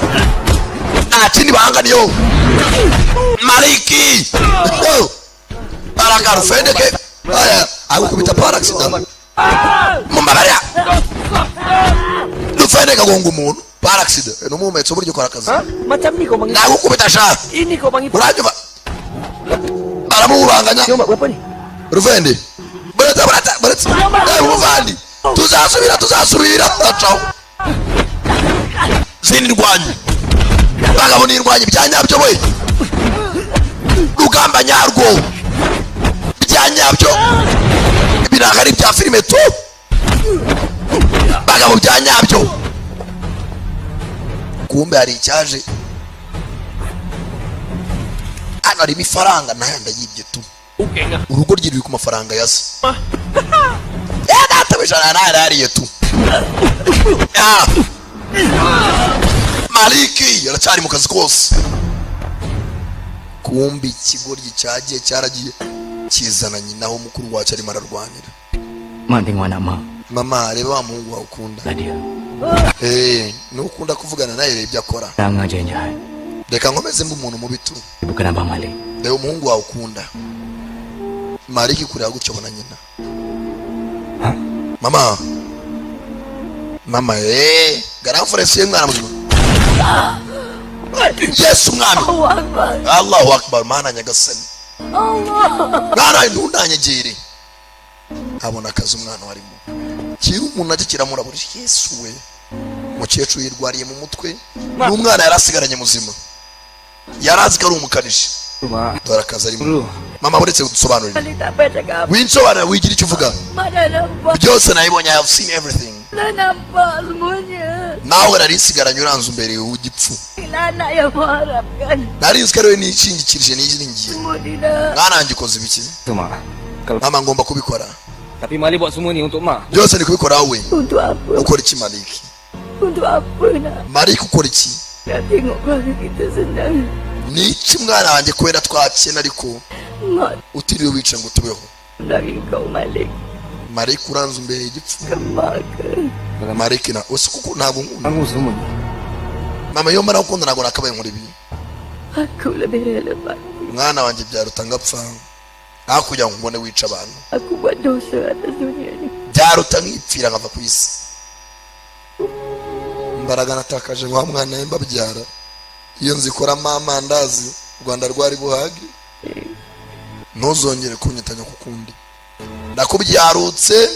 [SPEAKER 1] nta kindi bahanganiyeho. Maliki barakarufendeke agukubita par accident mu mabarya rufendeke agonga umuntu par accident ni umuhumetso buryo ukora akazi.
[SPEAKER 17] Macam ni kau panggil.
[SPEAKER 1] Nagukubita sha.
[SPEAKER 17] Ini kau panggil.
[SPEAKER 1] Uranyumva baramuhubanganya. Rufende buretse buretse buretse umuvandi tuzasubira tuzasubira acaho zindi ndwanyi bagabo n'indwanyi bya nyabyo we rugamba nyarwo bya nyabyo ibi ntabwo ari ibya filime tu bagabo bya nyabyo. Kumbe hari icyaje hano harimo ifaranga nayo ndayibye tu urugo ryiriwe ku mafaranga ya se data nayo yariye tu. Maliki aracyari mu kazi kose. Kumbe ikigoryi cyagiye cyaragiye kizana nyina ho mukuru wacu arimo ararwanira. Mama reba wa muhungu wawe ukunda nukunda kuvugana naye reba ibyo akora. Reka nkomeze mbe umuntu mubi tu. Reba umuhungu wawe ukunda. Maliki kureba gutyo abona nyina. Mama mama garamfuresiye mwana muzima. Yesu mwami. Allahu akbar mana nyagasani. Mwana ntundanyegere. Abona akazi umwana warimo kiri umuntu ajya kiramurabura. Yesu we mukecuru yirwariye mu mutwe n'umwana yarasigaranye muzima yarazi ko ari umukanishi. Dore akazi arimo. Mama uretse kudusobanurira winsobanura wigira icyo uvuga byose nabibonye. I have seen everything. Nawe narisigaranye uranze umbere w'igipfu nari nzi ko ariwe nishingikirije niringiye. Mwana wanjye ukoze ibiki? Mama ngomba kubikora.
[SPEAKER 9] Tapi Malik buat semua ni untuk mak.
[SPEAKER 1] Byose ni kubikora wowe.
[SPEAKER 11] Untuk apa?
[SPEAKER 1] Ukora iki Malik?
[SPEAKER 11] Untuk apa nak?
[SPEAKER 1] Malik ukora iki?
[SPEAKER 11] Nak tengok keluarga kita senang.
[SPEAKER 1] Ni iki mwana wanjye kubera twakena ariko utiriwe wica ngo tubeho.
[SPEAKER 11] Dari kau Malik.
[SPEAKER 1] Malik uranze umbere igipfu. Malik na ose kuko ntabwo nkunda. Mama iyo mara gukunda ntabwo nakabaye nkora ibi.
[SPEAKER 11] Aku lebih rela mati.
[SPEAKER 1] Mwana wanjye byaruta ngapfa aho kugira ngo mbone wica abantu.
[SPEAKER 11] Aku buat dosa atas dunia ni.
[SPEAKER 1] Byaruta nkipfira nkava ku isi. Imbaraga natakaje wa mwana we mbabyara iyo nzikoramo amandazi u Rwanda rwari buhage. Ntuzongere kunyitanya kukundi ndakubyarutse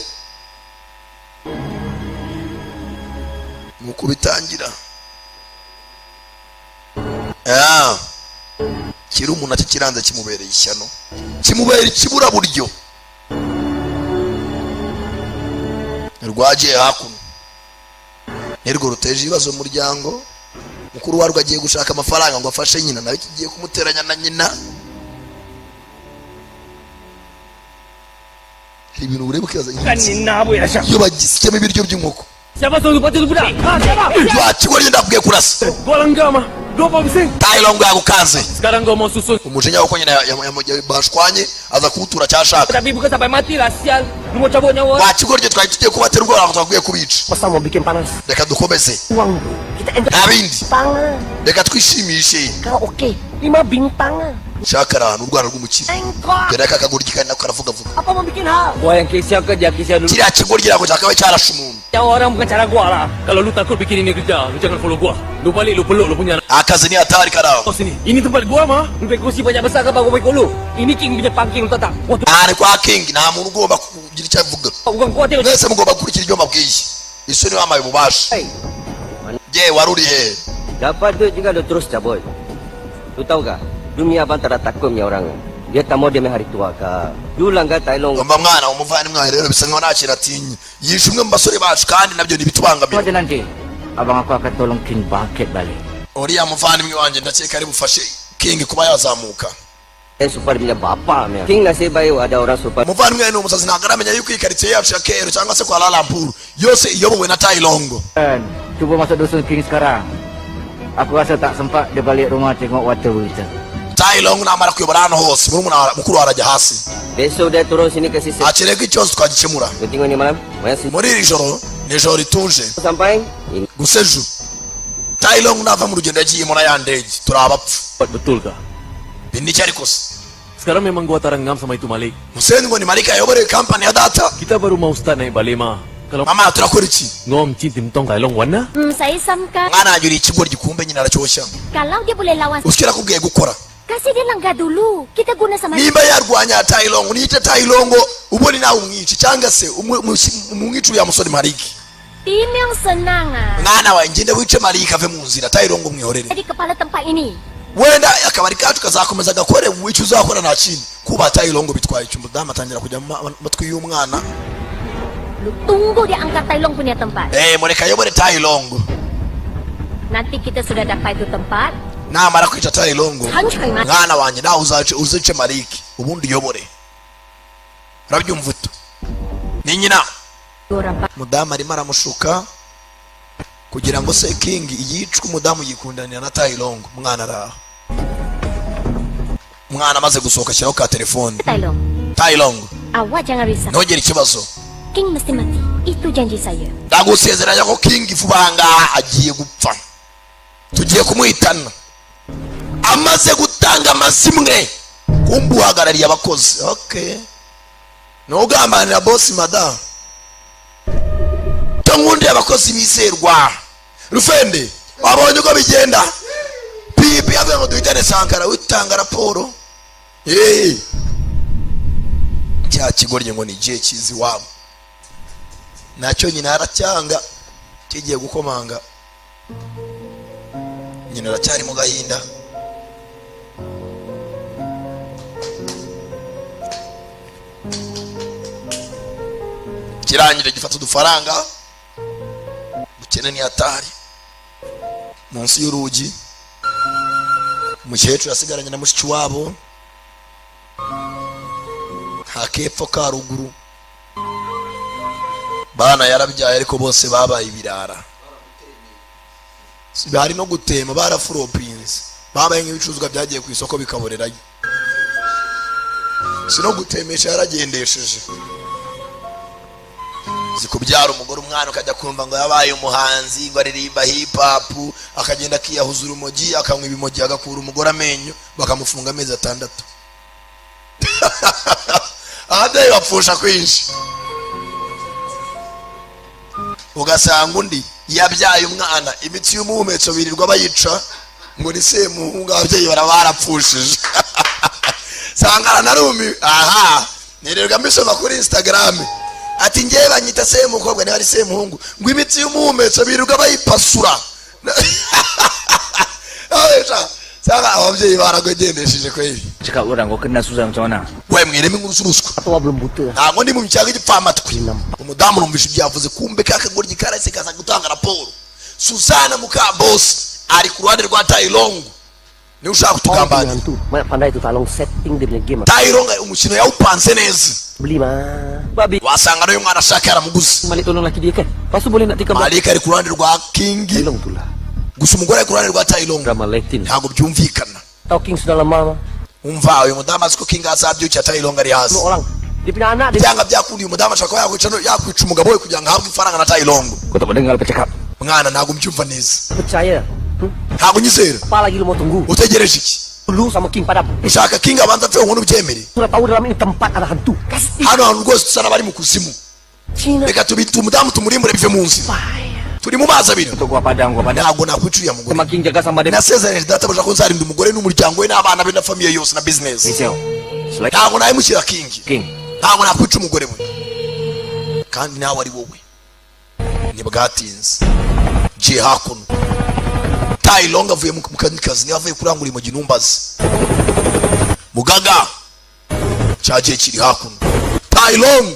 [SPEAKER 1] nuko bitangira. Kiri umuntu ati kiranze kimubereye ishyano kimubera ikibura buryo rwagiye hakuno. Nirwo ruteje ibibazo mu muryango. Mukuru warwo agiye gushaka amafaranga ngo afashe nyina, nawe kigiye kumuteranya na nyina. Hari ibintu ureba ukibaza iyo bagisyemo ibiryo by'inkoko. Wakigoryi ndakubwiye kurasa. Tailong yagukanze. Umujinya wako nyina bashwanye aza kuwutura cyashaka. Wakigoryi twari tugiye kubatera ubwoba twakwiye kubica. Reka dukomeze. Nta bindi. Reka twishimishe. Shaka ahantu urwana rw'umukire. Dore aka kagoryi kandi nako karavuga vuga. Kiriya kigoryi ntabwo cyakabaye cyarashe umuntu.
[SPEAKER 12] Kalau lu takut bikin ini kerja, lu jangan follow gua. Lu balik lu peluk lu punya anak.
[SPEAKER 1] Akazi ni hatari karao.
[SPEAKER 12] Sini. Ini tempat gua mah.
[SPEAKER 9] Lu punya kursi banyak besar ke baru ikut lu. Ini king punya pangking lu tahu tak?
[SPEAKER 1] Ari kwa king nta muntu ugomba kugira icyo avuga. Mwese mugomba gukurikira ibyo mbabwiye. Iso ni wamaye ububasha. Je wari uri he?
[SPEAKER 16] Dapat duit juga lu terus cabut. Lu tahu gak? Dunia abang tak ada takut punya orang. Dia tak mau dia hari tua ka. Du langgar Tai Long.
[SPEAKER 1] Umva mwana umuvandimwe wawe rero bisa nkaho nta kintu atinya. Yishe umwe mu basore bacu kandi nabyo ntibitubangamira.
[SPEAKER 8] Aja nanti abang aku akan tolong King bangkit balik.
[SPEAKER 1] Uriya muvandimwe wanjye ndakeka ari bufashe King kuba yazamuka.
[SPEAKER 16] Super punya bapa punya. King nasib baik ada orang super.
[SPEAKER 1] Umuvandimwe ni umusazi ntabwo aramenya yuko iyi karitsiye yacu ya Kero cyangwa se kwa Lampur yose iyobowe na Tai Long.
[SPEAKER 8] Cuba masuk dusun King sekarang. Aku rasa tak sempat dia balik rumah tengok water berita.
[SPEAKER 1] Tai Long namara kuyobora hano hose murumuna mukuru arajya hasi.
[SPEAKER 16] Besok dia turun sini kasi.
[SPEAKER 1] Akereka ikibazo twagikemura.
[SPEAKER 16] Tengok ni malam.
[SPEAKER 1] Muri iri joro ni ijoro rituje.
[SPEAKER 16] Sampai
[SPEAKER 1] gusa ejo Tai Long nava mu rugendo yagiyemo na ya ndege turi abapfu.
[SPEAKER 12] Betul kah?
[SPEAKER 1] Ni iki ariko se?
[SPEAKER 12] Sekarang memang gua tarangam sama itu Malik.
[SPEAKER 1] Musengo ngo ni Malik ayobore company ya data.
[SPEAKER 12] Kita baru mau start naik balik mah. Kalau
[SPEAKER 1] mama turakora iki?
[SPEAKER 12] Ngom ci timtong Tai Long wana.
[SPEAKER 13] Saya samka.
[SPEAKER 1] Mwana wanjye uri ikigoryi kumbe nyina aracyoshya.
[SPEAKER 13] Kalau dia boleh lawan.
[SPEAKER 1] Usikira kubwiye gukora.
[SPEAKER 13] Kasih dia langgar dulu. Kita guna sama.
[SPEAKER 1] Nimba yarwanya Tai Long, nice Tai Long ubone nawe umwice cyangwa se umwice uriya musore Maliki.
[SPEAKER 13] Tim yang senang ah.
[SPEAKER 1] Mwana wanjye ngende wice Maliki ave mu nzira, Tai Long umwihorere.
[SPEAKER 13] Jadi kepala tempat ini.
[SPEAKER 1] Wenda akabari kacu kazakomeza gakore wice uzakora nta kindi. Kuba Tai Long bitwaye icyo umudamu atangira kujya mu matwi y'umwana.
[SPEAKER 13] Lu tunggu dia angkat Tai Long punya tempat.
[SPEAKER 1] Mureka ayobore Tai Long.
[SPEAKER 13] Nanti kita sudah dapat itu tempat.
[SPEAKER 1] Namara kwica Tai Long mwana wanjye nawe uzace Maliki ubundi uyobore. Urabyumva uto ni nyina. Mudamu arimo aramushuka kugira ngo se King yicwe. Umudamu yikundanira na Tai Long. Umwana araha. Umwana amaze gusohoka ashyiraho ka telefone. Tai Long,
[SPEAKER 13] awak jangan risau,
[SPEAKER 1] ntugire ikibazo.
[SPEAKER 13] King mesti mati, itu janji saya.
[SPEAKER 1] Ndagusezeranya ko King vuba aha ngaha agiye gupfa, tugiye kumuhitana. Amaze gutanga amazimwe kumbe uhagarariye abakozi. Okay, ntugambanira boss madam. Nkundi abakozi bizerwa. Rufende wabonye uko bigenda. Pipi avuga ngo duhitane Sankara witanga raporo. Cya kigoryi ngo ni igihe kizi wabo. Nacyo nyina aracyanga kigiye gukomanga. Nyina aracyari mu gahinda. Kirangire gifata udufaranga. Bukene ni hatari. Munsi y'urugi umukecuru yasigaranye na mushiki wabo. Nta kepfo ka ruguru. Bana yarabyaye ariko bose babaye ibirara. Bari no gutema barafuropinze. Babaye nk'ibicuruzwa byagiye ku isoko bikaborerayo. Si no gutemesha yaragendesheje. Zikubyara umugore umwana ukajya kumva ngo yabaye umuhanzi ngo aririmba hip hop akagenda akiyahuza urumogi akanywa ibimogi agakura umugore amenyo bakamufunga amezi 6. Ababyeyi bapfusha kwinshi. Ugasanga undi yabyaye umwana imitsi y'umuhumetso birirwa bayica ngo ni semuhungu, ababyeyi barapfushije. Sangara narumi aha nirirwa mbisoma kuri Instagram. Ati ngewe banyita semukobwa niba ari semuhungu ngo imitsi y'umuhumetso birirwa bayipasura. Sanga ababyeyi baragogendesheje kweli.
[SPEAKER 8] Cakap orang kau kenal Susan macam mana?
[SPEAKER 1] We mwireme inkuru z'uruswa.
[SPEAKER 17] Atau belum buta.
[SPEAKER 1] Ntabwo ndi mu cyago igipfamatwi. Umudamu numvishe ibyo yavuze kumbe ka kagoryi karahise kaza gutanga raporo. Suzana muka boss ari ku ruhande rwa Tailong, niwe ushaka kutugambanira.
[SPEAKER 17] Hantu. Banyak pandai tu Talong setting dia punya game.
[SPEAKER 1] Tailong umukino yawupanze neza.
[SPEAKER 17] Beli mah. Babi.
[SPEAKER 1] Wasanga n'uyu mwana ashaka yaramuguze.
[SPEAKER 9] Malik tolong laki dia kan. Lepas tu boleh nak tikam.
[SPEAKER 1] Malik ari ku ruhande rwa King, gusa umugore ari ku ruhande rwa Tailong.
[SPEAKER 9] Drama Latin.
[SPEAKER 1] Ntabwo byumvikana.
[SPEAKER 17] Tahu King sudah lemah mah.
[SPEAKER 1] Umva, uyu mudamu azi ko King azabyukira Tailong ari hasi.
[SPEAKER 17] Orang. Dia punya anak dia.
[SPEAKER 1] Byanga byakundiye, umudamu ashaka kuba yakwica umugabo we kugira ngo ahabwe ifaranga na Tailong.
[SPEAKER 9] Kau tak mendengar apa cakap.
[SPEAKER 1] Mwana, ntabwo mbyumva neza.
[SPEAKER 17] Percaya.
[SPEAKER 1] Ntabwo unyizera.
[SPEAKER 17] Apa lagi lu mau tunggu?
[SPEAKER 1] Utegereje iki?
[SPEAKER 17] Lu sama King padam.
[SPEAKER 1] Ushaka King abanza apfe ngo ubyemere?
[SPEAKER 17] Sudah tahu dalam ini tempat ada hantu. Kasih.
[SPEAKER 1] Hano hantu rwose dusa n'abari mu kuzimu. Reka tubite umudamu tumurimbure bive mu nzira, turi mu mazi abiri.
[SPEAKER 9] Untuk gua padam, gua padam.
[SPEAKER 1] Ntabwo nakwica uriya mugore.
[SPEAKER 9] Sama King jaga sama dia.
[SPEAKER 1] Nasezeranyije databuja ko nzarinda umugore n'umuryango we n'abana be na famille yose na business.
[SPEAKER 9] Risau.
[SPEAKER 1] Ntabwo nayimushyira King.
[SPEAKER 9] King.
[SPEAKER 1] Ntabwo nakwica umugore we kandi nawe ari wowe. Ntibwatinze, ngiye hakuno, Tailong avuye mu kandi kazi, niba avuye kurangura imogi numbazi mugaga cyagiye kiri hakuno. Tailong.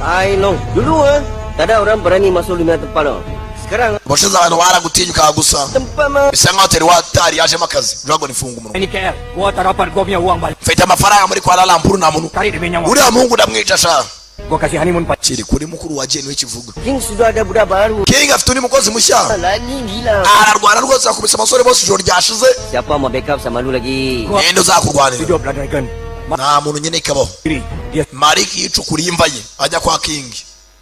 [SPEAKER 16] Tai Long. Dulu eh, tak ada orang berani masuk dunia tempat tau. Sekarang
[SPEAKER 1] Ubushize abantu baragutinyuka gusa.
[SPEAKER 16] Tempat mah.
[SPEAKER 1] Bisa nkaho hoteli watari yajemo akazi. Dragon, ifunga umunwa.
[SPEAKER 8] Ini KL. Gua tak dapat gua punya uang balik.
[SPEAKER 1] Mfite amafaranga muri Kuala Lumpur, nta muntu
[SPEAKER 8] Tarik dia punya nyawa.
[SPEAKER 1] uriya muhungu ndamwica sha.
[SPEAKER 8] Gua kasih honeymoon pak.
[SPEAKER 1] Kiri kuri mukuru wagiye niwe kivuga.
[SPEAKER 16] King sudah ada budak baru.
[SPEAKER 1] King afite undi mukozi mushya.
[SPEAKER 16] Lagi gila.
[SPEAKER 1] Ararwana rwose, akubise abasore bose ijoro ryashize.
[SPEAKER 16] Siapa mau backup sama lu lagi?
[SPEAKER 1] Ninde uzakurwanira?
[SPEAKER 8] Hiduplah Dragon.
[SPEAKER 1] Nta muntu nyine ikabaho. Malik yicukuriye imva ye ajya kwa King.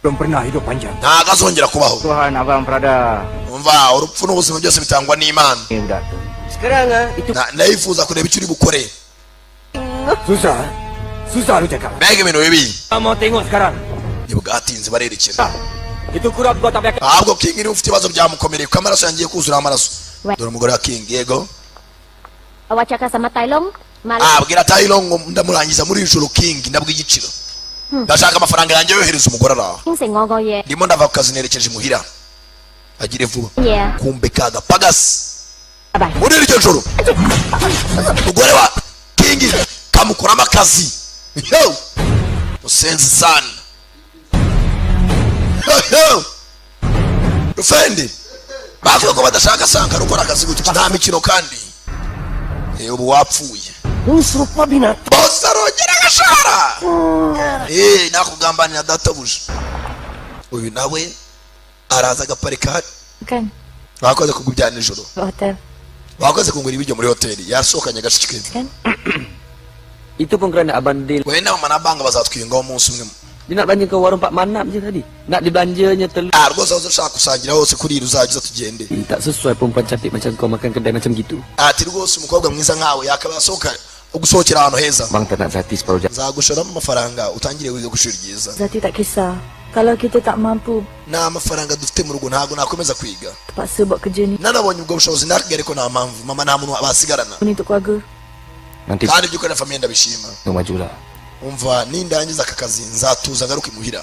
[SPEAKER 8] Belum pernah hidup panjang.
[SPEAKER 1] Ntabwo azongera kubaho.
[SPEAKER 9] Tuhan abang Prada.
[SPEAKER 1] Umva, urupfu n'ubuzima byose bitangwa n'Imana.
[SPEAKER 9] Ni budak tu.
[SPEAKER 16] Sekarang ah, itu
[SPEAKER 1] Nayifuza kureba icyo uri bukore.
[SPEAKER 8] Susah. Susah lu cakap.
[SPEAKER 1] Mbega ibintu bibi.
[SPEAKER 8] Mau tengok sekarang.
[SPEAKER 1] Ntibwatinze barerekera.
[SPEAKER 8] Itu kurap gua tak payah.
[SPEAKER 1] Ahubwo King niwe ufite ibibazo, byamukomereye kuko amaraso yangiye kuzura amaraso. Dore umugore wa King, yego.
[SPEAKER 13] Awak cakap sama Tai Long, malam.
[SPEAKER 1] Ah, bwira Tailong ngo ndamurangiza muri iri joro. King ndabwo igiciro, ndashaka amafaranga yanjye yohereza umugore araho.
[SPEAKER 13] 應承我個嘢。
[SPEAKER 1] Ndimo ndava ku kazi nerekeje imuhira, agire vuba.
[SPEAKER 13] Yeah.
[SPEAKER 1] Kumbe kaga pagasi muri iryo joro umugore wa King kamukoramo akazi. Yo! Musenzi sana. Yo, yo! Rufendi bavuga ko badashaka Sankara ukora akazi gutya, nta mikino kandi. Ubu wapfuye.
[SPEAKER 17] Serupa binatang.
[SPEAKER 1] Bose arongera agashara. Nakugambanira databuja. Uyu nawe araza agaparika.
[SPEAKER 11] Kan,
[SPEAKER 1] Bakoze kugubya nijoro.
[SPEAKER 11] kat hotel.
[SPEAKER 1] Bakoze kungura ibiryo muri hoteli, yasohokanye agashiki ke.
[SPEAKER 11] Kan?
[SPEAKER 9] Itu pun kerana abang Dil.
[SPEAKER 1] We nama na banga bazatwiyungaho umunsi umwe.
[SPEAKER 9] Dia nak belanja ke warung Pak Manap je tadi. Nak dibelanjanya telur.
[SPEAKER 1] Ah, rwose aho ushaka gusangira hose kuri iri uzajya uza tugende.
[SPEAKER 9] Tak sesuai perempuan cantik macam kau makan kedai macam gitu.
[SPEAKER 1] Ati rwose umukobwa mwiza nkawe yakaba asohoka gusohokera ahantu heza.
[SPEAKER 9] Bang tak nak Zati separuh jam.
[SPEAKER 1] Nzagushoramo amafaranga utangire wige ku ishuri ryiza.
[SPEAKER 11] Zati tak kisah. Kalau kita tak mampu,
[SPEAKER 1] Nta mafaranga dufite mu rugo, ntabwo nakomeza kwiga.
[SPEAKER 11] Terpaksa buat kerja ni.
[SPEAKER 1] Nanabonye ubwo bushobozi nakwiga, ariko nta mpamvu mama, nta muntu basigarana.
[SPEAKER 11] Ni untuk keluarga.
[SPEAKER 9] Nanti
[SPEAKER 1] Kandi ibyo ukora na famille ndabishima.
[SPEAKER 9] kau majulah.
[SPEAKER 1] Umva, nindangiza aka kazi nzatuza ngaruke imuhira.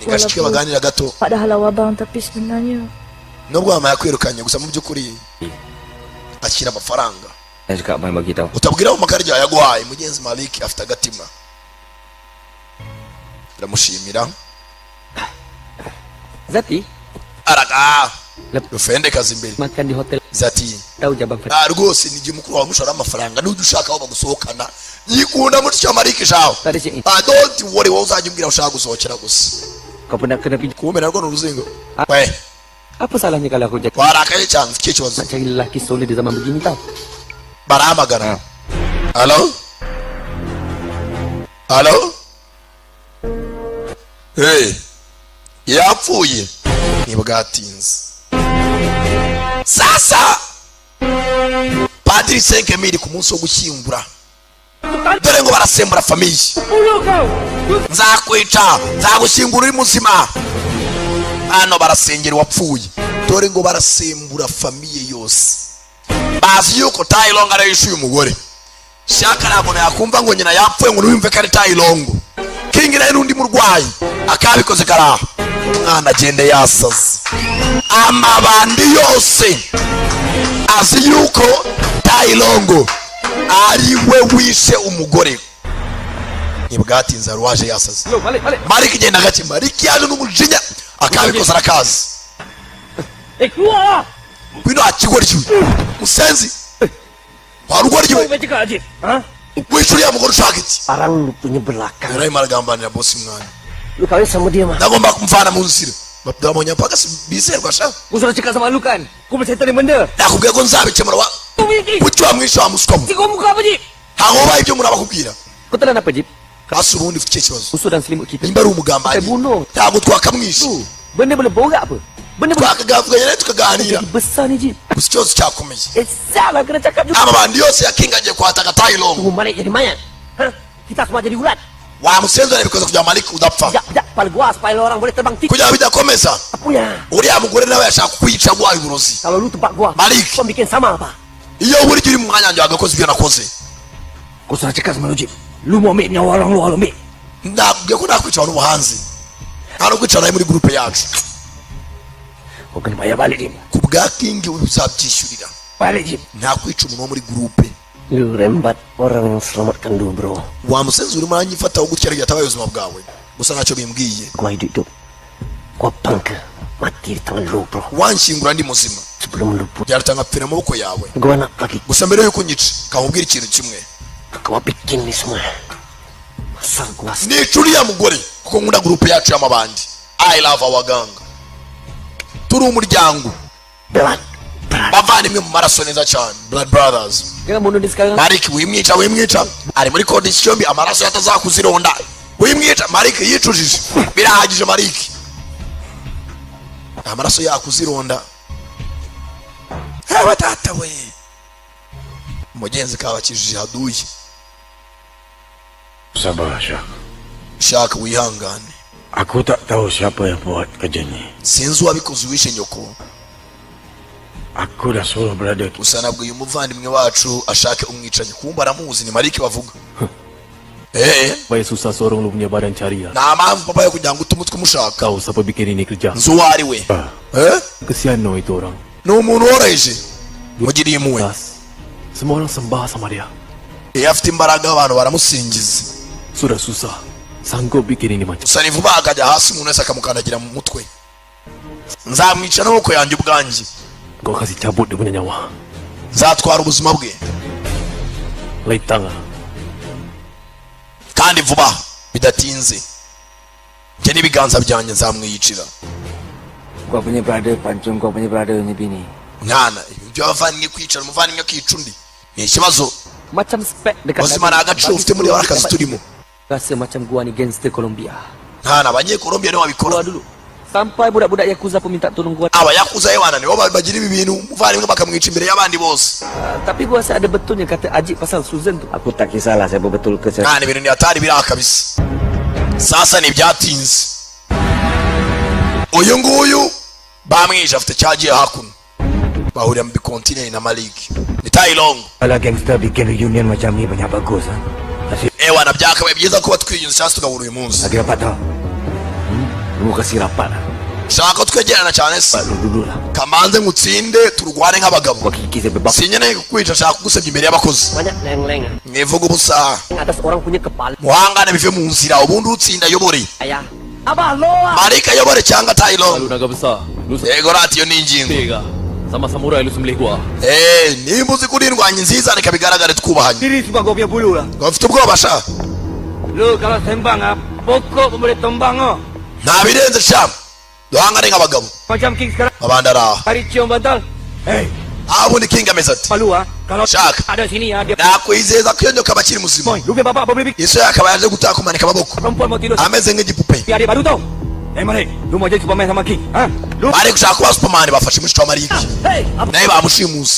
[SPEAKER 1] Ni gashiki baganira gato.
[SPEAKER 11] Pak dah halau abang, tapi sebenarnya
[SPEAKER 1] Nubwo mama yakwirukanye, gusa mu by'ukuri akira amafaranga.
[SPEAKER 9] Saya cakap abang bagi tahu.
[SPEAKER 1] Utabwira mu makarya yaguhaye. Mugenzi Malik afite agatima, ndamushimira.
[SPEAKER 9] Zati,
[SPEAKER 1] Araga rufende kazi imbere.
[SPEAKER 9] Makan di hotel.
[SPEAKER 1] Zati.
[SPEAKER 9] Tahu je abang
[SPEAKER 1] Ah, rwose ni igihe mukuru wawe mushora amafaranga n'ujya ushaka aho bagusohokana yikunda mutyo Malik shaho. Ah, don't worry, wowe uzajya umbwira aho ushaka gusohokera gusa.
[SPEAKER 9] Kau pernah kena pinjam.
[SPEAKER 1] Kumbe narwo ni uruzingo we.
[SPEAKER 9] Apa salahnya kalau aku jaga?
[SPEAKER 1] Warakaye cyane, ufite ikihe kibazo?
[SPEAKER 9] Nak cari lelaki soleh di zaman begini tau.
[SPEAKER 1] Barahamagara. Halo, halo. Hey, yapfuye ntibwatinze. Sasa padiri Senkemiri ku munsi wo gushyingura, dore ngo barasembura famille. Nzakwica, nzagushyingura uri muzima. Hano barasengera uwapfuye, dore ngo barasembura famille yose, bazi yuko Tayilongo ariyo yishuye umugore. Shaka ntabwo yakumva ngo nyina yapfuye ngo nuyumve ko ari Tayilongo. King nawe n'undi murwayi akabikoze karaha, umwana agende yasaze amabandi yose azi yuko Tayilongo ari we wishe umugore. Ntibwatinze, hari uwaje yasaze.
[SPEAKER 9] Lu, balik, balik.
[SPEAKER 1] Mariki, genda gake. Mariki yaje n'umujinya, akabikoze arakazi.
[SPEAKER 8] Eh, keluar lah.
[SPEAKER 1] Ngwino akigoryi, musenzi warugoryi we.
[SPEAKER 8] Kau cakap Ajib. Ha?
[SPEAKER 1] Wishe uriya mugore ushaka iki?
[SPEAKER 17] Orang lu punya belakang.
[SPEAKER 1] Yararimo aragambanira bosi mwana.
[SPEAKER 17] Lu kahwin sama dia mah.
[SPEAKER 1] Nagomba kumvana mu nzira. Babonye mpaka bizerwa sha.
[SPEAKER 9] Kau sudah cakap sama lu kan? Kau boleh settle ni benda.
[SPEAKER 1] Nakubwiye ko nzabikemura wa. Kuki wamwishe wa muswa we?
[SPEAKER 8] Cikgu muka apa, Jib?
[SPEAKER 1] Ntabwo wubaha ibyo umuntu abakubwira.
[SPEAKER 9] Kau telan apa, Jib?
[SPEAKER 1] Hasi ubundi ufite ikihe kibazo?
[SPEAKER 9] Usus dan selimut kita.
[SPEAKER 1] Nimba ari umugambanyi,
[SPEAKER 9] Kita bunuh.
[SPEAKER 1] ntabwo twakamwishe.
[SPEAKER 9] Benda boleh borak apa? Benda boleh
[SPEAKER 1] Twakagavuganye nawe tukaganira.
[SPEAKER 9] jadi besar ni, Jib.
[SPEAKER 1] Gusa ikibazo cyakomeye.
[SPEAKER 8] Eh, salah kena cakap juga.
[SPEAKER 1] Amabandi yose ya King agiye kwataka Tailong.
[SPEAKER 17] Tunggu Malik jadi mayat.
[SPEAKER 8] Ha? Kita semua jadi ulat.
[SPEAKER 1] Wa musenzi, arabikoze kugira ngo Malik udapfa.
[SPEAKER 17] Sekejap, sekejap. Kepala gua supaya orang boleh terbang tiga.
[SPEAKER 1] Kugira ngo bidakomeza.
[SPEAKER 17] Punya.
[SPEAKER 1] Uriya mugore nawe yashaka kukwica, guhaye uburozi.
[SPEAKER 17] Kalau lu tempat gua.
[SPEAKER 1] Malik.
[SPEAKER 17] Kau bikin sama apa?
[SPEAKER 1] Iyo burya uri mu mwanya wanjye wagakoze ibyo nakoze.
[SPEAKER 8] Kau sudah cakap sama lu, Jib. Lu mau ambil nyawa orang luar, lu ambil.
[SPEAKER 1] Nakubwiye ko nakwica abantu hanze, nta no kwicara nawe muri groupe yacu.
[SPEAKER 8] Kau kena bayar balik, Jib.
[SPEAKER 1] Ku bwa King uzabyishyurira.
[SPEAKER 8] Balik, Jib.
[SPEAKER 1] Nta kwica umuntu wo muri groupe.
[SPEAKER 17] Lu rembat orang yang selamatkan lu, bro.
[SPEAKER 1] Wa musenzi, urimo uranyifataho gutya ariko yatabaye ubuzima bwawe, gusa ntacyo bimbwiye.
[SPEAKER 17] Gua hidup-hidup. Gua bangga mati di tangan lu, bro.
[SPEAKER 1] Wanshyingura ndi muzima.
[SPEAKER 17] Sebelum lu
[SPEAKER 1] Byaruta nkapfira mu maboko yawe.
[SPEAKER 17] Gua nak lagi.
[SPEAKER 1] Gusa mbere yuko unyica, kakubwira ikintu kimwe.
[SPEAKER 17] Gua bikin ni semua. Masa gua
[SPEAKER 1] Nica uriya mugore kuko nkunda groupe yacu y'amabandi. I love our gang, turi umuryango,
[SPEAKER 17] Blood.
[SPEAKER 1] bavandimwe mu maraso neza cyane, blood brothers.
[SPEAKER 9] Jangan bunuh dia sekarang.
[SPEAKER 1] Mariki, wimwica, wimwica, ari muri condition mbi, amaraso yatazakuzironda. Wimwica Mariki, yicujije birahagije. Mariki, amaraso yakuzironda. Hewe data we, umugenzi kabakijije haduye.
[SPEAKER 14] Sabar, Syak.
[SPEAKER 1] Shaka, wihangane.
[SPEAKER 14] Aku tak tahu siapa yang buat kerja ni.
[SPEAKER 1] Sinzi uwabikoze, uwishe nyoko.
[SPEAKER 14] Aku dah suruh brother
[SPEAKER 1] Gusa nabwiye umuvandimwe wacu ashake umwicanyi. Kumba aramuzi, ni Mariki bavuga. Eh.
[SPEAKER 12] Bayar susah seorang lu punya badan cari lah.
[SPEAKER 1] Nta mpamvu papa yo kugira ngo utume umutwe umushaka.
[SPEAKER 12] Tahu siapa bikin ini kerja.
[SPEAKER 1] Nzi uwo ari we. Eh?
[SPEAKER 12] Kesian no itu orang.
[SPEAKER 1] Ni umuntu woroheje, mugiriye impuhwe.
[SPEAKER 12] Semua orang sembah sama dia.
[SPEAKER 1] Iyo afite imbaraga abantu baramusingiza.
[SPEAKER 12] Sudah susah. Sanggup bikin ini macam.
[SPEAKER 1] Gusa ni vuba akajya hasi, umuntu wese akamukandagira mu mutwe. Nzamwica n'amaboko yanjye ubwanjye.
[SPEAKER 12] Kau kasih cabut dia punya nyawa.
[SPEAKER 1] Nzatwara ubuzima bwe.
[SPEAKER 12] Laitang ah.
[SPEAKER 1] Kandi vuba bidatinze, njye n'ibiganza byanjye nzamwiyicira.
[SPEAKER 9] Kau punya brother pancung kau punya brother ni bini.
[SPEAKER 1] Mwana, ibyo abavandimwe kwicara umuvandimwe akica undi ni ikibazo.
[SPEAKER 9] Macam spek dekat
[SPEAKER 1] Ubuzima ni agaciro ufite muri akazi turimo.
[SPEAKER 9] Rasa macam gua ni gangster Colombia.
[SPEAKER 1] Mwana, abanyekolombiya nibo babikora.
[SPEAKER 9] Gua dulu. Sampai budak-budak Yakuza pun minta tolong gua.
[SPEAKER 1] Abayakuza yewana nibo bagira ibi bintu, umuvandimwe bakamwica imbere y'abandi bose.
[SPEAKER 9] Tapi gua rasa ada betulnya kata Ajib pasal Susan tu.
[SPEAKER 16] Aku tak kisahlah siapa betul ke siapa.
[SPEAKER 1] Mwana, ibintu ni hatari biriya kabisa. Sasa ntibyatinze, uyu nguyu bamwishe afite cyagiye hakuno, bahurira mu bikontineri na Maliki ni Tailong.
[SPEAKER 14] Kalau gangster bikin reunion macam ni banyak bagus ah. Nasib
[SPEAKER 1] Ewana, byakabaye byiza kuba twiyunze cyangwa se tugahura uyu munsi.
[SPEAKER 14] lagi rapat tau. Lu kasih rapat lah.
[SPEAKER 1] Shaka ko twegerana cyane se.
[SPEAKER 14] Lu dulu lah.
[SPEAKER 1] Kamanze ngutsinde, turwane nk'abagabo. Sinkeneye kukwica, nshaka kugusebya imbere y'abakozi.
[SPEAKER 17] Banyak leng-leng.
[SPEAKER 1] Mwivuga ubusa.
[SPEAKER 17] Atas orang punya kepala.
[SPEAKER 1] Muhangane bive mu nzira, ubundi utsinda ayobore.
[SPEAKER 17] Ayah. Abah lo ah.
[SPEAKER 1] Marika ayobore cyangwa Tailong.
[SPEAKER 12] Lu naga besar. Lu
[SPEAKER 1] Yego ratiyo ni ingingo.
[SPEAKER 12] Tega. Sama samurai lu sembelih gua.
[SPEAKER 1] Eh, nimba uzi ko uri indwanyi nziza, reka bigaragare twubahanye.
[SPEAKER 8] Diri sebab kau punya bulu lah.
[SPEAKER 1] Ngo mfite ubwoba sha.
[SPEAKER 8] Lu kalau sembang ah, pokok pun boleh tumbang oh.
[SPEAKER 1] Nta birenze sha, duhangane nk'abagabo.
[SPEAKER 8] Macam King sekarang.
[SPEAKER 1] Abandi ari aha.
[SPEAKER 8] Hari cium bantal. Hey,
[SPEAKER 1] Aho ubundi King ameze ati
[SPEAKER 8] malu ah. Kalau
[SPEAKER 1] Shaka.
[SPEAKER 8] ada sini ah dia.
[SPEAKER 1] Nakwizeza ko iyo nyoka aba akiri muzima.
[SPEAKER 8] Lu punya bapak apa boleh bikin?
[SPEAKER 1] Iso yakaba yaje gutaka kumanika amaboko
[SPEAKER 8] Perempuan mau tidur.
[SPEAKER 1] ameze nk'igipupe.
[SPEAKER 8] Biar dia baru tau. Eh Malik, lu mau jadi Superman sama King? Ha? Lu
[SPEAKER 1] Bari gushaka kuba Superman. Bafashe mushiki wa Mariki,
[SPEAKER 8] Hey, apa?
[SPEAKER 1] nawe bamushimuse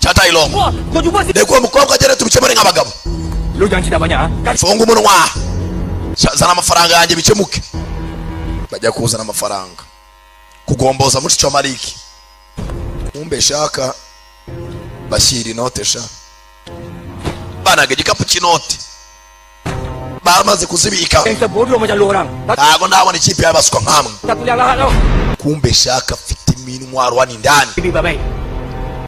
[SPEAKER 1] cya Tailong.
[SPEAKER 8] Wah, kau jumpa si
[SPEAKER 1] Reka uwo mukobwa agere tubikemure nk'abagabo.
[SPEAKER 8] Lu jangan cerita banyak ah. Kan
[SPEAKER 1] Funga umunwa. Zana amafaranga yanjye bikemuke. Bajya kuzana amafaranga kugomboza mushiki wa Mariki. Kumbe shaka bashyira inote sha, banaga igikapu cy'inote bamaze kuzibika.
[SPEAKER 8] Gangster bodoh macam lu orang. Tak
[SPEAKER 1] Ntabwo ndabona ikipe y'abaswa nkamwe.
[SPEAKER 8] tak tuliang lahat tau.
[SPEAKER 1] Kumbe shaka afite iminwaro hano indani.
[SPEAKER 8] Bibi baik.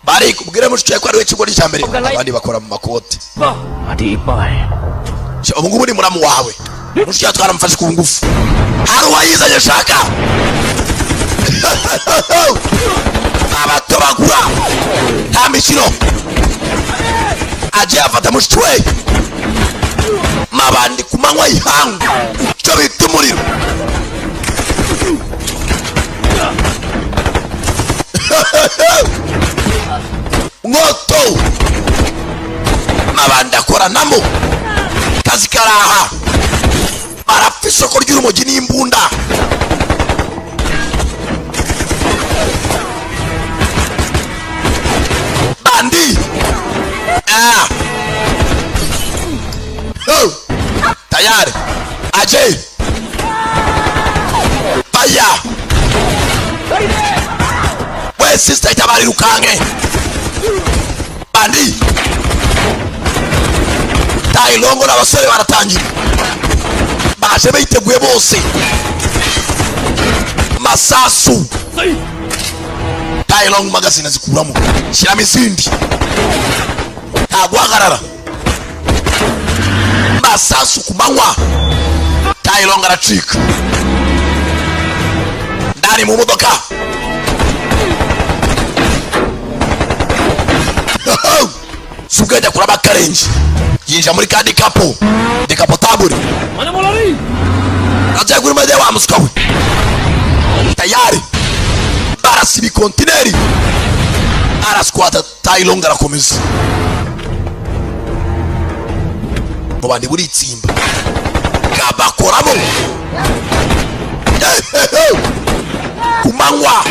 [SPEAKER 1] Bari kubwira mushiki we ko ari we kigoryi cya mbere, abandi bakora mu makote.
[SPEAKER 8] Bah,
[SPEAKER 14] Adik ipar.
[SPEAKER 1] Ubu ngubu ni muramu wawe. Mushiki twaramufashe ku ngufu. Hari uwayizanye shaka. Abatobagura. Nta mikino. Aje afata mushiki we. Mabandi ku manywa y'ihangu. Icyo bita umuriro. Mwoto. Mabandi akoranamo. Kazi karaha. Barapfa isoko ry'urumogi n'imbunda. Bandi. Ah. Oh. Tayari. Aje. Fire. We sister itabari rukange. Bandi. Tailongo n'abasore baratangira. Baje biteguye bose. Masasu. Tailongo magazine zikuramo. Shyiramo izindi. Ntaguhagarara. Masasu ku manywa. Tailongo aracika. Ndani mu modoka. Sugajya kuraba karenji. Yinjira muri kandi kapo. Decapotable. Agiye kuri majya wa muswa we. Tayari. Barasi bikontineri. Arasquata Tailongo arakomeza. Mu bandi buritsimba. Kabakoramo. Kumanywa.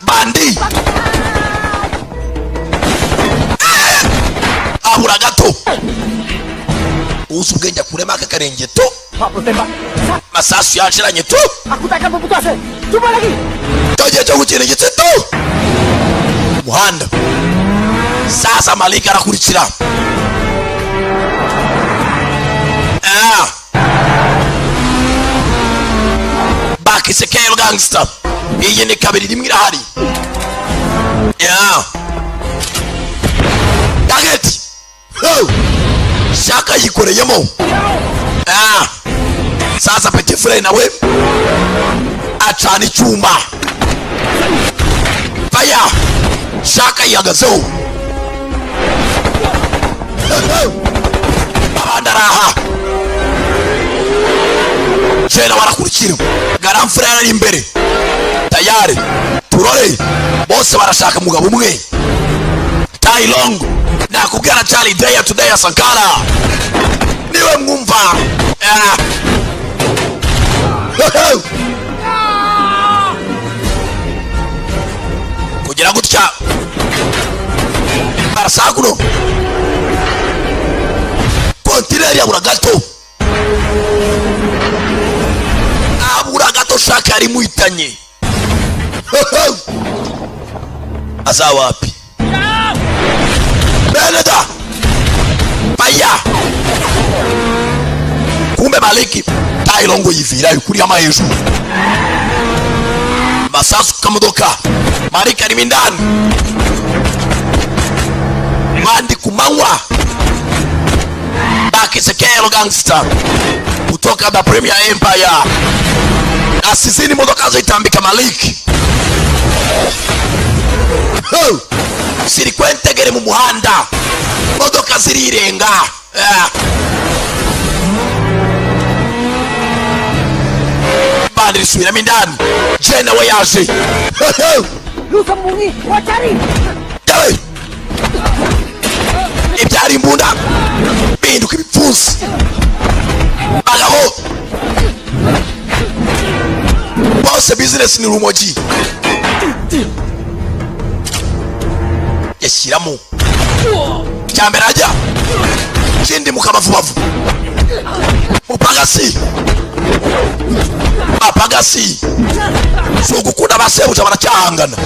[SPEAKER 1] Bandi. Abura gato. Uzi ubwenge akurema aka karenge to. Masasu yashiranye to.
[SPEAKER 8] Aku takkan berputus asa. Cuba lagi.
[SPEAKER 1] Toje cyo gukina igitse to. Muhanda. Sasa Malika arakurikira. Ah. Bakise KL gangster. Iyi ni kabiri rimwe irahari. Yeah. Target. Oh. Shaka yikoreyemo. Ah. Sasa Petit Frere nawe acana icyuma. Fire. Shaka yihagazeho. Abandi araha. Jena barakurikira. Grand Frere ari imbere. Tayari. Turore. Bose barashaka mugabo umwe. Tailongo. Nakubwira Charlie Day today Sankara. Niwe mwumva. Kugira gutya. Barasakuno. Kontineri abura gato. Abura gato shaka ari muhitanye. Azawapi. Beneda. Paya. Kumbe Maliki Tailongo yivira yukuri ama hejuru. Masasu kamodoka. Maliki ari mindani. Mandi kumanywa. Bakise KL gangster. Kutoka the Premier Empire. Asizini modoka zitambika Maliki. Oh! Ziri kwentegere mu muhanda. Modoka zirirenga. Bandi risubiramo indani. Jena we yaje.
[SPEAKER 8] Lu sembunyi, gua cari.
[SPEAKER 1] Ibyari imbunda bihinduka ibipfunsi. Bagabo bose business ni rumogi. Yashyiramo cyambere ajya kindi mukabavubavu mupagasi mapagasi si ugukunda basebuja baracyahangana.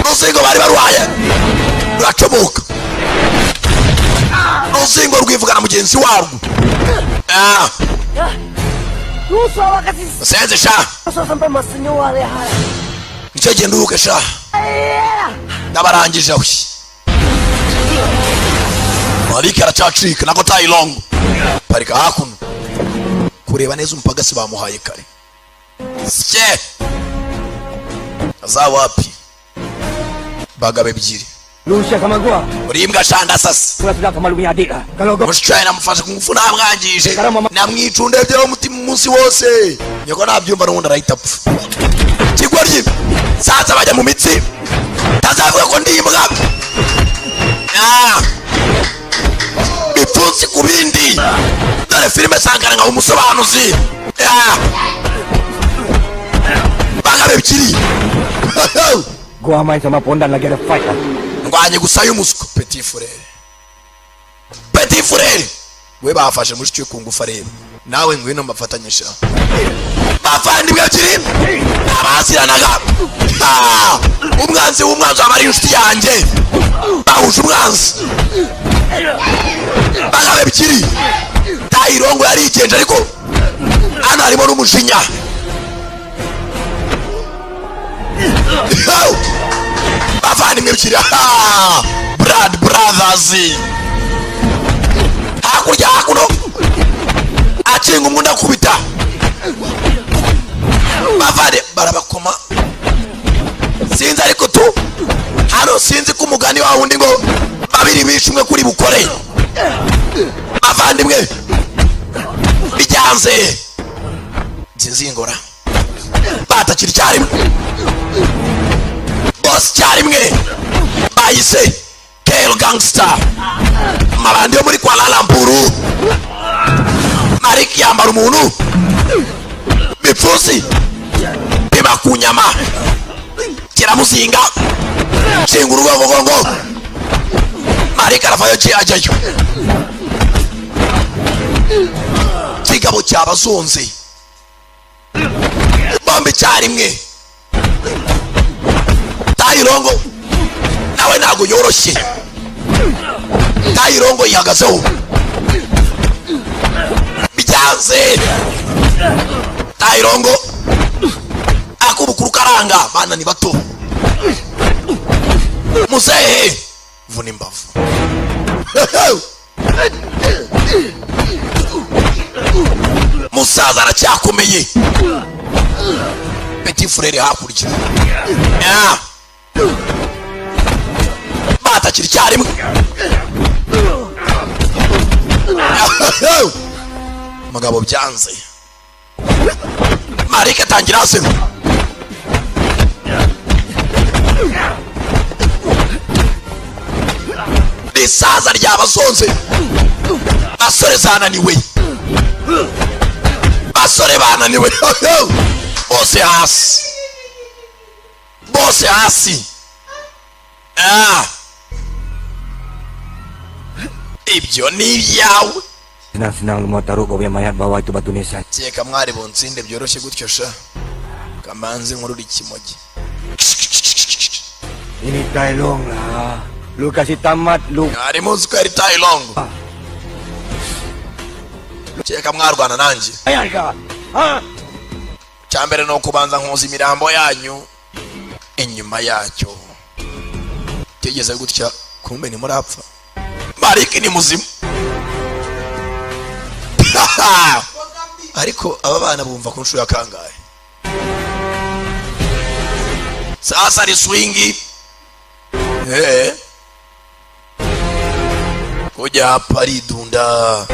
[SPEAKER 1] Uruzingo bari barwaye ruracomoka. Uruzingo rwivugana mugenzi warwo. Senze sha nicyo genda uruke sha ndabarangije aho. Marike aracyacika nako Tayilongo parika hakuno kureba neza umupagasi bamuhaye kare sye azawapi bagabo ebyiri.
[SPEAKER 8] Lu siap sama gua.
[SPEAKER 1] Uri imbwa shanda sasa.
[SPEAKER 8] Gua sudah sama lu punya adik lah. Kalau gua
[SPEAKER 1] mushiki wawe namufashe ku ngufu namwangije namwica undebyeho umutima umunsi wose nyoko nabyumva n'ubundi arahita apfa. Kigoryi sasa bajya mu mitsi tazavuga ko ndi imbwa. Ah! Bipfunsi ku bindi dore filime Sankara nka umusobanuzi. Ah! Bagabo ebyiri.
[SPEAKER 8] Gua main sama Pondan lagi ada fight lah.
[SPEAKER 1] Ndwanye gusa y'umuswa petit frere, petit frere we bafashe mushiki we ku ngufu areba nawe ngwino mbafatanyisha bavandimwe ebyiri abaziranaga. Ah! Umwanzi w'umwanzi aba ari inshuti yanjye bahuje umwanzi bagabo ebyiri. Tayirongo yarigenje ariko hano harimo n'umujinya. Bavandimwe ebyiri. Ah! Blood Brothers hakurya hakuno akinga umwunda akubita bavande barabakoma sinzi ariko tu hano sinzi ko umugani wa wundi ngo babiri bishe umwe kuri bukore bavandimwe bijyanze nzingora batakira icyarimwe bose icyarimwe bayise Kale Gangster mabandi yo muri Kuala Lumpur. Mariki yambara umuntu bipfusi biba ku nyama kiramuzinga shinga urugongogongo. Mariki aravayo ajyayo kigabo cyabazonze bombe icyarimwe. Tayirongo nawe ntabwo yoroshye. Tayirongo yihagazeho bijyanze. Tayirongo akubukuru karanga bana ni bato muzehe vuna imbavu. Musaza aracyakomeye. Petit frere hakurya. Ah! Batakira icyarimwe. Mugabo byanze. Marike atangira hasi. Isaza ryabazonze basore zananiwe basore bananiwe bose hasi bose hasi. Ah! Ibyo ni ibyawe.
[SPEAKER 8] Senang-senang lu mau taruh kau punya mayat bawah itu batu nisan.
[SPEAKER 1] Keka mwari bunsinde byoroshye gutyo sha kamanze nkurura ikimogi.
[SPEAKER 8] Ini Tai Long lah. Lu kasih tamat lu.
[SPEAKER 1] Ari muzi ko ari Tai Long. Keka mwarwana nanjye.
[SPEAKER 8] Ayarka. Ha?
[SPEAKER 1] Cyambere no kubanza nkoza imirambo yanyu inyuma yacyo. Tegeze gutya kumbe ni murapfa. Mariki ni muzima. Ariko aba bana bumva ku nshuro ya kangahe. Sasa ni swingi. Kujya hapa aridunda.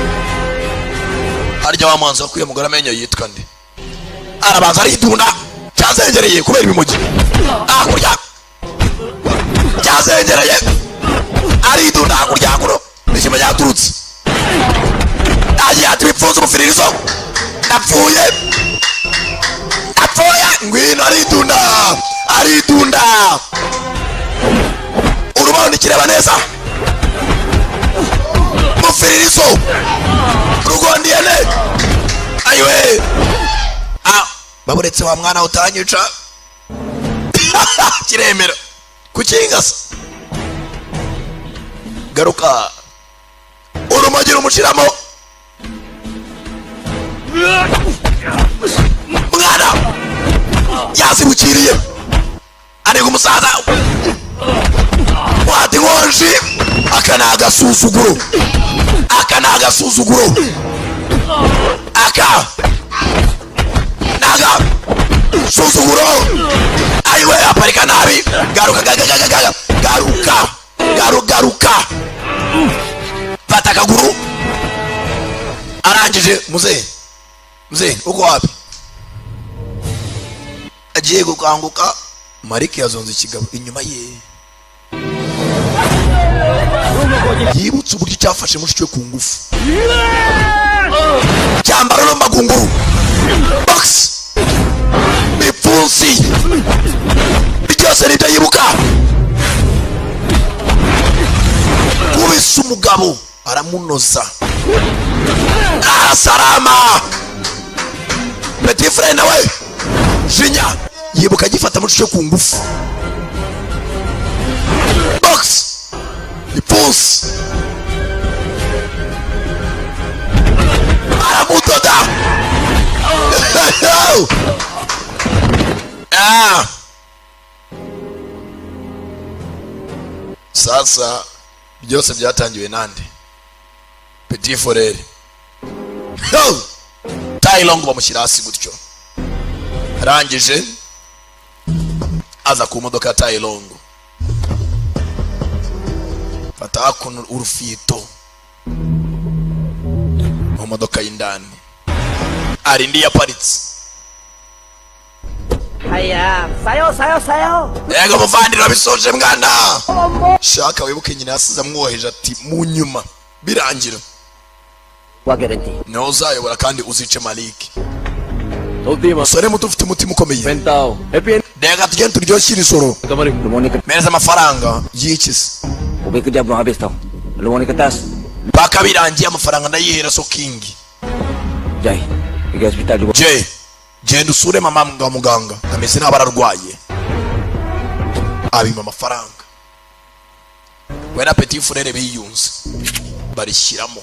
[SPEAKER 1] Harya wa mwanzi wakuye mugore amenyo yitwa nde? Arabanza aridunda cyazengereye kubera ibimugi. Hakurya cyazengereye aridunda hakurya hakuno nishima yaturutse. Agiye ati bipfunze umufiririzo napfuye napfuye ngwino aridunda aridunda urubaho ntikireba neza mufiririzo rugondiyene ayiwe. Ah, baburetse wa mwana utanyica kiremera kukingasa garuka urumogi rumushiramo mwana yazibukiriye arega umusaza wati nkonji. Aka ni agasuzuguro, aka ni agasuzuguro, aka ni agasuzuguro. Ayiwe, aparika nabi. Garuka, garuka, garuka, garuka, fata akaguru. Arangije, muzehe, muzehe, uko wapi? Agiye gukanguka, Marike yazonze ikigabo inyuma ye. Yibutse uburyo cyafashe mushiki we ku ngufu, cyambara no magunguru box bipfunsi byose nibyo yibuka. Kubise umugabo aramunoza. Ah, salama petit frère nawe jinya yibuka agifata mushiki we ku ngufu, box ipfunsi aramudoda. Ah. Sasa byose byatangiwe nande? Petit frere Tailong bamushyira hasi gutyo. Arangije aza ku modoka ya Tailong, fata hakuno urufito mu modoka y'indani, ari indi yaparitse.
[SPEAKER 10] Haya, sayo sayo sayo.
[SPEAKER 1] Yego muvandimwe, bisoje mwana. Shaka wibuke nyina yasize amwoheje ati mu nyuma birangira niho uzayobora kandi uzice Malik. Musore muto ufite umutima ukomeye. Reka tugende turyoshye iri joro. Mpereza amafaranga yikize. Paka birangiye amafaranga ndayihera so king. Jay, genda usure mama wa muganga ameze nabi, ararwaye. Abima amafaranga. We na petit frere biyunze barishyiramo.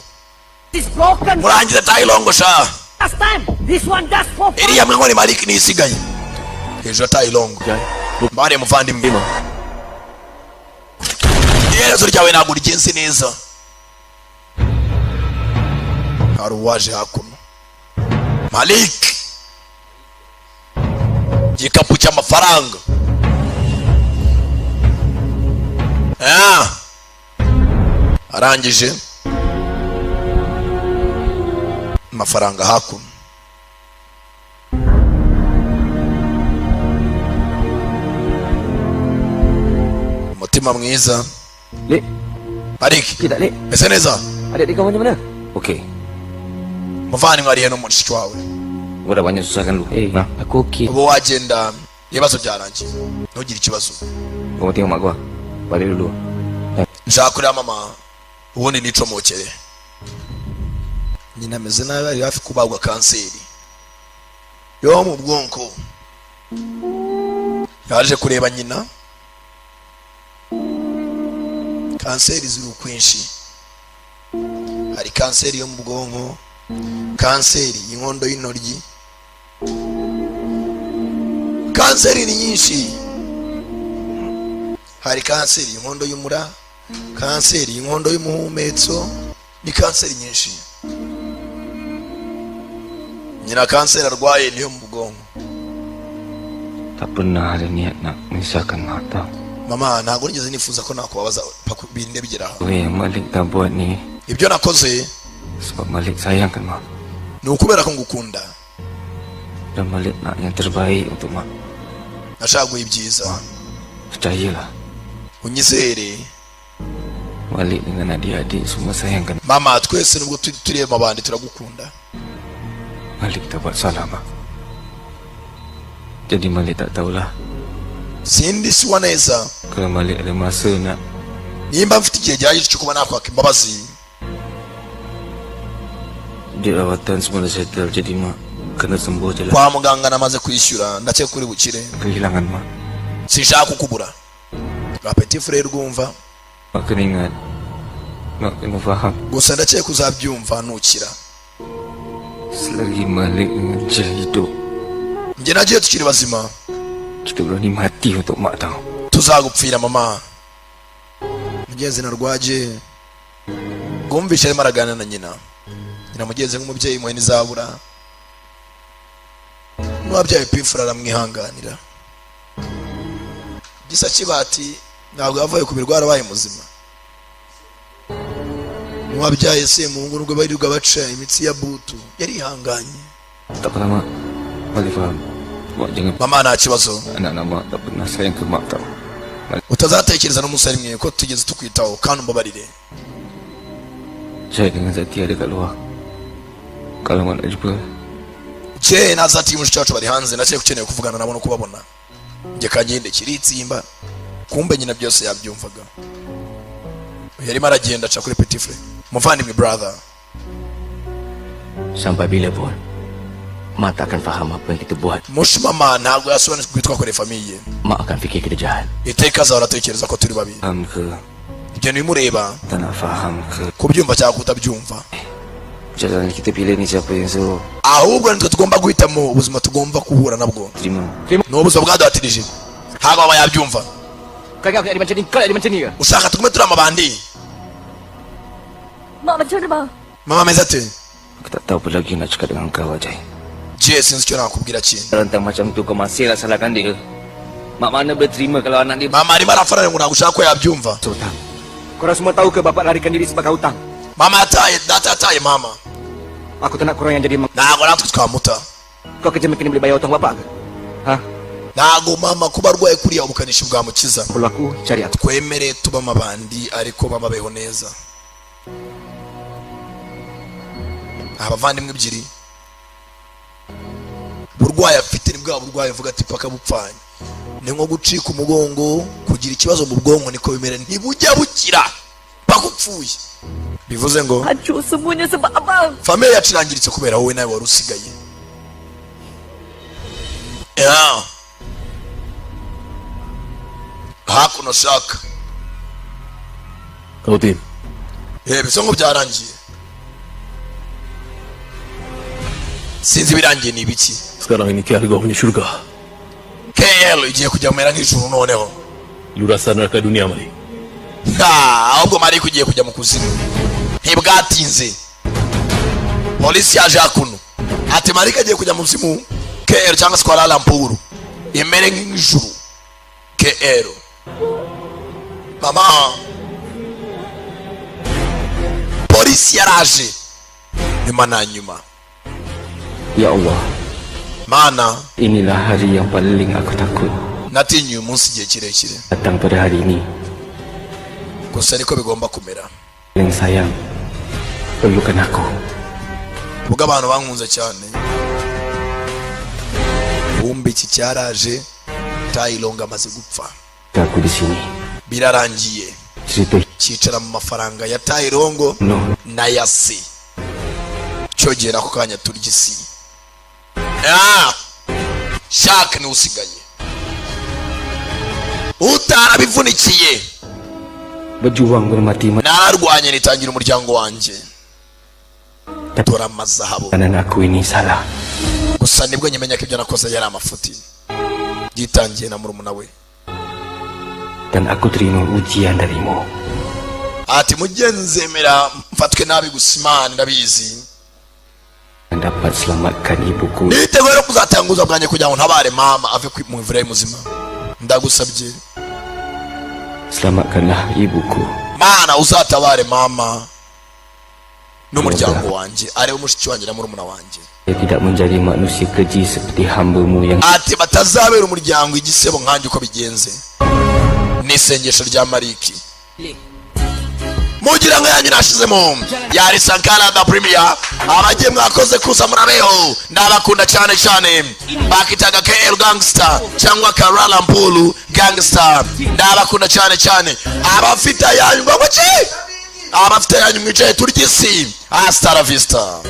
[SPEAKER 1] Murangize Tailongo sha. Iriya mwe ni Malik nisigaye hejuru ya Tailongo. Mbare muvandimwe, iherezo ryawe ntabwo rigenze neza. Hari uwaje hakuno, Malik, igikapu cy'amafaranga. Arangije amafaranga hakuno. Umutima mwiza. Malik, meze neza?
[SPEAKER 9] Adik kau macam mana? Okey.
[SPEAKER 1] Muvandimwe ari hano mushiki wawe.
[SPEAKER 9] Gua dah banyak susahkan lu. Eh, aku okey.
[SPEAKER 1] Ubu wagenda ibibazo byarangiye, ntugire ikibazo.
[SPEAKER 9] Kau mau tengok mak gua? Balik dulu.
[SPEAKER 1] Nshaka kureba mama ubundi nicomokere. Nyina ameze nabi, ari hafi kubagwa kanseri yo mu bwonko. Yaje kureba nyina. Kanseri ziri ukwinshi, hari kanseri yo mu bwonko, kanseri y'inkondo y'intoryi, kanseri ni nyinshi. Hari kanseri y'inkondo y'umura, kanseri y'inkondo y'umuhumetso, ni kanseri nyinshi. Nyina kanseri arwaye niyo mu bwonko.
[SPEAKER 9] Tak pernah ada niat nak menyusahkan mak tau.
[SPEAKER 1] Mama, ntabwo nigeze nifuza ko nakubabaza birinde bigeraho.
[SPEAKER 9] Apa yang Malik dah buat ni,
[SPEAKER 1] ibyo nakoze
[SPEAKER 9] sebab Malik sayangkan mak.
[SPEAKER 1] Ni ukubera ko ngukunda.
[SPEAKER 9] Dan Malik nak yang terbaik untuk mak.
[SPEAKER 1] Nashaka guha ibyiza.
[SPEAKER 9] Percayalah.
[SPEAKER 1] Unyizere.
[SPEAKER 9] Malik dengan adik-adik semua sayangkan.
[SPEAKER 1] Mama, twese nubwo turi amabandi turagukunda.
[SPEAKER 9] Malik tak buat salah mak. Jadi Malik tak tahulah.
[SPEAKER 1] Sindi siwa neza.
[SPEAKER 9] Kalau Malik ada masa nak,
[SPEAKER 1] nimba mfite igihe gihagije cyo kuba nakwaka imbabazi.
[SPEAKER 9] Duit rawatan semua dah settle, jadi mak kena sembuh je lah.
[SPEAKER 1] Kwa muganga namaze kwishyura, ndakeka kuri bukire.
[SPEAKER 9] Kehilangan mak.
[SPEAKER 1] Sinshaka kukubura. Ba petit frere rwumva.
[SPEAKER 9] Mak kena ingat. Mak kena faham.
[SPEAKER 1] Gusa ndakeka uzabyumva nukira.
[SPEAKER 9] Selagi Malik dengan Jay hidup,
[SPEAKER 1] njye nagiye tukiri bazima,
[SPEAKER 9] kita berani mati untuk mak tau.
[SPEAKER 1] Tuzagupfira mama. Mugenzi narwaje Bwumvishe arimo araganira na nyina. Nyina mugenzi nk'umubyeyi muhe n'izabura, n'uwabyaye pifura aramwihanganira. Gisa kibati ntabwo yavuye ku birwara, abaye muzima. N'uwabyaye Semuhungu, nubwo barirwa baca imitsi ya butu, yarihanganye.
[SPEAKER 9] Tak apa mak. Boleh faham. Mak jangan
[SPEAKER 1] Mama, nta kibazo.
[SPEAKER 9] Anak-anak mak tak pernah sayang ke mak tau.
[SPEAKER 1] Utazatekereza n'umunsi rimwe ko tugeze tukwitaho, kandi umbabarire.
[SPEAKER 9] Saya dengan Zati ada kat luar. Kalau mak nak jumpa.
[SPEAKER 1] Je na Zati mushiki wacu bari hanze, nakeka ukeneye kuvugana nabo no kubabona. Njye kagende kiritsimba. Kumbe nyina byose yabyumvaga. Yarimo aragenda aca kuri petit frère, muvandimwe, brother.
[SPEAKER 17] Sampai bila pun Mak tak akan faham apa yang kita buat.
[SPEAKER 1] Mushi mama ntabwo yasobanukirwa ibyo twakoreye famille.
[SPEAKER 17] Mak akan fikir kita jahat.
[SPEAKER 1] Iteka azahora atekereza ko turi babi.
[SPEAKER 9] Faham ke?
[SPEAKER 1] Ibyo ntibimureba.
[SPEAKER 9] Tak nak faham ke?
[SPEAKER 1] Kubyumva cyangwa kutabyumva.
[SPEAKER 9] Jalan kita pilih ni siapa yang suruh?
[SPEAKER 1] Ahubwo nitwe tugomba guhitamo ubuzima tugomba guhura nabwo.
[SPEAKER 9] Terima.
[SPEAKER 1] Ni ubuzima bwaduhatirije, ntabwo aba yabyumva.
[SPEAKER 8] Kau ingat aku nak jadi macam ni? Kau nak jadi macam ni ke?
[SPEAKER 1] Ushaka tugume turi amabandi?
[SPEAKER 11] Mak macam mana bang?
[SPEAKER 1] Mama ameze ate?
[SPEAKER 9] Aku tak tahu apa lagi nak cakap dengan kau, Ajay.
[SPEAKER 1] Je sinzi icyo nakubwira kintu.
[SPEAKER 9] Tentang macam tu kau masih nak salahkan dia. Mak mana boleh terima kalau anak dia
[SPEAKER 1] Mama arimo arafaranga ngo ntabwo ushaka ko yabyumva.
[SPEAKER 9] Hutang.
[SPEAKER 8] Korang semua tahu ke bapak larikan diri sebab hutang?
[SPEAKER 1] Mama yataye, data yataye mama.
[SPEAKER 8] Aku tak nak korang yang jadi mak.
[SPEAKER 1] Ntabwo natwe twamuta.
[SPEAKER 8] Kau kerja mungkin boleh bayar hutang bapak ke? Ha?
[SPEAKER 1] Ntabwo mama kuba arwaye kuriya ubukanishi bwamukiza.
[SPEAKER 8] Perlu aku cari aku.
[SPEAKER 1] Twemere tuba amabandi, ariko mama abeho neza. Abavandimwe ebyiri, burwayi afite ni bwa burwayi avuga ati paka bupfanye, ni nko gucika umugongo, kugira ikibazo mu bwonko, niko bimera, ntibujya bukira paka upfuye. Bivuze ngo
[SPEAKER 11] Hancur semuanya sebab abang.
[SPEAKER 1] Famille yacu irangiritse kubera wowe, nawe wari usigaye. Yeah. Hakuno shaka.
[SPEAKER 12] Kau tim.
[SPEAKER 1] Bisa ngo byarangiye, sinzi ibirangiye ni ibiki.
[SPEAKER 12] Sekarang ini KL kau punya syurga.
[SPEAKER 1] KL igiye kujya kumera nk'ijuru noneho.
[SPEAKER 12] Lu rasa neraka dunia, Malik.
[SPEAKER 1] Ha, ahubwo Mariko ugiye kujya mu kuzimu. Ntibwatinze polisi yaje hakuno ati Mariko agiye kujya mu kuzimu, KL cyangwa se Kuala Lumpur imere nk'ijuru. KL mama, polisi yaraje nyuma na nyuma.
[SPEAKER 9] Ya Allah.
[SPEAKER 1] Mana.
[SPEAKER 9] Inilah hari yang paling aku takut.
[SPEAKER 1] Natinye uyu munsi igihe kirekire.
[SPEAKER 9] Datang pada hari ini.
[SPEAKER 1] Gusa niko bigomba kumera.
[SPEAKER 9] Paling sayang perlukan aku.
[SPEAKER 1] Ubwo abantu bankunze cyane. Bumbe iki cyaraje, Tayilonga amaze gupfa.
[SPEAKER 9] Aku di sini.
[SPEAKER 1] Birarangiye.
[SPEAKER 9] Cerita
[SPEAKER 1] cyicara mu mafaranga ya Tayirongo
[SPEAKER 9] No.
[SPEAKER 1] na ya se, cyogera ako kanya turya isi. Ah! Shaka niwe usigaye utarabivunikiye.
[SPEAKER 9] Berjuang bermati
[SPEAKER 1] Nararwanye nitangira umuryango wanjye, dore amazahabu.
[SPEAKER 9] Dan aku ini salah.
[SPEAKER 1] Gusa nibwo nyimenya ko ibyo nakoze yari amafuti, yitangiye na murumuna we.
[SPEAKER 9] Dan aku terima ujian darimu.
[SPEAKER 1] Ati mujye nzemera mfatwe nabi, gusa Imana ndabizi.
[SPEAKER 9] Dan dapat selamatkan ibuku.
[SPEAKER 1] Niteguye no kuzatanguza bwanjye kugira ngo ntabare mama ave mu ivure muzima, ndagusabye.
[SPEAKER 9] Selamatkanlah ibuku.
[SPEAKER 1] Mana, uzatabare mama n'umuryango wanjye, arebe mushiki wanjye na murumuna wanjye.
[SPEAKER 9] Dia tidak menjadi manusia keji seperti hambamu yang
[SPEAKER 1] Ati batazabera umuryango igisebo nkanjye uko bigenze. Ni isengesho rya Mariki. Mugira ngo yanyu nashizemo yari Sankara da Premier. Abagiye mwakoze kuza, murabeho, ndabakunda cyane cyane. Bakitaga KL Gangster cyangwa Kuala Lumpur Gangster, ndabakunda cyane cyane. Abafite ayanyu ngo ki, abafite ayanyu mwicaye turya isi. Hasta la vista.